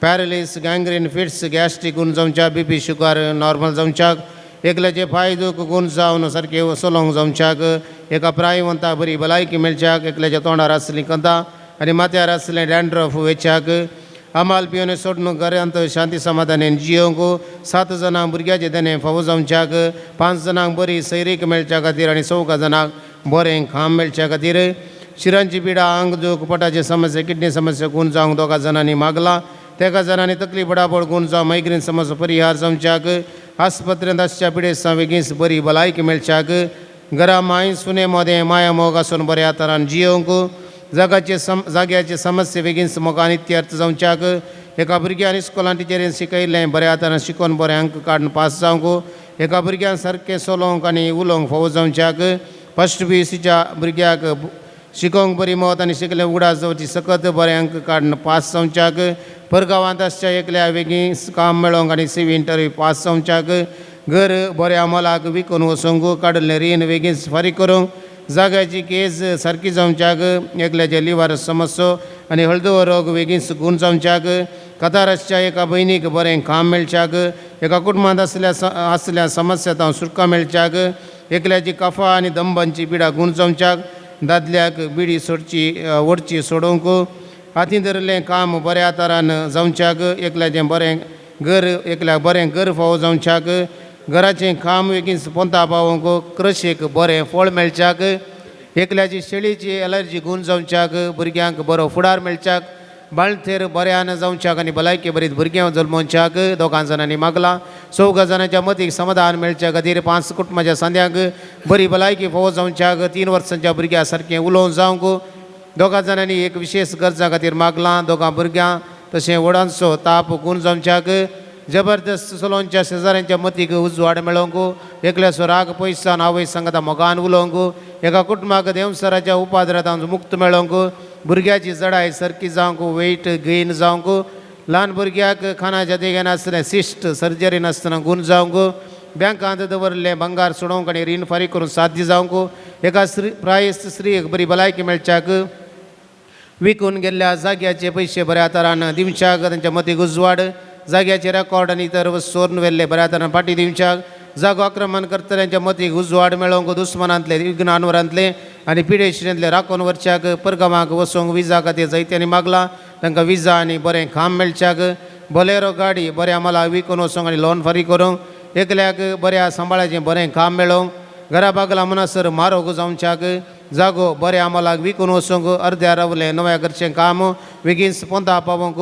Speaker 9: paralysis gangrene fits gastric गूण जावच्याक, BP sugar normal जावच्याक, एकल्याचे पांय दूख गूण जावन सारकें सलोंग जावच्याक, एका प्रायवंता बरी भलायकी मेळच्याक, एकल्याच्या तोंडार आसलीं कंदां आनी माथ्यार आसलें डॅन्ड्रफ वेच्याक, अमाल पिवन सोडून घरांत शांती समाधानेन जियोंक, 7 जाणांक भुरग्याचें देणें फावो जावच्याक, 5 जाणांक बरी सैरीक मेळच्या खातीर आनी 4 जाणांक बरें काम मेळच्या खातीर, शिरांची पिडा आंग दूख पोटाची समस्या किडनी समस्या गूण जावंक 2 जाणांनी मागलां. 3 जाणांनी तकली बडाबड गूण जावं मायग्रेन समस्या परिहार जावच्याक, आस्पत्रेंत आसच्या पिडेस्तां बेगीन बरी भलायकी मेळच्याक, घरा माय सुने मोदें माया मोग आसून बऱ्या तरान जियोवंक, जाग्याचे समस्या बेगीन मोगान इत्यर्थ जावच्याक, एका भुरग्यान इस्कोलान टिचरीन शिकयलें बऱ्या तरान शिकोवन बरें अंक काडून पास जावंक, एका भुरग्यान सारकें चलोवंक आनी उलोवंक फावो जावच्याक, फस्ट PUCच्या भुरग्याक शिकोवंक बरी मत आनी शिकले उगडास दवरची सकत बरें अंक काडून पास जावच्याक परगांवांत आसच्या एकल्या वेगीं काम मेळोंक आनी सिवी इंटरव्यू पास जावच्याक घर बऱ्या मोलाक विकून वचूंक काडिल्लें रीण वेगींच फारीक करूंक जाग्याची केस सारकी जावच्याक एकल्याचे लिव्हर समस्यो आनी हळदुवो रोग वेगींच गूण जावच्याक कतार आसच्या एका भयणीक बरें काम मेळच्याक एका कुटुंबांत आसल्या आसल्या समस्या तावन सुटका मेळच्याक एकल्याची कफा आनी दंबांची पिडा गूण जावच्याक दादल्याक बिडी सोडची ओडची सोडोवंक हातीन धरिल्लें काम बऱ्या तरान जावच्याक एकल्याचें बरें घर एकल्याक बरें घर फावो जावच्याक घराचें काम वेगींच पोंता पावोवंक क्रशीक बरें फळ मेळच्याक एकल्याची शेळीची एलर्जी गूण जावच्याक भुरग्यांक बरो फुडार मेळच्याक बाळंतेर बऱ्यान जावच्याक आनी भलायकी बरीत भुरग्यां जल्मोवच्याक दोगां जाणांनी मागलां. चौगा जाणांच्या मतीक समाधान मेळच्या खातीर 5 कुटुंबाच्या सांद्यांक बरी भलायकी फावो जावच्याक 3 वर्सांच्या भुरग्यां सारकें उलोवन जावंक दोगां जाणांनी एक विशेश गरजां खातीर मागलां. दोगां भुरग्यां तशें व्हडांचो ताप गूण जावच्याक जबरदस्त चलोवच्या शेजाऱ्यांच्या मतीक उजवाड मेळोवंक एकल्याचो राग पयस जावन आवय सांगता मोगान उलोवंक एका कुटुंबाक देंवसराच्या उपाद्रांत मुक्त मेळोवंक भुरग्याची जडाय सारकी जावंक वेट गेन जावंक ल्हान भुरग्याक खाणाच्या देगेन आसलें सिस्ट सर्जरी नासतना गूण जावंक बँकांत दवरलें भांगार सोडोवंक आनी रीण फारीक करून साध्य जावंक एका स्त्री प्रायस्त स्त्रीयेक बरी भलायकी मेळच्याक विकून गेल्ल्या जाग्याचे पयशे बऱ्या तरान दिवच्याक तांच्या मतीक उजवाड जाग्याचे रेकॉर्ड आनी इतर सोर्न व्हेल्ले बऱ्या तरान फाटी दिवच्याक जागो आक्रमण करतल्यांच्या मतीक उजवाड मेळोवंक दुस्मनांतले विघ्नांवरांतले आनी पिडेशिरेंतले राखून वरच्याक परगांवाक वचोंक विजा खातीर जैत्यांनी मागलां तांकां विजा आनी बरें काम मेळच्याक बोलेरो गाडी बऱ्या माला विकून वचोंक आनी लोन फारीक करूंक एकल्याक बऱ्या सांबाळाचें बरें काम मेळोवंक घरा बागला म्हणसर मारोग जावच्याक जागो बऱ्या मोलाक विकून वचोंक अर्द्या रावलें नव्या घरचें काम वेगींच पोंता पावोवंक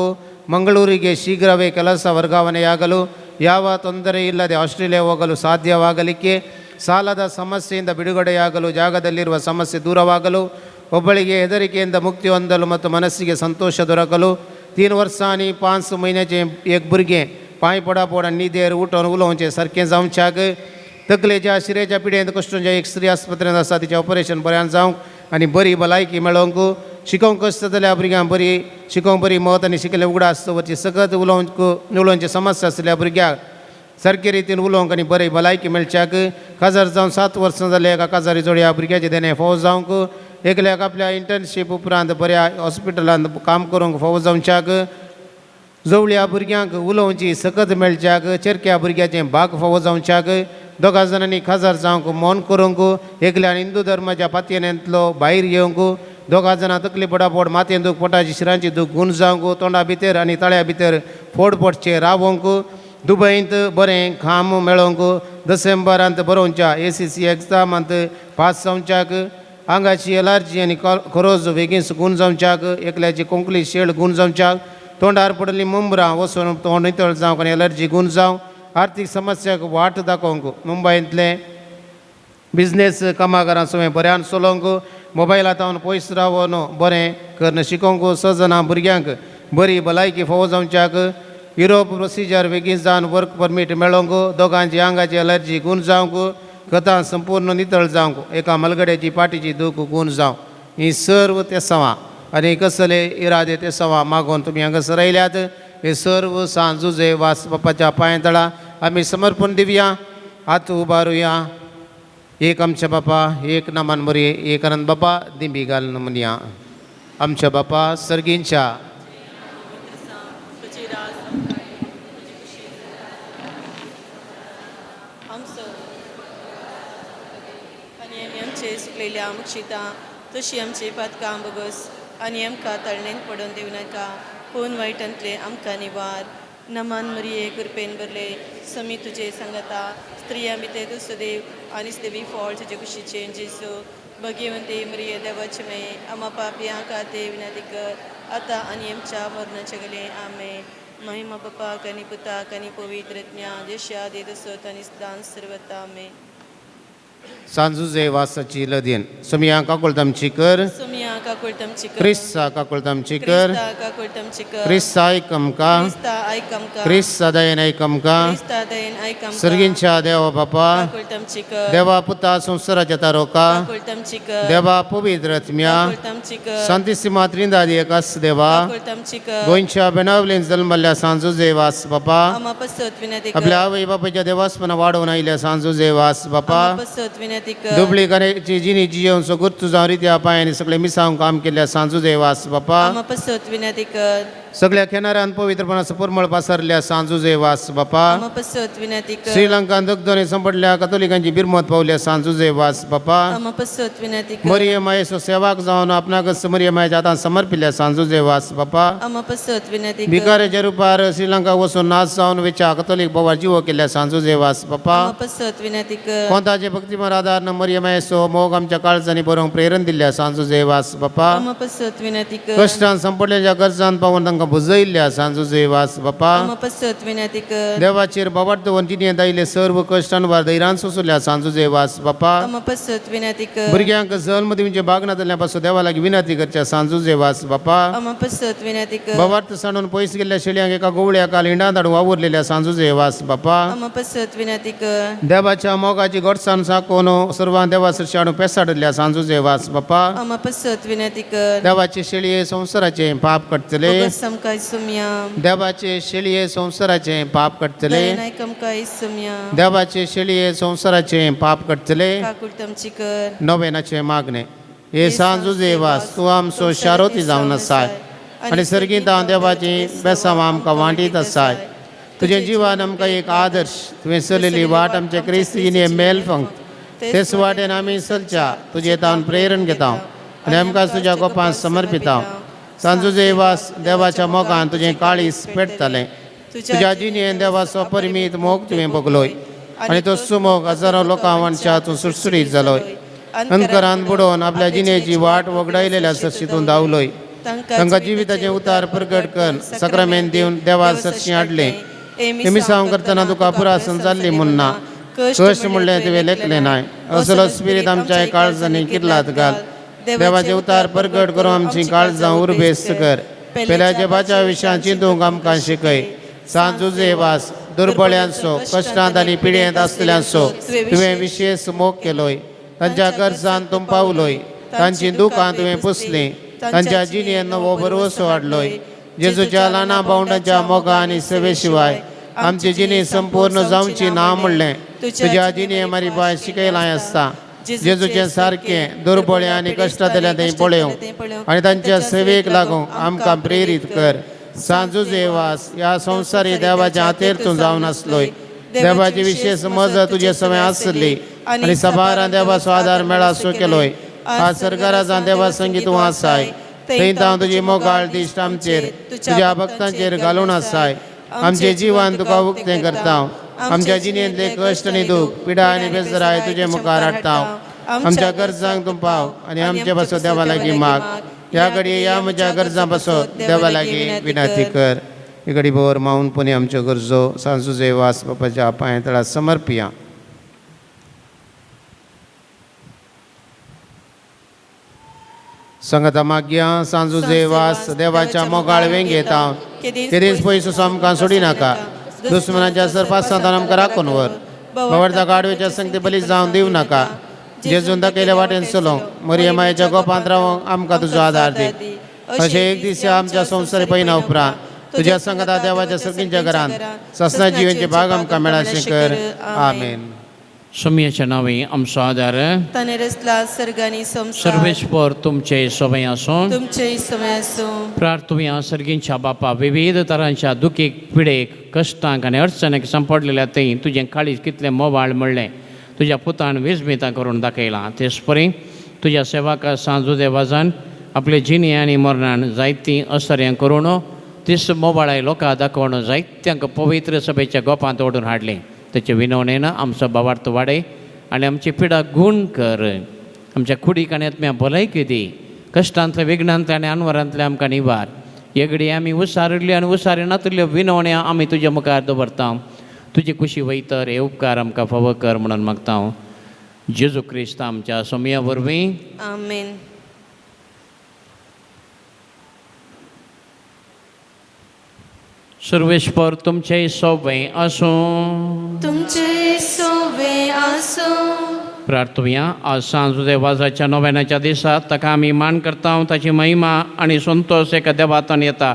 Speaker 9: ಮಂಗಳೂರಿಗೆ ಶೀಘ್ರವೇ ಕೆಲಸ ವರ್ಗಾವಣೆಯಾಗಲು ಯಾವ ತೊಂದರೆ ಇಲ್ಲದೆ ಆಸ್ಟ್ರೇಲಿಯಾ ಹೋಗಲು ಸಾಧ್ಯವಾಗಲಿಕ್ಕೆ ಸಾಲದ ಸಮಸ್ಯೆಯಿಂದ ಬಿಡುಗಡೆಯಾಗಲು ಜಾಗದಲ್ಲಿರುವ ಸಮಸ್ಯೆ ದೂರವಾಗಲು ಒಬ್ಬಳಿಗೆ ಹೆದರಿಕೆಯಿಂದ ಮುಕ್ತಿ ಹೊಂದಲು ಮತ್ತು ಮನಸ್ಸಿಗೆ ಸಂತೋಷ ದೊರಕಲು 3 वर्सां आनी 5 म्हयन्याचें एक भुरगें पांय पडापड आनी न्हिदेर उठोवन उलोवचें सारकें जावच्याक तकलेच्या शिरेच्या पिडेंत कश्टोंच्या एक स्त्री आस्पत्रेंत आसा तिचें ऑपरेशन बऱ्यान जावंक आनी बरी भलायकी मेळोवंक शिकोवंक कश्ट जाल्यार भुरग्यांक बरी शिकोवंक बरी मत आनी शिकले उगडास दवरची सकत उलोवंक उलोवचे समस्या आसल्या भुरग्याक सारके रितीन उलोवंक आनी बरी भलायकी मेळच्याक काजार जावन 7 वर्सां जाले एका काजारी जोडया भुरग्याचें देणें फावो जावंक एकल्याक आपल्या इंटर्नशीप उपरांत बऱ्या हॉस्पिटलांत काम करूंक फावो जावच्याक जवळ्या भुरग्यांक उलोवची सकत मेळच्याक चेरक्या भुरग्याचें भाग फावो जावच्याक दोगां जाणांनी काजार जावंक मौन करूंक एकल्यान हिंदू धर्माच्या पातयेंतलो भायर येवंक दोगां जाणां तकली पडापड मातयेन दूख पोटाची शिरांची दूख गूण जावंक तोंडा भितर आनी ताळ्या भितर फोड पडचे रावोंक दुबयंत बरें काम मेळोवंक डिसेंबरांत बरोवच्या ACC एग्जामांत पास जावच्याक आंगाची एलर्जी आनी खरोज बेगीन गूण जावच्याक एकल्याची कोंकली शेळ गूण जावच्याक तोंडार पडली मुंबरां वचून तोंड नितळ जावंक आनी एलर्जी गूण जावंक आर्थीक समस्याक वाट दाखोवंक मुंबयंतलें बिजनेस कामागारां सगळें बऱ्यान चलोवंक मोबायला तावन पयस रावन बरें करून शिकोवंक 6 जाणां भुरग्यांक बरी भलायकी फावो जावच्याक युरोप प्रोसिजर बेगीन जावन वर्क परमीट मेळोवंक दोगांची आंगाची एलर्जी गूण जावंक कथां संपूर्ण नितळ जावंक एका मलगड्याची पाटीची दूख गूण जावंक ही सर्व ते सवां आनी कसले इरादे ते सवां मागोवन तुमी हांगासर आयल्यात हे सर्व सांजुजे वास बापाच्या पांय तळा आमी समर्पण दिवया हात उबारुया. एक आमच्या बापा एक नामान मरी एक आनंद बापा दिंबी घालून म्हणया. आमच्या बापा सर्गींच्या
Speaker 2: सुकलेल्या मुक्षिता तशी आमची पातकां बगस आनी आमकां तळणेन पडून दिवं नाका पूण वायटांतले आमकां निवार. नमान मरिये कृपेन भरले समी तुजे सांगता स्त्रियां भितर तूं सदैव आनी देवी फळ तुजे कुशीचें जेजू. भगवंते मरिये देवाचे मे आमा पापयां खातीर विनंती कर आतां आनी आमच्या मरणाच्या गेले. आमेन. महिमा बापाक आनी पुताक आनी पवित्र ज्ञान जशा दे तसोत आनी सदांच सर्वता. आमेन.
Speaker 9: सांजुजे वासाची लदीन. सोमिया काकुळत आमची कर.
Speaker 2: सोमिया काकुळट आमची कर.
Speaker 9: क्रिस्ता काकुळट आमची कर.
Speaker 2: क्रिस्ता काकुळट आमची कर.
Speaker 9: क्रिस्ता आयक आमकां.
Speaker 2: क्रिस्ता आयक आमकां.
Speaker 9: क्रिस्ता दयेन आयक आमकां.
Speaker 2: क्रिस्ता दयेन आयक आमकां.
Speaker 9: सर्गींच्या देवा बापा,
Speaker 2: काकुळट आमची कर.
Speaker 9: देवा पुता संवसाराच्या तारोका,
Speaker 2: काकुळट आमची कर.
Speaker 9: देवा पवित्र आत्म्या,
Speaker 2: काकुळट आमची कर.
Speaker 9: सांतिसिमा त्रिंदादी एकाच देवा,
Speaker 2: काकुळट आमची कर.
Speaker 9: गोंयच्या बेनावलेन जल्मल्ल्या सांजुजे वास बापा,
Speaker 2: आमा पसत विनंती कर.
Speaker 9: आपल्या आवय बापायच्या देवासपना वाडोवन आयिल्ल्या सांजुजे वास बापा,
Speaker 2: आमा पसत विनंती कर.
Speaker 9: दुबळी करायची जिनी जियेवन गुर्तू जावन रित्या पांयांनी सगळे मिसावून काम केल्ल्या सांजुजे वास बापा,
Speaker 2: आमा पसत विनंती कर.
Speaker 9: सगळ्या खेनारान पवित्रपणाचो परमळ पासरल्या सांजुजे वास बापा,
Speaker 2: आमा पसत विनंती कर.
Speaker 9: श्रीलंकान दगदोने संपडल्या कथोलिकांची बिरमत पावल्या सांजुजे वास बापा,
Speaker 2: आमा पसत विनंती कर.
Speaker 9: मरिय मायेचो सेवाक जावन आपणाकच मरिय मायेच्या हातान समर्पिल्ल्या सांजुजे वास बापा,
Speaker 2: आमा पसत विनंती कर.
Speaker 9: भिकाऱ्याच्या रुपार श्रीलंका वचून नाच जावन वेच्या कथोलीक बोवाळ जिवो केल्ल्या सांजुजे वास बापा,
Speaker 2: आमा पसत विनंती कर.
Speaker 9: कोंताचे भक्तिमर आदार मरिय मायेचो मोग आमच्या काळजांनी बरोवंक प्रेरण दिल्ल्या सांजुजे वास बापा,
Speaker 2: आमा पसत विनंती कर.
Speaker 9: कश्टान संपडलेल्या गरजान पावून तांकां बुजयल्ल्या सांजुजे वास बापा,
Speaker 2: आमा पसत विनंती कर.
Speaker 9: देवाचेर बाबार्थ दवरून जिणेंत आयिल्ले सर्व कश्टान वा धैर्यान सोंसल्या सांजुजे वास बापा,
Speaker 2: आमा पसत विनंती कर.
Speaker 9: भुरग्यांक जल्म दिवचे भागनातल्या पासून देवा लागीं विनंती करच्या सांजुजे वास बापा,
Speaker 2: आमा पसत विनंती कर.
Speaker 9: बाबार्थ सांडून पयस गेल्ल्या शेळयांक एका गोवळ्या काल हिंडान धाडून वावुरलेल्या सांजुजे वास बापा,
Speaker 2: आमा पसत विनंती कर.
Speaker 9: देवाच्या मोगाची गोडसाण साकोन सर्वां देवा सरशी हाडून पेसाडिल्ल्या सांजुजे वास बापा,
Speaker 2: आमा पसत विनंती कर.
Speaker 9: देवाचे शेळये संवसाराचे पाप काडटले,
Speaker 2: भोगस आमकां इसुमया.
Speaker 9: देवाचे शेळये संवसाराचे पाप काडटले,
Speaker 2: दयेन आयक आमकां इसुमया.
Speaker 9: देवाचे शेळये संवसाराचे पाप काडटले.
Speaker 2: काकुळट आमची कर.
Speaker 9: नोवेनाचे मागणे. हे सांजुजे वास तूं आमचो शारोती जावन आसाय आनी सर्गींत देवाची बेसांव आमकां वांटीत आसाय. तुजें जिवान आमकां एक आदर्श, तुवें चलयल्ली वाट आमचे क्रिस्त जिणे मेल फंक्त तेच वाटेन आमी चलच्या तुजे तावन प्रेरण घेता आनी आमकां तुज्या गोपान समर्पिता. सांजुजे वास देवाच्या मोगान तुजें काळीज पेटतालें. तुज्या जिणेन देवाचो परिमीत मोग तुवें भोगलोय आनी तो सुमोग हजारो लोकां वांटच्या तूं सुटसुटीत जालोय. अंतरान बुडोवन आपल्या जिणेची वाट वगडायलेल्या सरशी तूं धांवलोय. तांकां जिविताचें उतार प्रगट कर सक्रामेंत दिवन देवा सरशी हाडलें. हे मिसांव करतना तुका पुरासन जाल्ली म्हूण ना, कश्ट म्हणलें तुवें लेखलें नाय. असलो स्पिरीत आमच्या काळजांनी किर्लात घाल. देवाचें उतार प्रगट करून आमची काळजां उर्बेस्त कर. पेल्याच्या बाच्या विशयान चिंतूंक आमकां शिकय. सांजुजे वास दुर्बळ्यांचो, कश्टांत आनी पिडयेंत आसतल्यांचो तुवें विशेश मोग केलोय. तांच्या गरजान तूं पावलोय, तांची दुकां तुवें पुसलीं, तांच्या जिणेंत नवो भरवसो हाडलोय. जेजूच्या ल्हाना भावंडांच्या मोगा आनी सेवे शिवाय आमची जिणी संपूर्ण जावची ना म्हणलें तुज्या जिणे मारी बाय शिकयलां आसता. जेजूचें सारकें दुर्बळे आनी कश्टांतल्यान थंय पळोवंक आनी तांच्या सेवेक लागूंक आमकां प्रेरीत कर. सांजुजे वास ह्या संवसारी देवाच्या हातेर तूं जावन आसलोय. देवाची विशेष मजत तुजे समय आसली आनी सभारान देवाचो आदार मेळासो केलोय. आज सरकाराजान देवा संगीत तूं आसाय, थंय तावन तुजी मोगाळ दिश्ट आमचेर तुज्या भक्तांचेर घालून आसाय. आमचे जिवान तुका उक्तें करता. आमच्या जिणेंतले कश्ट आनी दूख, पिडा आनी बेजराय तुजे मुखार हाडटा. आमच्या गरजांक तूं पाव आनी आमचे पासत देवा लागीं माग. ह्या घडये ह्या म्हज्या गरजां पासत देवा लागीं विनंती कर. ही घडी भोवर मावन पुणे आमच्यो गरजो सांजुजे वास बापाच्या पांया तळा समर्पिया. संगता माग्या सांजुजे वास देवाच्या मोगाळ वेंगेत हांव केदीच पयस आमकां सोडी नाका. दुस्मनाच्या सरपासांत आमकां राखून व्हर. बावडता गाडवेच्या संगती बली जावन दिवं नाका. जेजून दाखयल्या वाटेन चलोवंक मरिय मायेच्या गोपांत रावंक आमकां तुजो आदार दी. अशें एक दीस आमच्या संवसारी पयना उपरांत तुज्या संगता देवाच्या सर्गींच्या घरांत ससना जिवेंचे भाग आमकां मेळाशें कर. आमेन.
Speaker 3: सोमयाच्या नांवे आमचो आदार
Speaker 2: ताणें रचला सर्ग आनी संवसार.
Speaker 3: सर्वेस्पर तुमचे समय आसूं.
Speaker 2: तुमचेय समय आसूं.
Speaker 3: प्रार्थुया सर्गींच्या बापा, विविध तरांच्या दुखीक, पिडेक, कश्टांक आनी अडचणेक सांपडलेल्या थंय तुजें काळीज कितलें मोवाळ म्हणलें तुज्या पुतान विस्मितां करून दाखयलां. तेच परी तुज्या सेवाका सांजुदे वाजान आपले जिणे आनी मरणान जायतीं असर्यां करून तीस मोबाळाय लोकां दाखोवन जायत्यांक पवित्र सभेच्या गोपांत ओडून हाडलें. तेचे विनवणेन आमचो बावार्थ वाडय आनी आमची पिडा गूण कर. आमच्या कुडीक आनी आत्म्या भलायकी दी. कश्टांतले, विघ्नांतले आनी अनवरांतले आमकां निवार. हे घडये आमी उसारिल्ल्यो आनी उसारी नातिल्ल्यो विनवण्यो आमी तुज्या मुखार दवरता. तुजी कुशी वयतर हे उपकार आमकां फावो कर म्हणून मागता. जेजू क्रिस्त आमच्या सोमया वरवीं.
Speaker 2: आमेन.
Speaker 3: सर्वेस्पर तुमचें सोबें आसूं.
Speaker 2: तुमचे सोवे आसूं.
Speaker 3: प्रार्थुया. आज सांज देवाजाच्या नव्यानाच्या दिसा ताका आमी मान करता, ताची महिमा आनी संतोश एका देवातान येता.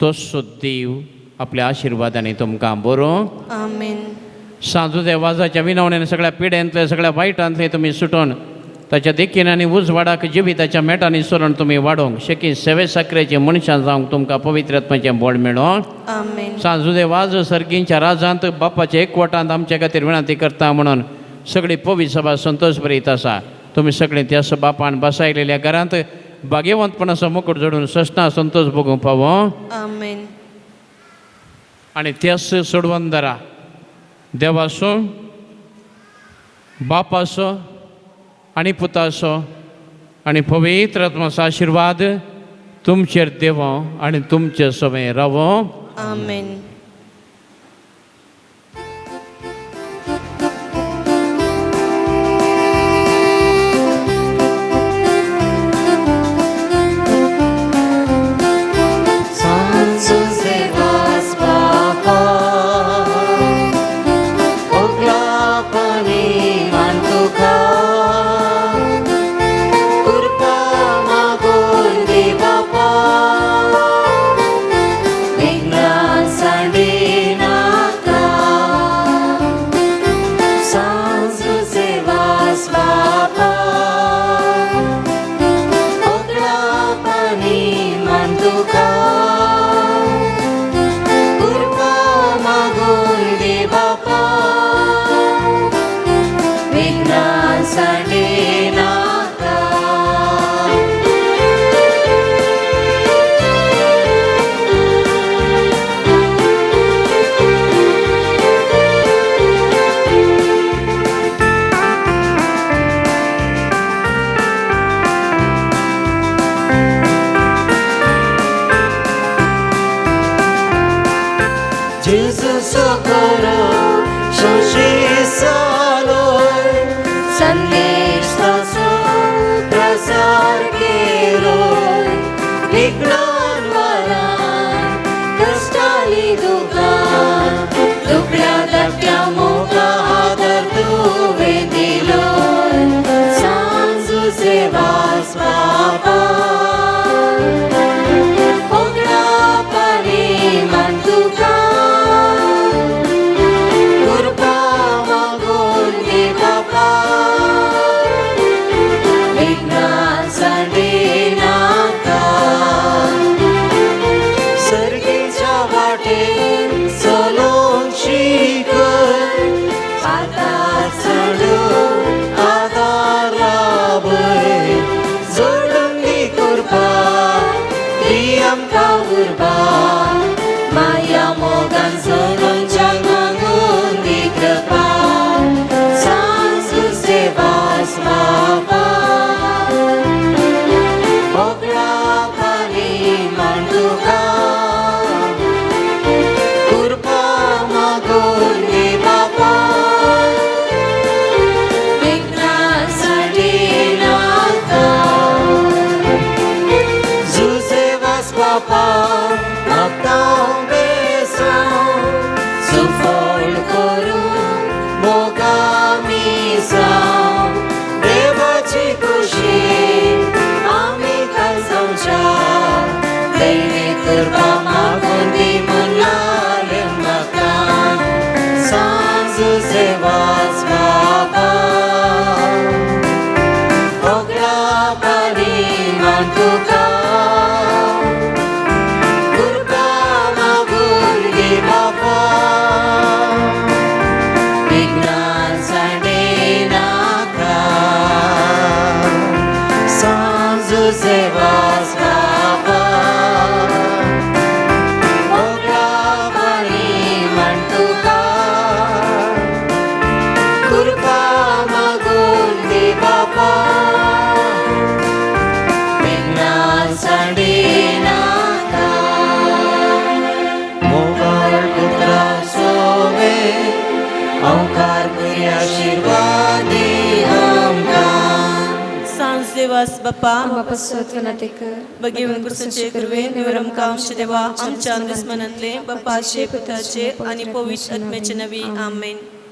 Speaker 3: तोच देव आपल्या आशिर्वादांनी तुमकां बरो.
Speaker 2: आमेन.
Speaker 3: सांजू देवाजाच्या विनवण्यान सगळ्या पिड्यांतले सगळ्या वायटांतले तुमी सुटोन ताच्या देखीन आनी उजवाडाक जिविताच्या मेटांनी सोडून तुमी वाडोवंक शेकी सेवे साकरेचे मनशां जावंक तुमकां पवित्र आत्म्याचें बळ मेळों.
Speaker 2: आमेन.
Speaker 3: सांजू देवाज सर्गींच्या राजांत बापाच्या एकवटांत आमच्या खातीर विनंती करता म्हणून सगळी पवित्र सभा संतोष बरीत आसा. तुमी सगळीं त्या बापान बसायलेल्या घरांत भाग्यवंतपणाचो मुकुट जोडून सस्ना संतोष भोगूंक पावो.
Speaker 2: आमेन.
Speaker 3: आनी त्याच सोडवंदरा देवाचो बापाचो आनी पुताचो आनी पवित्र आत्माचो आशिर्वाद तुमचेर देवो आनी तुमचे समें रावो.
Speaker 2: आमेन. जुजेवास बाप्पा
Speaker 10: बापा वनाते कर
Speaker 2: बगेवन कुर्साचे करवे निवरम कामशे देवा आमच्या दुस्मनांतले बापाचे पुताचे आणि पवित्र आत्म्याचे नवी. आमेन.